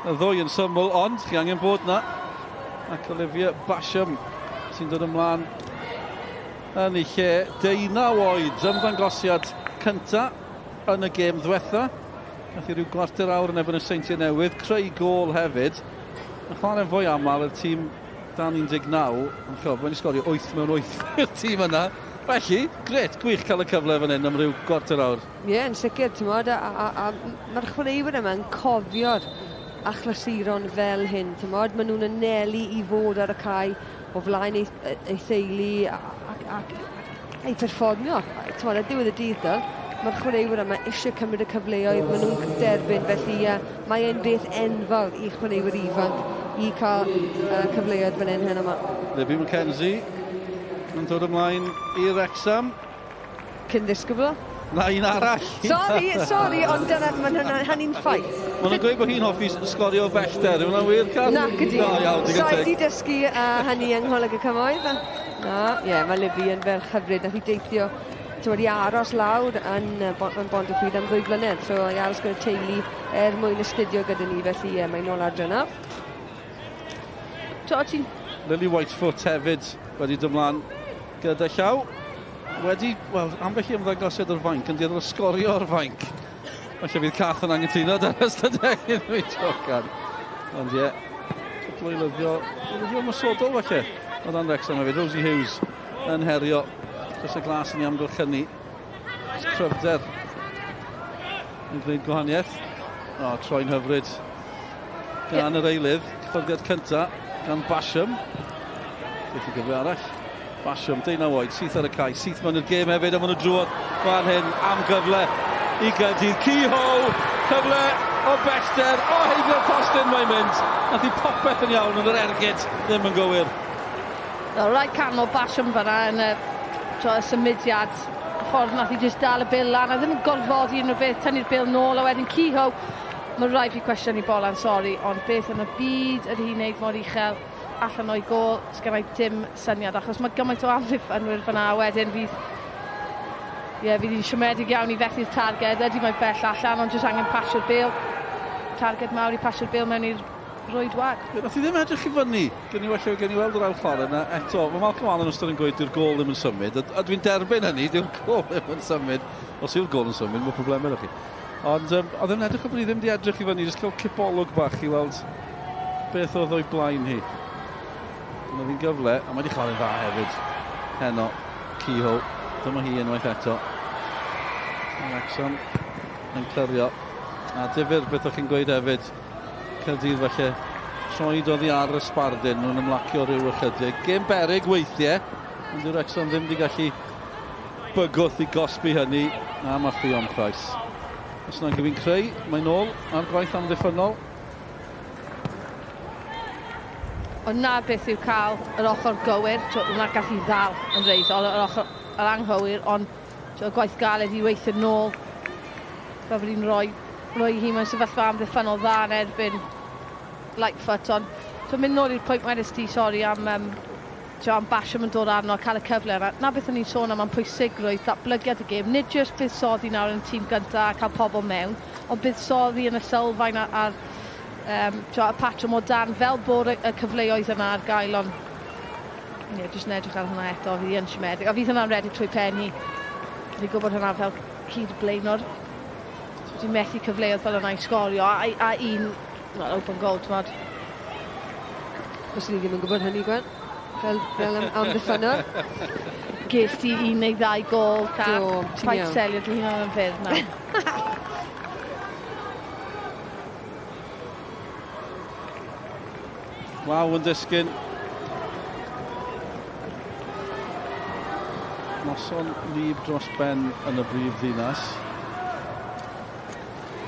Y ddwy yn syml, ond chi angen bod na. Ac Olivia Basham sy'n dod ymlaen yn ei lle. Deunaw oed, ymddangosiad cynta yn y gêm ddwetha. Nath i ryw gwarter awr yn erbyn y Seintiau Newydd, creu gôl hefyd. Yn chwarae'n fwy aml i'r tîm dan 19, ond ch'od, wedi sgorio 8 mewn 8 i'r tîm yna. Felly, gret, gwych cael y cyfle fan hyn am ryw gwarter awr. Ie, yeah, yn sicr, ti'n modd, a, a, a, a mae'r chwaraewyr yma yn cofio'r achlysuron fel hyn, t'mod, maen nhw'n anelu i fod ar y cae o flaen eu, eu theulu ac, ac, ac eu perfformio. T'mod, ar diwedd y dydd dal, mae'r chwaraewyr yma eisiau cymryd y cyfleoedd maen nhw'n derbyn, felly uh, mae e'n beth enfawr i chwaraewyr ifanc i cael uh, cyfleoedd fan hyn heno yma. Libby McKenzie yn dod ymlaen i Wrexham. Cyn ddisgybl. Na, un arall. Sori, sori, ond dyna, mae hynna, hynny'n ffaith. Maen nhw'n gweud bod hi'n hoffi sgorio o bellter. Yw hwnna'n wir, Car? Nac ydi. No, iawn, digon teg. Sa'i di dysgu uh, hynny yng Ngholeg y Cymoedd. Na, ie, yeah, mae Libby yn ferch hyfryd. Nath hi deithio, ti'n i aros lawr yn, yn Bontypridd am ddwy flynedd. So, i aros gyda teulu er mwyn astudio gyda ni, felly ie, yeah, mae'n ôl adre nawr. To, ti'n... Lily Whitefoot hefyd wedi dod ymlaen gyda llaw. Wedi, wel, ambell i ymddangosiad o'r fainc, yn dueddol o sgorio o'r fainc. Falle fydd Cath yn anghytuno da'r ystadegyn, dwi'n jocan. Ond ie, cwpl o eilyddio, eilyddio ymosodol falle, o dan Wrexham hefyd. Rosie Hughes yn herio, dros y glas yn ei amgylchynu. Cryfder yn gwneud gwahaniaeth. O, troi'n hyfryd gan yr eilydd. Cyffyrddiad cynta gan Basham. Beth i gyfle arall. Basham, 19 oed, syth ar y cae, syth mewn i'r gêm hefyd, a maen nhw drwodd fan hyn am gyfle i Gaerdydd. Kehoe, cyfle o bellter, o heibio'r postyn mae'n mynd. Nath i popeth yn iawn, ond yr ergyd ddim yn gywir. O, rhaid canmol Basham fanna yn y, to, y symudiad, y ffordd nath i jyst dal y bil lan, a ddim yn gorfodi unrhyw beth, tynnu'r bil nôl, a wedyn Kehoe, mae rhaid fi cwestiynu Bolan, sori, ond beth yn y byd ydy hi'n neud mor uchel allan o'i gôl, sgennai dim syniad, achos mae gymaint o amddiffynwyr fyna, a wedyn fydd ie, yeah, fydd hi'n siomedig iawn i fethu'r targed. Ydy mae'n bell allan, ond jyst angen pasio'r bêl. Targed mawr i pasio'r bêl mewn i'r rwyd wag. Ie, nath hi ddim edrych i fyny. Gen i well, gen i weld yr ail chwarae yna eto. Mae Malcolm Allen wastad yn gweud dyw'r gôl ddim yn symud, a, a dwi'n derbyn hynny, dyw'r gôl ddim yn symud. Os yw'r gôl yn symud, mae problemau gyda chi. Ond um, oedd e'n edrych o bod hi ddim wedi edrych i fyny, jyst cael cipolwg bach i weld beth oedd o'i blaen hi. Dyma fi'n gyfle, a mae wedi chwarae'n dda hefyd heno. Kehoe, dyma hi unwaith eto. Wrexham yn clirio. A difyr beth o'ch chi'n gweud hefyd, Caerdydd falle troed oddi ar y sbardun, nhw'n ymlacio rhyw ychydig. Gêm berig weithiau, ond dyw'r Wrexham ddim wedi gallu bygwth i gosbi hynny. Na, mae Ffion Price. Os yna'n gyfi'n creu, mae'n ôl ar gwaith amddiffynnol. Ond na beth yw cael yr ochr gywir, hwnna gallu ddal yn reiddiol, yr ochr yr anghywir, ond y gwaith galed i weithio nôl, fel bod hi'n rhoi, rhoi hi mewn sefyllfa amddiffynnol dda yn erbyn Lightfoot, ond so mynd nôl i'r pwynt wedys ti, sori, am um, Tio, am Basham yn dod arno a cael y cyfle yna. 'Na beth o'n i'n sôn am, am pwysigrwydd datblygiad y gêm. Nid jyst buddsoddi nawr yn y tîm gyntaf a cael pobl mewn, ond buddsoddi yn y sylfaen a'r um, tio, y patrwm o dan fel bod y, y cyfleoedd yna ar gael, ond ie, yeah, jyst yn edrych ar hwnna eto, fi yn siomedig. A fydd hwnna'n redeg trwy pen hi. Fi'n gwybod hwnna fel cyd blaenor. So, ti'n methu cyfleoedd fel yna i sgorio, a, a un well, open goal, ti'n modd. Fyswn i ddim yn gwybod hynny, Gwen. Fel, fel am, amddiffynnwr. Ges ti un neu ddau gol, Cat. Do, ti'n Paid iawn. selio dy hunan yn fyr nawr. Glaw yn disgyn. Noson wlyb dros ben yn y brif ddinas.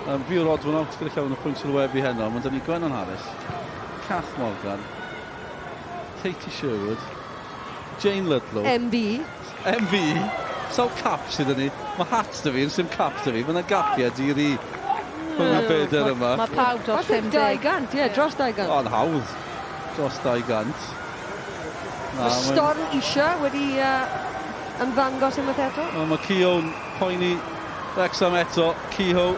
Um, fi yw'r odd one out gyda llaw yn y pwynt sylwebu heno. Mae dyn ni Gwennan Harris, Kath Morgan, Katie Sherwood, Jane Ludlow. MB. MB. Sawl cap sydd yn ni. Mae hat dy fi, yn sy'n cap dy fi. Mae yna gapiau di-ri rhwng y bedair yma. Mae pawb dros 50. 200, ie, dros 200. O'n hawdd, dros 200. Mae Storm Isha wedi uh, ymddangos unwaith eto. Mae Keown poeni Wrexham eto, Kehoe.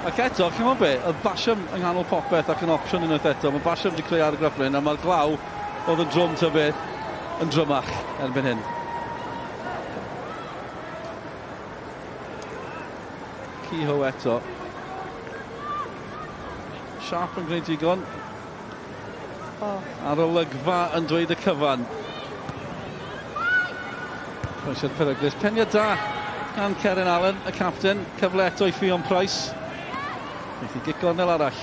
Ac eto, chi'n gwybod be, oedd Basham yng nghanol popeth ac yn opsiwn unwaith eto. Mae Basham wedi creu argraff fan hyn, a mae'r glaw oedd yn drwm ta beth yn drymach erbyn hyn. Kehoe eto. Sharp yn gwneud digon. Oh. A'r olygfa yn dweud y cyfan. Croesiad peryglus. Peniad da gan Keren Allen, y capten. Cyfle eto i Ffion Price. Wnaeth i gic gornel arall.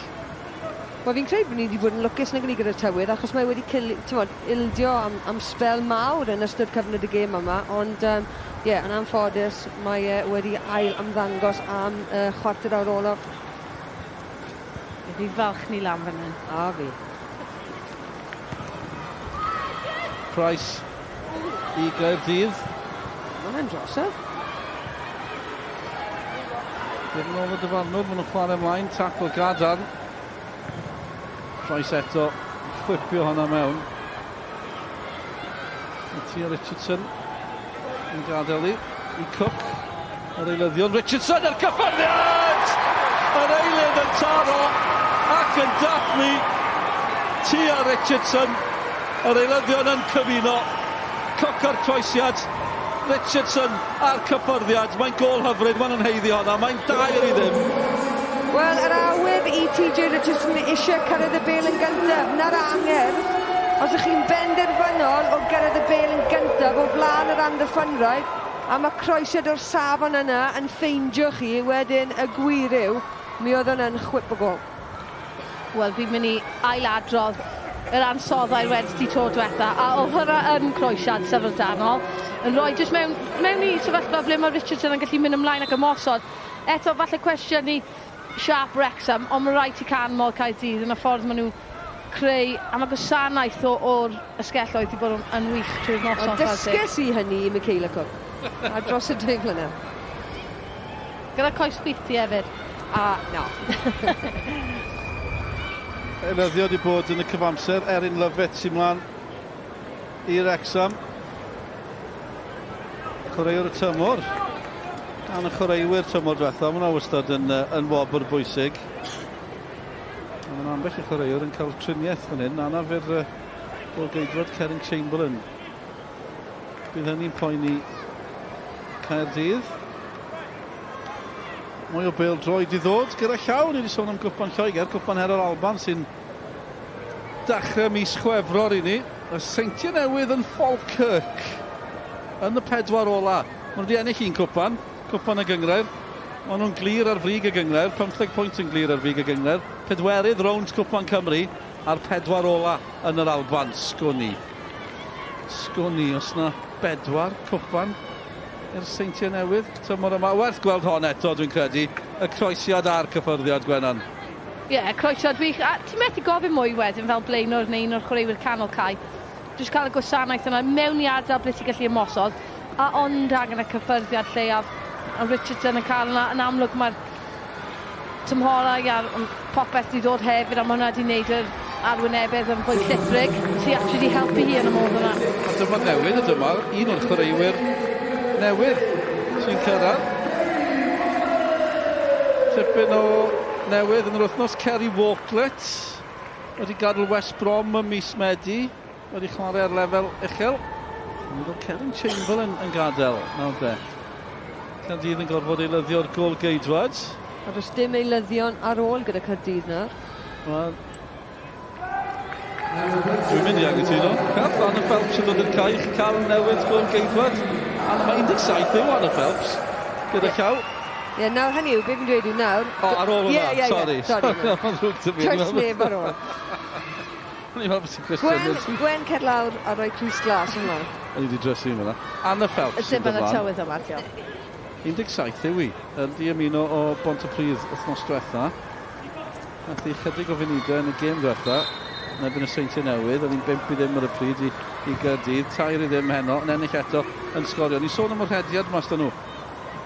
Wel fi'n credu bod ni wedi bod yn lwcus nag 'yn ni gyda'r tywydd achos mae wedi cil- t'mod ildio am am sbel mawr yn ystod cyfnod y gêm yma ond yym ie yn anffodus mae e wedi ail ymddangos am y chwarter awr olaf. Fi falch ni lan fan 'yn. A fi. Price i Gaerdydd. Ma' hwnna'n drosedd. Dim nôl y dyfarnwr, maen nhw'n chwarae ymlaen, tacl gadarn. Price eto, chwipio hwnna mewn. Tia Richardson yn gadael i, i Cook. Yr eilyddion, Richardson a'r cyffyrddiad! Yr eilydd yn taro ac yn dathlu. Tia Richardson, yr eilyddion yn cyfuno. Cook a'r croesiad, Richardson a'r cyffyrddiad. Mae'n gôl hyfryd, maen nhw'n haeddu honna, mae'n dair i ddim. Wel, yr awydd i TJ Richardson eisiau cyrraedd y bêl yn gyntaf, na'r angerdd. Os ych chi'n benderfynol o gyrraedd y bêl yn gyntaf o flaen yr amddiffynwraig, a mae croesiad o'r safon yna yn ffeindio chi, wedyn y gwir yw, mi oedd hwnna'n chwip o gôl. Wel, fi'n mynd i ailadrodd yr ansoddair wedest ti tro diwetha, a oedd hwnna yn croesiad syfrdanol, yn rhoi jyst mewn, mewn i sefyllfa ble mae Richardson yn gallu mynd ymlaen ac ymosod. Eto, falle cwestiynu siâp Wrexham, ond mae rhaid ti canmol Caerdydd yn y ffordd maen nhw'n creu, a mae gwasanaeth o'r ysgelloedd wedi bod yn, yn wych trwy'r noson. Wel, dysges i hynny i Michaela Cook, a dros y deg mlynedd. Gyda coes chwith ti hefyd. A, na. Eilyddio wedi bod yn y cyfamser, Erin Lovett sy'n mlaen i Wrexham. Chwaraewr y tymor. Gan y chwaraewyr tymor diwetha, mae hwnna wastad yn, yn wobr bwysig. A mae'n ambell i chwaraewr yn cael triniaeth fan hyn. Anaf i'r uh, golgeidwad Karen Chamberlain. Bydd hynny'n poeni Caerdydd. Mwy o bêl droed i ddod gyda llaw. Ni wedi sôn am Gwpan Lloegr, Cwpan Her yr Alban sy'n dechrau mis Chwefror i ni. Y Seintiau Newydd yn Falkirk yn y pedwar ola. Maen nhw wedi ennill un cwpan, cwpan y gynghrair. Maen nhw'n glir ar frig y gynghrair, 15 pwynt yn glir ar frig y gynghrair. Pedwerydd rownd Cwpan Cymru a'r pedwar ola yn yr Alban. Sgwn i. Sgwn i os na bedwar cwpan i'r Seintiau Newydd tymor yma. Werth gweld hon eto, dwi'n credu. Y croesiad a'r cyffyrddiad, Gwenan. Ie, yeah, croesiad wych. A ti'n methu gofyn mwy wedyn fel blaenwr neu un o'r chwaraewyr canol cae. Jyst cael y gwasanaeth yna mewn i ardal ble ti'n gallu ymosod, a ond angen y cyffyrddiad lleiaf. A Richardson yn cael yna, yn amlwg mae'r tymhorau a'r popeth 'di dod hefyd a ma' hwnna 'di neud yr arwynebedd yn fwy llithrig sy actually 'di helpu hi yn y modd yna. A dyma newydd, a dyma un o'r chwaraewyr newydd sy'n cyrraedd. Tipyn o newydd yn yr wythnos, Kerry Walklett wedi gadael West Brom ym mis Medi, wedi chwarae ar lefel uchel. Ond oedd Kevin Chamberlain yn gadael nawr de. Caerdydd yn gorfod eilyddio'r gôl geidwad. A does dim eilyddion ar ôl gyda Caerdydd nawr. Wel, Dwi'n mynd i anghytuno. Cath Anna Phelps yn dod i'r cae, chi'n cael newid gôl geidwad. Anna, mae 17 yw Anna Phelps gyda llaw. Ie, yeah, nawr hynny yw, be fi'n dweud yw nawr... O, ar ôl hwnna, yeah, yeah, sorry. Yeah, sorry. Mae'n ddrwg 'da fi. Does neb ar ôl. O'n i'n meddwl bod ti'n cwestiynu. Gwen, Gwen cer lawr a rhoi crys glas ymlaen. O'n i wedi drysu yn fan'na. Anna Phelps sy'n dod lan. Dim yn y tywydd yma, diolch. 17 yw hi. Yn di ymuno o Bontypridd wythnos diwetha. Nath hi chydig o funudau yn y gêm diwetha. Yn erbyn y Seintiau Newydd. Oedd hi'n 5 i ddim ar y pryd i, i Gaerdydd. 3 i ddim heno. Yn ennill eto yn sgorio. Ni'n sôn am y rhediad mas 'da nhw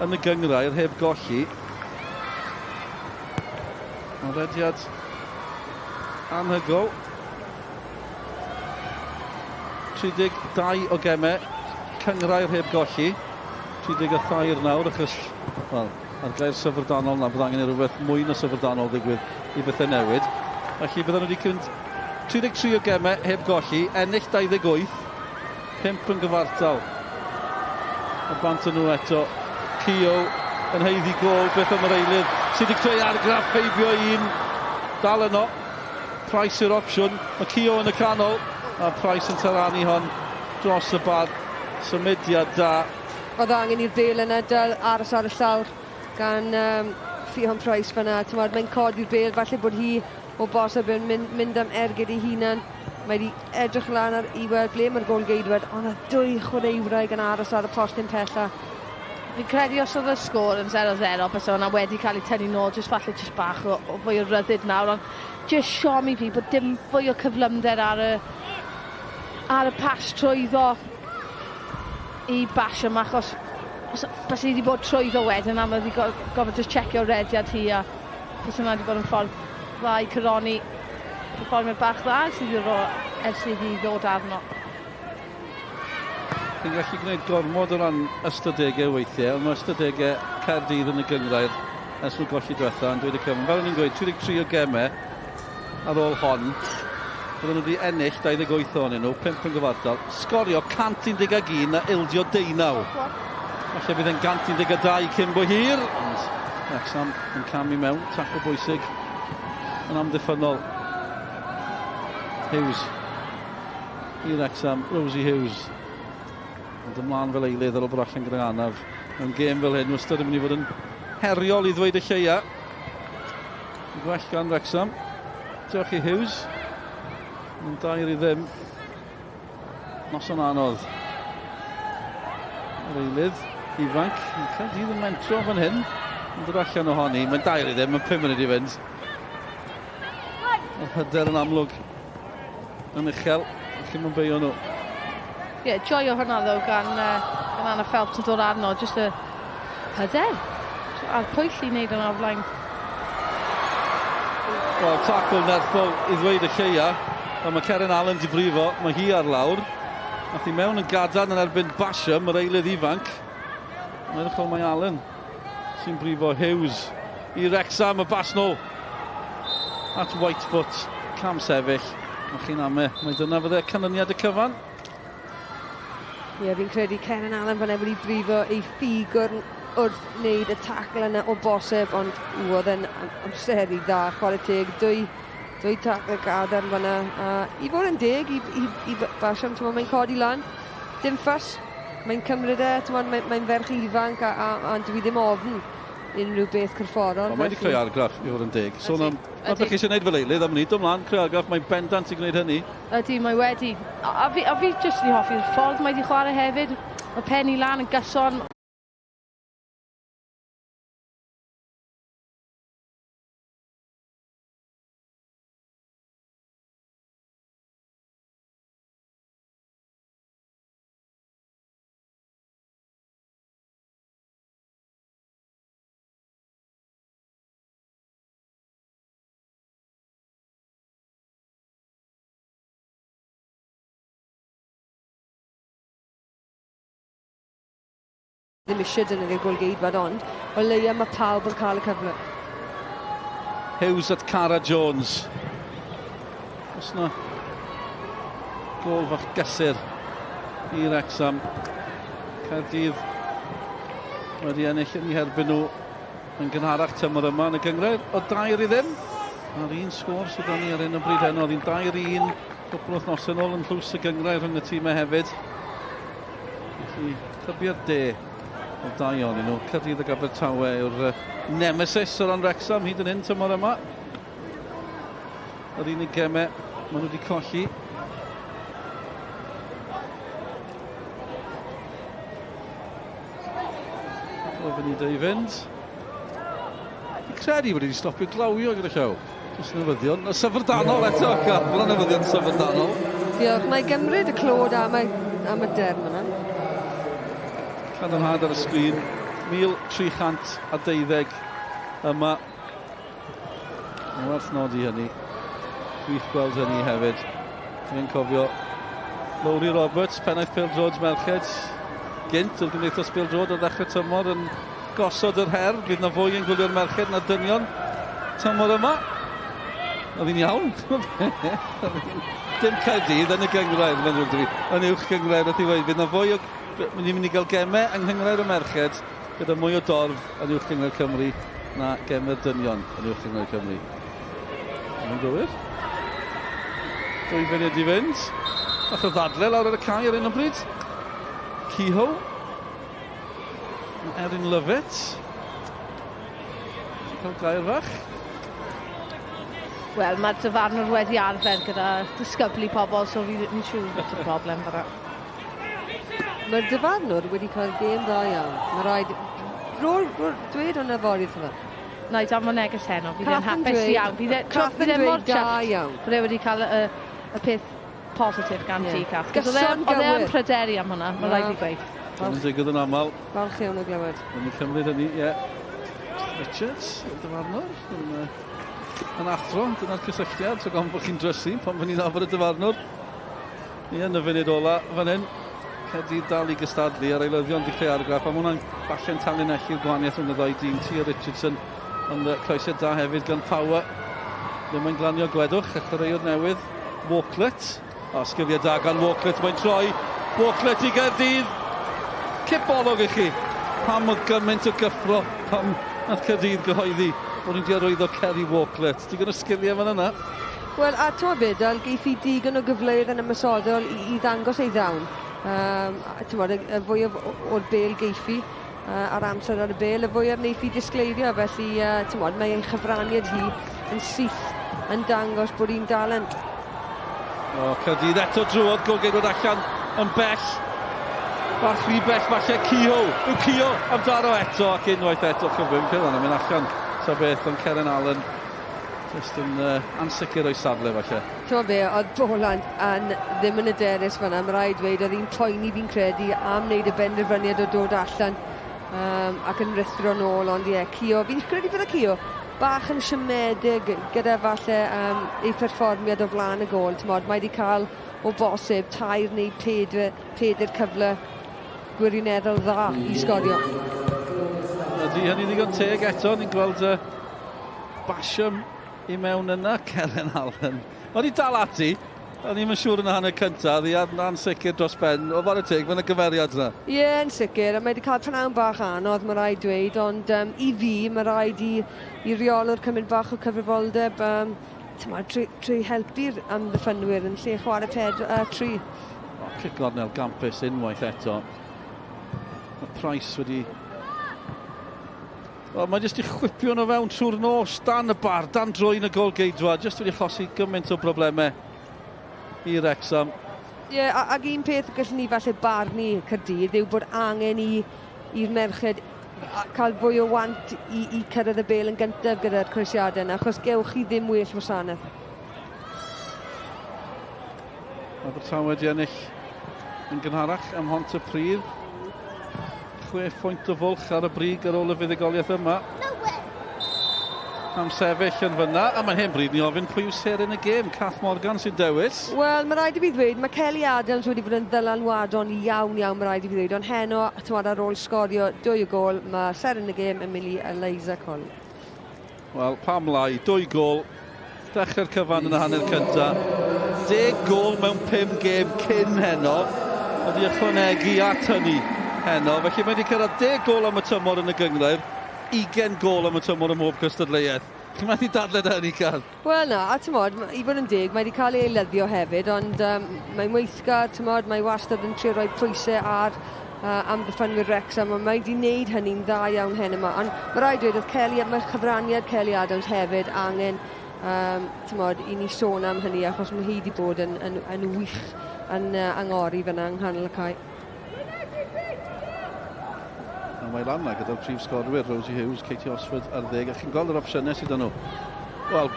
yn y gynghrair heb golli. Mae'n rediad anhygoel. 32 o gemau cynghrair heb golli. 33 nawr achos, wel, ar gair syfrdanol na bydd angen i rhywbeth mwy na syfrdanol ddigwydd i bethau newid. Felly bydden nhw wedi cymryd 33 o gemau heb golli, ennill 28, 5 yn gyfartal. A bant nhw eto. Keogh yn haeddu gôl, beth am yr eilydd sydd wedi creu argraff heibio un. Dal yno. Price yw'r opsiwn. Mae Keogh yn y canol. A Price yn taranu hon dros y bar. Symudiad da. Oedd angen i'r bêl yna dal aros ar y llawr gan um, Ffion Price fyna. Mae'n codi'r bêl, falle bod hi o bosib yn mynd, mynd am ergyd ei hunan. Mae wedi edrych lan ar i weld ble mae'r golgeidwad, ond oedd dwy chwaraewraig yn aros ar y postyn pella. Fi'n credu os oedd y sgôr yn 0-0, bysa hwnna wedi cael ei tynnu nôl, jyst falle jyst bach o, o fwy o ryddid nawr, ond jyst siom i fi bod dim fwy o cyflymder ar y, ar y pas trwyddo i Basham, achos os bysa hi wedi bod trwyddo wedyn, a mae wedi gorfod jyst checio rediad hi a Bysa hwnna wedi bod yn ffordd dda i coroni perfformiad bach dda ers iddi ro- ers iddi ddod arno. Chi'n gallu gwneud gormod o ran ystadegau weithiau, ond mae ystadegau Caerdydd yn y gynghrair ers nhw golli diwetha yn dweud y cyfan. Fel o'n i'n gweud, 33 o gemau ar ôl hon, bydden nhw wedi ennill 28 ohonyn nhw, 5 yn gyfartal, sgorio 111 a ildio deunaw. Falle bydd e'n 112 cyn bo hir, ond Wrexham yn camu mewn, tacl bwysig yn amddiffynnol. Hughes i Wrexham, Rosie Hughes. Ond ymlaen fel eilydd ar ôl bod allan gydag anaf. Mewn gêm fel hyn, wastad yn mynd i fod yn heriol i ddweud y lleia. Gwell gan Wrexham. Diolch i Hughes. Yn dair i ddim. Noson anodd. Yr eilydd ifanc. Caerdydd yn mentro fan hyn. Yn dod allan ohoni. Mae'n dair i ddim. Mae'n 5 munud i fynd. Yr hyder yn amlwg yn uchel. Felly mae'n beio nhw. Ie, yeah, joio hwnna ddo gan, gan Anna Phelps yn dod arno. Just y hyder. A'r pwyll i wneud yna o flaen. Wel, tacl nerthol i ddweud y lleia. Ond mae Karen Allen di brifo, mae hi ar lawr. Nath hi mewn yn gadarn yn erbyn Basham, yr eilydd ifanc. Mae'n edrych fel mae Allen sy'n brifo Hughes i Wrexham, y bas nôl at Whitefoot, cam sefyll. Mae chi'n ame, mae dyna fydde canlyniad y cyfan. Ie, yeah, fi'n credu Kenan Allen fan wedi brifo ei ffigwr wrth wneud y tacl yna o bosib, ond oedd e'n amseru dda, chwarae teg, dwy, dwy tacl gadarn fanna. A i fod yn deg i, i, i Basham, ti'n mae'n codi lan, dim ffys, mae'n cymryd e, ti'n mae'n mae ferch ifanc a, a, a dwi ddim ofn unrhyw beth corfforol. Mae wedi creu argraff i fod yn deg. Sôn am, ma beth chi eisiau gwneud fel eilydd am ni, dod mlaen, creu argraff, mae'n bendant i gwneud hynny. Ydy, mae wedi. A, a fi, a fi jyst wedi hoffi'r ffordd mae wedi chwarae hefyd. Mae pen i lan yn gyson. Ddim eisiau defnyddio'r golgeidwad ond o leia mae pawb yn cael y cyfle. Hughes at Cara Jones. Os na gol fach gysur i Wrexham. Caerdydd wedi ennill yn eu herbyn nhw yn gynharach tymor yma yn y gynghrair o dair i ddim. A'r un sgôr sydd 'da ni ar hyn o bryd heno, oedd hi'n dair i un cwpl o wythnosau yn ôl yn llws y gynghrair rhwng y tîmau hefyd. Felly, clybiau'r de o dau ohonyn nhw. Caerdydd ac Abertawe yw'r nemesis o ran Wrexham hyd yn hyn tymor yma. Yr unig gemau maen nhw wedi colli. O fyny i fynd. Fi'n credu bod wedi stopio glawio gyda llaw. Jyst newyddion. Y syfrdanol eto, Cath. Mae'n newyddion syfrdanol. Diolch. Mae gymryd y clod am y, am y derm yna. Cadarnhad ar y sgrin. 1312 yma. Mae'n werth nodi hynny. Gwych gweld hynny hefyd. Dwi'n cofio Lowri Roberts, pennaeth pêl-droed Merched, gynt o'r Gymdeithas Bêl-droed ar ddechrau tymor yn gosod yr her. Bydd na fwy yn gwylio'r merched na dynion tymor yma. Oedd hi'n iawn. Dim Caerdydd yn y gynghrair, mae'n ddrwg 'da fi. Yn uwch gynghrair, nath hi weud, bydd na fwy o... Ni'n mynd i gael gemau yng nghynghrair y merched gyda mwy o dorf yn uwch gynghrair Cymru na gemau'r dynion yn uwch gynghrair Cymru. Yn gywir. Dwy funud i fynd. Bach o ddadle lawr ar y cae ar un o bryd. Kehoe. Erin Lovett. Ti'n cael gair fach. Wel, mae'r dyfarnwr wedi arfer gyda disgyblu pobl, so fi fi'n siŵr bod dim problem fan'na. Mae'r dyfarnwr wedi cael gêm dda iawn. Mae rhaid... Rôl, rôl, dweud hwnna fory wrtho fe. Na i danfon neges heno, fydd e'n Cath yn hapus dweud- iawn. Fydd e, Cath fydd yn e mor dweud da chuffed iawn. bod e wedi cael y, y peth positif gan Ie. ti, Cath. 'Cos Oedd e Gyson oedd e yn gywir. pryderu am hwnna, mae rhaid Na. i gweud. Dyna'n digwydd yn aml. Falch iawn o glywed. Mae'n cymryd hynny, ie. Richards, y dyfarnwr, yn, yn athro, dyna'r cysylltiad, so gan bod chi'n drysu pan fy ni'n nabod y dyfarnwr. Ie, yn y funud ola, fan hyn, Caerdydd dal i gystadlu a'r eilyddion di creu argraff, a mae hwnna'n falle'n tanlinellu'r gwahaniaeth rhwng y ddau dîm, Tia Richardson, ond croesiad da hefyd gan Power. Ddim yn glanio gwedwch, y chwaraewr newydd, Walklet. O, sgiliau da gan Walklet, mae'n troi. Walklet i Gaerdydd. Cip olwg i chi. Pam oedd gymaint o gyffro, pam nath Caerdydd gyhoeddi bod nhw'n di arwyddo Kerry Walklet. Digon o sgiliau fan yna. Wel, a ti'n beth, Dal, geiff hi digon o gyfleoedd yn ymosodol i, i ddangos ei ddawn. Um, ti'n bod, y, y fwyaf o'r bel geiff hi, uh, a'r amser ar y bel, y fwyaf wneith hi disgleirio. Felly, uh, ti'n bod, mae ei chyfraniad hi yn syth yn dangos bod hi'n dalent. O, Caerdydd eto drwodd, golgeidwad allan yn bell. Bach rhy bell falle, Keogh. Yw Keogh am daro eto ac unwaith eto chyflym. Peth yna mynd allan ta beth, ond Karen Allen just yn uh, ansicr o'i safle falle. Ti'n be, oedd Boland yn ddim yn hyderus fan'na, mae rhaid dweud, oedd hi'n poeni fi'n credu am wneud y benderfyniad o dod allan um, ac yn rhuthro nôl, ond ie, yeah, Cio, fi'n credu bydd y Cio bach yn siomedig gyda falle um, ei pherfformiad o flaen y gôl, ti'n mae wedi cael o bosib tair neu pedr, pedr cyfle gwirioneddol dda i sgorio. Ydy hynny ddigon teg eto, ni'n gweld uh, Basham i mewn yna, Kellen Allen. Mae wedi dal ati, o'n i'n siŵr yn y hanner cyntaf, ddi ansicr dros ben, o fod y teg, mae'n y gymeriad yna. Ie, yeah, yn sicr, a mae wedi cael prynawn bach anodd, mae rhaid dweud, ond um, i fi, mae rhaid i, i reolwr cymryd bach o cyfrifoldeb um, tyma, trwy, trwy helpu'r amddiffynwyr yn lle chwarae ped, uh, tri. O, cic gornel gampus unwaith eto. Mae Price wedi Wel, mae jyst i chwipio nhw fewn trwy'r nos, dan y bar, dan drwy'n y gol geidwad, jyst wedi achosi gymaint o broblemau i Wrexham. Ie, yeah, ac un peth gallwn ni falle barnu Caerdydd yw bod angen i i'r merched cael fwy o want i, i cyrraedd y bel yn gyntaf gyda'r croesiadau yna, achos gewch chi ddim well wasanaeth. Abertawe wedi ennill yn gynharach ym Mhontypridd. Chwe phwynt o fwlch ar y brig ar ôl y fuddugoliaeth yma. Am sefyll yn fyna, a mae'n hen bryd ni ofyn pwy yw seren y gêm. Cath Morgan sy'n dewis. Wel, mae rhaid i fi ddweud, mae Kelly Adams wedi bod yn ddylanwadol iawn iawn, mae rhaid i fi ddweud, ond heno, tywed, ar ôl sgorio dwy o gol, mae seren y gêm yn mynd i Eliza Colley. Wel, pam lai, dwy gol, dechrau'r cyfan yn y hanner cynta. Deg gol mewn pum gêm cyn heno, oedd i ychwanegu at hynny heno. Felly mae wedi cyrraedd deg gol am y tymor yn y gynghrair, 20 gol am y tymor ym mhob cystadleuaeth. Chi'n methu dadle da hynny, Car? Wel na, a tymod, i fod yn deg, mae wedi cael ei eilyddio hefyd, ond um, mae'n weithgar, tymod, mae wastad yn trio rhoi pwysau ar uh, amddiffynwyr Wrexham, a mae wedi wneud hynny'n dda iawn hen yma. Ond mae rhaid dweud, oedd Kelly, mae chyfraniad Kelly Adams hefyd angen um, tymod, i ni sôn am hynny, achos mae hi wedi bod yn, yn, yn wych yn uh, angori fyna yng nghanol y cae. A mae lan na gyda'r prif sgorwyr, Rosie Hughes, Katie Osford ar ddeg, a chi'n gweld yr opsiynau sydd nhw. Wel,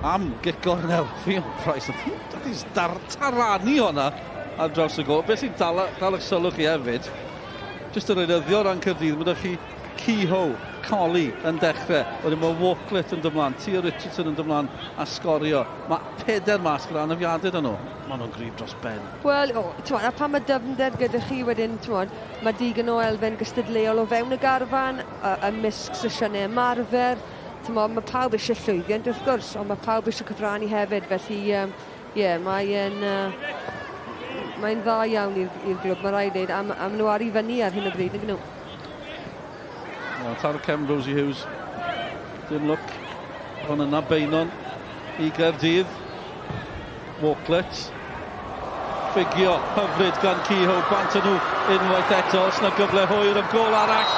am gic gornel, Fion Price, nath hi taranu hwnna ar draws y gol. Beth sy'n dal, dal eich sylw chi hefyd, jyst yr eilyddio o ran Caerdydd, mae chi Kehoe, Colli yn dechrau, wedyn mae Walklett yn dymlaen, Tia Richardson yn dymlaen a sgorio. Mae peder mas gyda anafiadau dyn nhw. Maen nhw'n gryf dros ben. Wel, o, t'mod, a pan mae dyfnder gyda chi wedyn, t'mod, mae digon o elfen gystadleuol o fewn y garfan, ymysg sesiynau ymarfer, t'mod, mae pawb eisiau llwyddiant wrth gwrs, ond mae pawb eisiau cyfrannu hefyd, felly ie, um, yeah, mae'n uh, mae'n dda iawn i'r glwb, mae rhaid dweud, am, am nhw ar i fyny ar hyn o bryd, nag nhw. Well, tar cefn Rosie Hughes. Dim lwc. Fan yna, Beinon i Gaerdydd. Walklet. Ffugio hyfryd gan Kehoe. Bant nhw unwaith eto. Os na gyfle hwyr am gol arall.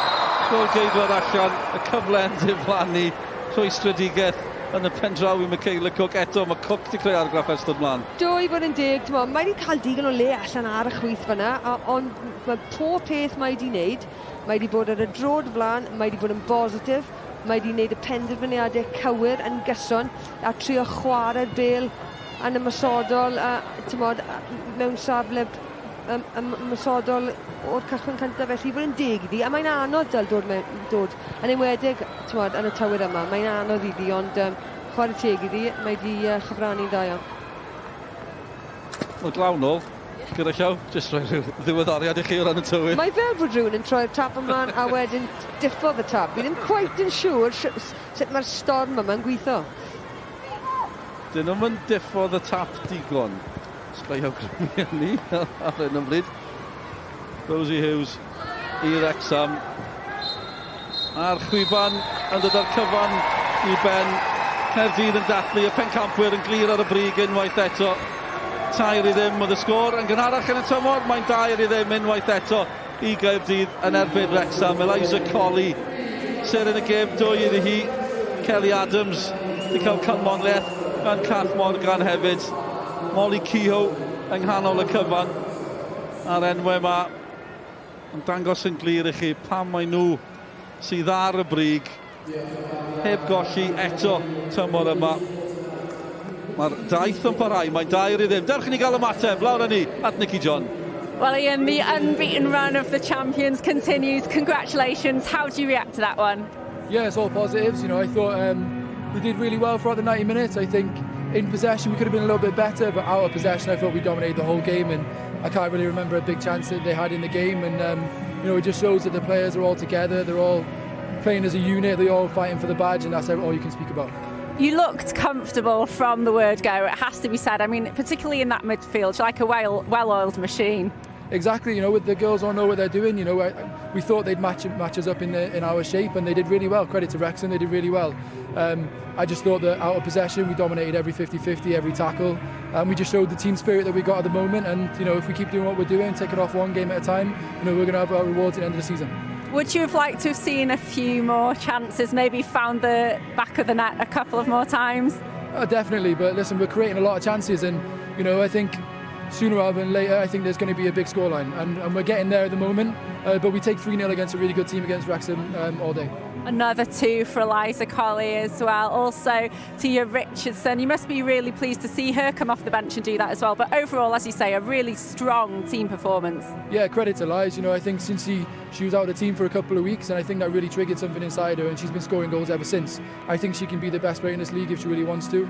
Gol geidwad allan. Y cyfle yn diflannu. Rhwystredigaeth yn y pen draw i Michaela Cook. Eto, mae Cook 'di creu argraff ers dod mlaen. Do, i fod yn deg, t'mo, mae 'di cael digon o le allan ar y chwith fyna, a, ond mae pob peth mae 'di wneud, mae 'di bod ar y drod flaen, mae 'di bod yn bositif, mae 'di wneud y penderfyniadau cywir yn gyson, a trio chwarae'r bêl yn ymosodol, a, t'mod, mewn safle ymosodol o'r cychwyn cyntaf, felly i fod yn deg iddi, a mae'n anodd dal dod, mewn, dod yn enwedig t'mod, yn y tywydd yma, mae'n anodd iddi, ond chwarae teg iddi, mae di chyfrannu'n dda iawn. Mae glaw nôl, gyda llaw, jyst rhoi rhyw ddiweddariad i chi o ran y tywydd. Mae fel bod rhywun yn troi'r tap ymlaen a wedyn diffodd y tap. Fi ddim cweit yn siŵr sut mae'r storm yma'n gweithio. Dyn nhw'm yn diffodd y tap digon. Sgai awgrymu hynny ar hyn o bryd. Rosie Hughes i Wrecsam. A'r chwiban yn dod â'r cyfan i ben. Caerdydd yn dathlu y pencampwyr yn glir ar y brig unwaith eto. 3-0 oedd y sgôr yn gynharach yn y tymor. Mae'n 2-0 unwaith eto i Gaerdydd yn erbyn Wrecsam. Eliza Colley, seren y gêm, dwy iddi hi. Kelly Adams wedi cael canmoliaeth gan Cath Morgan hefyd. Molly Kehoe yng nghanol y cyfan. A'r enwau yma yn dangos yn glir i chi pam mae nhw sydd ar y brig heb golli eto tymor yma. Mae'r daith yn parhau, mae'n 2-0. Dewch i ni gael ymateb, lawr â ni at Nicky John. Well, Ian, the unbeaten run of the champions continues. Congratulations. How do you react to that one? Yeah, it's all positives. I thought we did really well throughout the 90 minutes. I think in possession we could have been a little bit better, but out of possession I thought we dominated the whole game, and I can't really remember a big chance that they had in the game. And it just shows that the players are all together. They're all playing as a unit. They're all fighting for the badge, and that's all you can speak about. You looked comfortable from the word go, it has to be said. I mean, particularly in that midfield, you're like a well-oiled machine. Exactly, the girls all know what they're doing. We thought they'd match us up in our shape, and they did really well. Credit to Wrexham, they did really well. I just thought that out of possession, we dominated every 50-50, every tackle, and we just showed the team spirit that we got at the moment. And if we keep doing what we're doing, take it off one game at a time, we're going to have our rewards at the end of the season. Would you have liked to have seen a few more chances, maybe found the back of the net a couple of more times? Oh, definitely, but listen, we're creating a lot of chances, and I think sooner rather than later, I think there's going to be a big scoreline, and we're getting there at the moment, but we take 3-0 against a really good team against Wrexham all day. Another two for Eliza Colley as well. Also Tia Richardson. You must be really pleased to see her come off the bench and do that as well. But overall, as you say, a really strong team performance. Yeah, credit to Liz. I think since she was out of the team for a couple of weeks, and I think that really triggered something inside her, and she's been scoring goals ever since. I think she can be the best player in this league if she really wants to.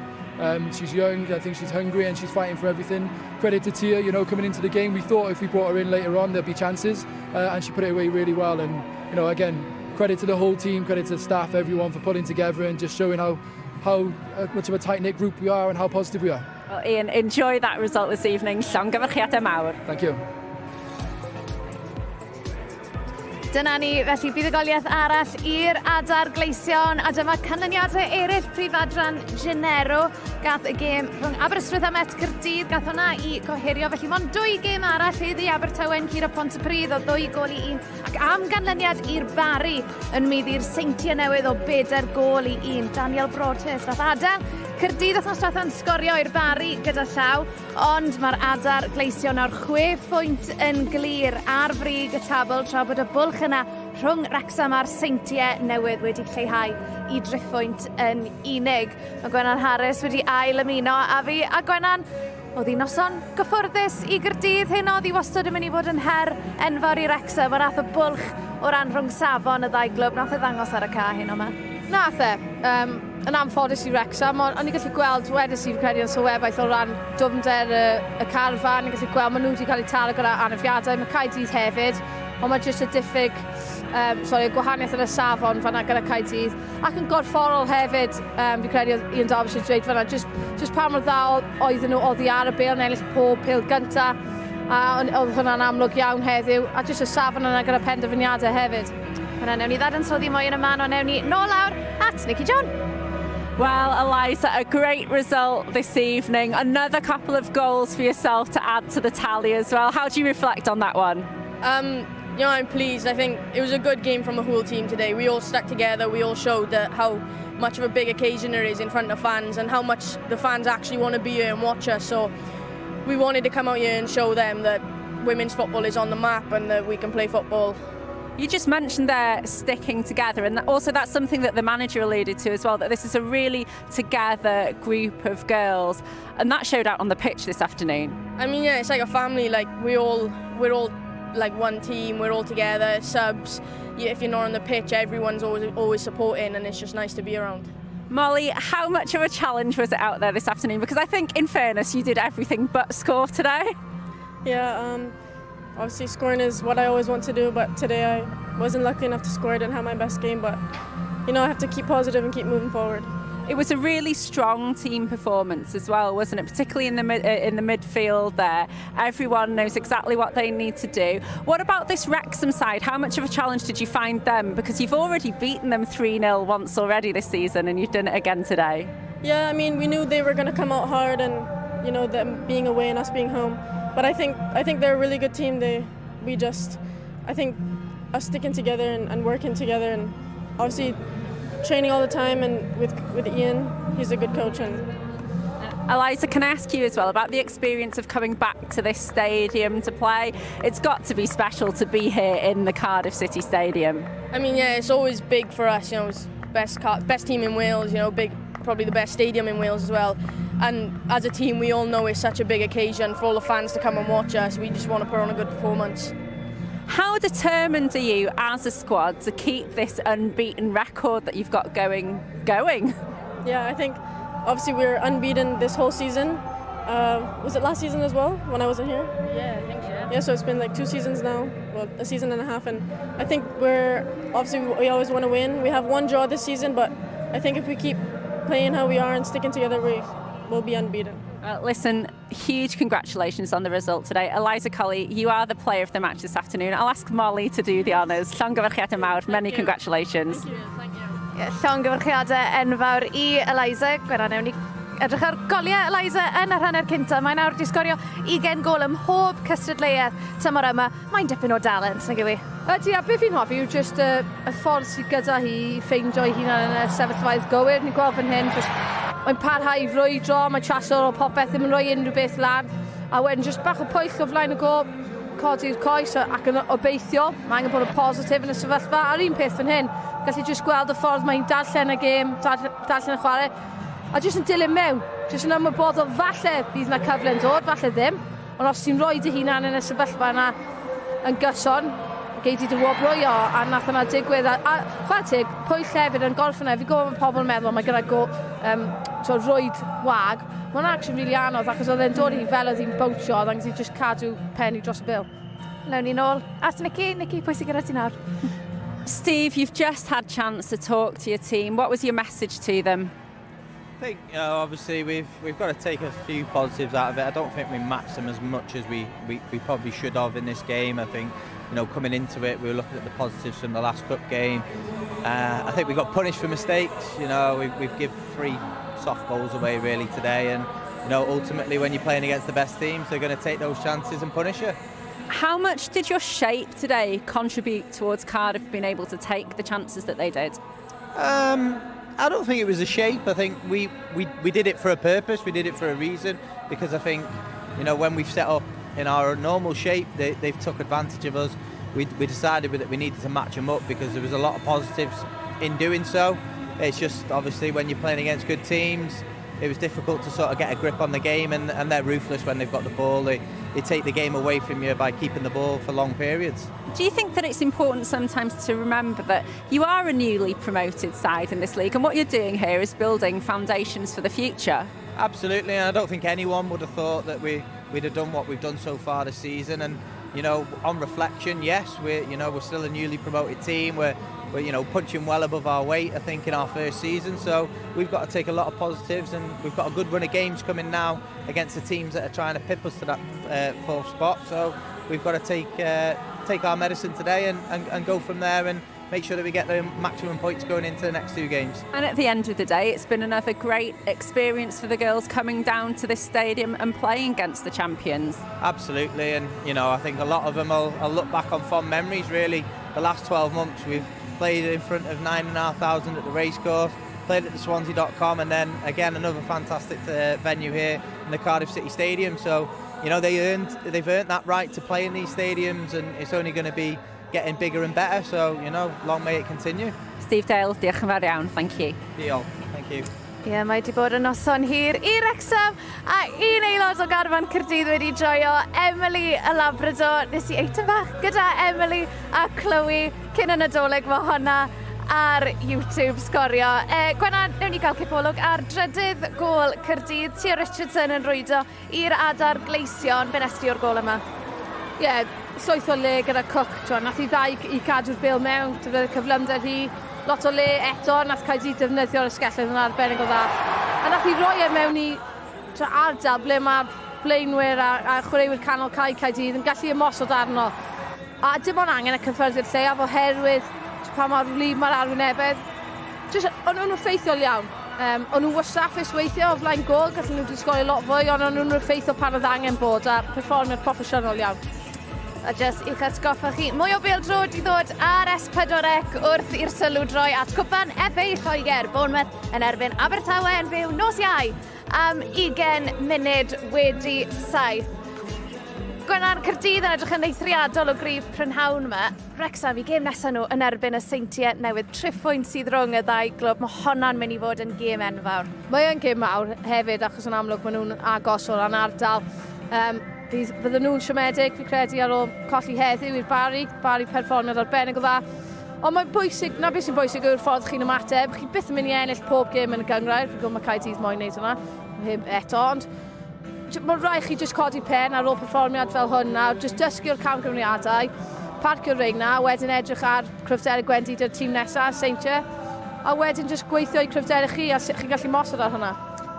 She's young, I think she's hungry, and she's fighting for everything. Credit to Tia, coming into the game, we thought if we brought her in later on, there'd be chances, and she put it away really well. And again, credit to the whole team, credit to the staff, everyone for pulling together and just showing how much of a tight-knit group we are and how positive we are. Well, Ian, enjoy that result this evening. Llongyfarchiadau mawr. Thank you. Dyna ni, felly buddugoliaeth arall i'r Adar Gleision, a dyma canlyniadau eraill prif adran Genero. Gath y gêm rhwng Aberystwyth a Met Caerdydd, gath hwnna i gohirio, felly mond dwy gêm arall iddi. Abertawe'n curo Pontypridd o 2-1, ac am ganlyniad i'r Barri yn maeddu'r Seintiau Newydd o 4-1. Daniel Broadhurst nath adael Caerdydd wythnos diwetha'n sgorio i'r Barri gyda llaw, ond mae'r Adar Gleision nawr 6 phwynt yn glir ar frig y tabl, tra bod y bwlch yna rhwng Wrexham a'r Seintiau Newydd wedi lleihau i driphwynt yn unig. Mae Gwenan Harris wedi ail ymuno â fi, a Gwenan, oedd hi noson gyffwrddus i Gaerdydd heno, oedd hi wastad yn mynd i fod yn her enfawr i Wrexham, ond nath y bwlch o ran rhwng safon y ddau glwb, nath e ddangos ar y ca heno yma. Nath e. Yn anffodus i Wrexham, ond o'n i'n gallu gweld, wedes i, fi'n credu yn sylwebaeth o ran dwfnder y carfan, ni'n gallu gweld maen nhw wedi cael eu taro gyda anafiadau, mae Caerdydd hefyd, ond mae jyst y diffyg, sorry, y gwahaniaeth yn y safon fanna gyda Caerdydd. Ac yn gorfforol hefyd, fi'n credu oedd Ian Derbyshire dweud fanna, just pa mor dda oedden nhw oddi ar y bêl yn ennill pob pêl gynta, a oedd hwnna'n amlwg iawn heddiw, a jyst y safon yna gyda penderfyniadau hefyd. Yna newn ni ddadansoddi mwy yn y man, ond newn ni nôl lawr at Nicky John. Well, Eliza, a great result this evening. Another couple of goals for yourself to add to the tally as well. How do you reflect on that one? You know, I'm pleased. I think it was a good game from the whole team today. We all stuck together. We all showed that how much of a big occasion there is in front of fans and how much the fans actually want to be here and watch us. So we wanted to come out here and show them that women's football is on the map and that we can play football. You just mentioned there sticking together, and also that's something that the manager alluded to as well, that this is a really together group of girls, and that showed out on the pitch this afternoon. I mean, yeah, it's like a family. Like we're all like one team. We're all together. Subs. If you're not on the pitch, everyone's always supporting, and it's just nice to be around. Molly, how much of a challenge was it out there this afternoon? Because I think, in fairness, you did everything but score today. Yeah, obviously scoring is what I always want to do, but today I wasn't lucky enough to score. I didn't have my best game, but I have to keep positive and keep moving forward. It was a really strong team performance as well, wasn't it? Particularly in the midfield there. Everyone knows exactly what they need to do. What about this Wrexham side? How much of a challenge did you find them? Because you've already beaten them 3-0 once already this season, and you've done it again today. Yeah, I mean, we knew they were going to come out hard, and them being away and us being home. But I think they're a really good team. I think us sticking together and working together, and obviously training all the time, and with Ian, he's a good coach. And Eliza, can I ask you as well about the experience of coming back to this stadium to play? It's got to be special to be here in the Cardiff City Stadium. I mean, yeah, it's always big for us. It's best team in Wales. Big, probably the best stadium in Wales as well. And as a team, we all know it's such a big occasion for all the fans to come and watch us. We just want to put on a good performance. How determined are you as a squad to keep this unbeaten record that you've got going? Yeah, I think obviously we're unbeaten this whole season. Was it last season as well when I wasn't here? Yeah, I think so. Yeah, so it's been like 2 seasons now, well, a season and a half, and I think we always want to win. We have one draw this season, but I think if we keep playing how we are and sticking together, we will be unbeaten. Well, listen, huge congratulations on the result today. Eliza Colley, you are the player of the match this afternoon. I'll ask Molly to do the honours. Llongyfarchiadau mawr, many congratulations. Thank you, thank you. Yeah, llongyfarchiadau enfawr i Eliza. Gwera, newn ni edrych ar goliau Eliza yn yr hanner cynta. Mae nawr wedi sgorio 20 gol ym mhob cystadleuaeth tymor yma. Mae'n dipyn o dalent, nag yw i? Ydy, a beth fi'n hoffi yw just y ffordd sydd gyda hi i ffeindio ei hunan yn y sefyllfaoedd gywir. Ni'n gweld fan hyn, just, mae'n parhau i frwydro, mae'n chaso o popeth, ddim yn rhoi unrhyw beth lan. A wedyn just bach o pwyll o flaen y gol, codi'r coes ac yn obeithio. Mae angen bod yn positif yn y sefyllfa. A'r un peth fan hyn, gallu just gweld y ffordd mae'n darllen y gêm, darllen y chwarae, a just yn dilyn mewn, just yn ymwybodol falle bydd yna cyfle yn dod, falle ddim, ond os ti'n rhoi dy hunan yn y sefyllfa yna yn gyson, gei di dy wobrwyo, a nath yna digwydd. A chwarae teg, pwyll hefyd yn gorffen yna, fi'n gwybod mae pobl yn meddwl mae gyda rwyd wag. Mae hwnna'n actually really anodd, achos oedd e'n dod i fel oedd hi'n bownsio, oedd angen just cadw penny dros y bil. Newn ni nôl at Nicky. Nicky, pwy sy'n gyda ti nawr? Steve, you've just had chance to talk to your team. What was your message to them? I think, obviously we've got to take a few positives out of it. I don't think we matched them as much as we probably should have in this game. I think, coming into it, we were looking at the positives from the last cup game. I think we got punished for mistakes. We've given 3 soft goals away really today, and ultimately when you're playing against the best teams, they're going to take those chances and punish you. How much did your shape today contribute towards Cardiff being able to take the chances that they did? I don't think it was a shape. I think we did it for a purpose. We did it for a reason, because I think, when we've set up in our normal shape, they've took advantage of us. We decided that we needed to match them up because there was a lot of positives in doing so. It's just obviously when you're playing against good teams, it was difficult to sort of get a grip on the game, and they're ruthless when they've got the ball. They take the game away from you by keeping the ball for long periods. Do you think that it's important sometimes to remember that you are a newly promoted side in this league, and what you're doing here is building foundations for the future? Absolutely, and I don't think anyone would have thought that we'd have done what we've done so far this season. And on reflection, yes, we're still a newly promoted team. We're punching well above our weight, I think, in our first season. So we've got to take a lot of positives, and we've got a good run of games coming now against the teams that are trying to pip us to that 4th spot. So we've got to take our medicine today and go from there and make sure that we get the maximum points going into the next two games. And at the end of the day, it's been another great experience for the girls coming down to this stadium and playing against the champions. Absolutely, and you know, I think a lot of them will look back on fond memories, really. The last 12 months we've played in front of 9,500 at the racecourse, played at the Swansea.com, and then again another fantastic venue here in the Cardiff City Stadium. So, you know, they've earned that right to play in these stadiums, and it's only going to be getting bigger and better. So, long may it continue. Steve Dale, diolch yn fawr iawn. Thank you. Diolch. Thank you. Ie, yeah, mae wedi bod yn noson hir i Wrexham a un aelod o garfan Caerdydd wedi joio, Emily y Labrador. Nes i eitem bach gyda Emily a Chloe cyn y Nadolig, mae hwnna ar YouTube sgorio. Gwenna, newn ni gael cipolwg ar drydydd gôl Caerdydd. Tia Richardson yn rwydo i'r Adar Gleision. Be nes ti o'r gôl yma? Ie, yeah, llwyth o le gyda Cook. Twa, nath hi ddau i cadw'r bêl mewn, defnyddio cyflymder hi. Lot o le eto, nath Caerdydd defnyddio'r asgelloedd yn arbennig o dda. A nath hi roi e mewn i twa, ardal ble mae blaenwyr a chwaraewyr canol cae Caerdydd yn gallu ymosod arno. A dim ond angen y cyffyrddiad lleiaf oherwydd pa mor wlyb mae'r arwynebedd. Just, o'n nhw'n effeithiol iawn. O'n nhw'n wastraffus weithiau o flaen gôl, gallen nhw wedi sgorio lot fwy, ond o'n nhw'n effeithiol pan oedd angen bod a perfformiad proffesiynol iawn. A jyst i'ch atgoffa chi, mwy o bêl-droed i ddod ar S4C wrth i'r sylw droi at Cwpan FA Lloegr. Bournemouth yn erbyn Abertawe yn fyw nos Iau am 7:20. Gwennan, Caerdydd yn edrych yn eithriadol o gryf prynhawn yma. Wrexham, i gêm nesaf nhw yn erbyn y Seintiau Newydd. Triphwynt sydd rhwng y ddau glwb. Mae honna'n mynd i fod yn gêm enfawr. Mae yn gêm mawr hefyd, achos yn amlwg maen nhw'n agos o ran ardal. Fydden nhw'n siomedig, fi credu, ar ôl colli heddiw i'r Barri. Barri perfformiad arbennig o dda. Ond mae'n bwysig, na beth sy'n bwysig yw'r ffordd chi'n ymateb. Chi byth yn mynd i ennill pob gêm yn y gynghrair. Fi'n gwybod mae Caerdydd moyn wneud hwnna heb eto, ond mae'n rhaid chi jyst codi pen ar ôl perfformiad fel hwn nawr, jyst dysgu o'r camgymeriadau, parcio'r rhein na, wedyn edrych ar cryfderau gwendid y tîm nesaf, Seintiau, a wedyn jyst gweithio i cryfderau chi a sut chi'n gallu mosod ar hwnna.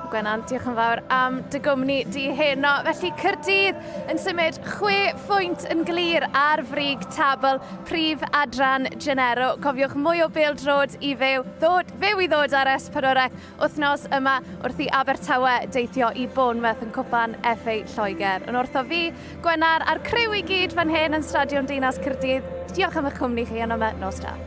Gwennan, diolch yn fawr am dy gwmni di heno. Felly Caerdydd yn symud 6 phwynt yn glir ar frig tabl prif adran Genero. Cofiwch mwy o bêl-droed i fyw, ddod, fyw i ddod ar S4C wythnos yma wrth i Abertawe deithio i Bournemouth yn Cwpan FA Lloegr. Yn wrtho fi, Gwennan a'r criw i gyd fan hyn yn Stadiwm Dinas Caerdydd. Diolch am eich cwmni chi yno yma. Nos da.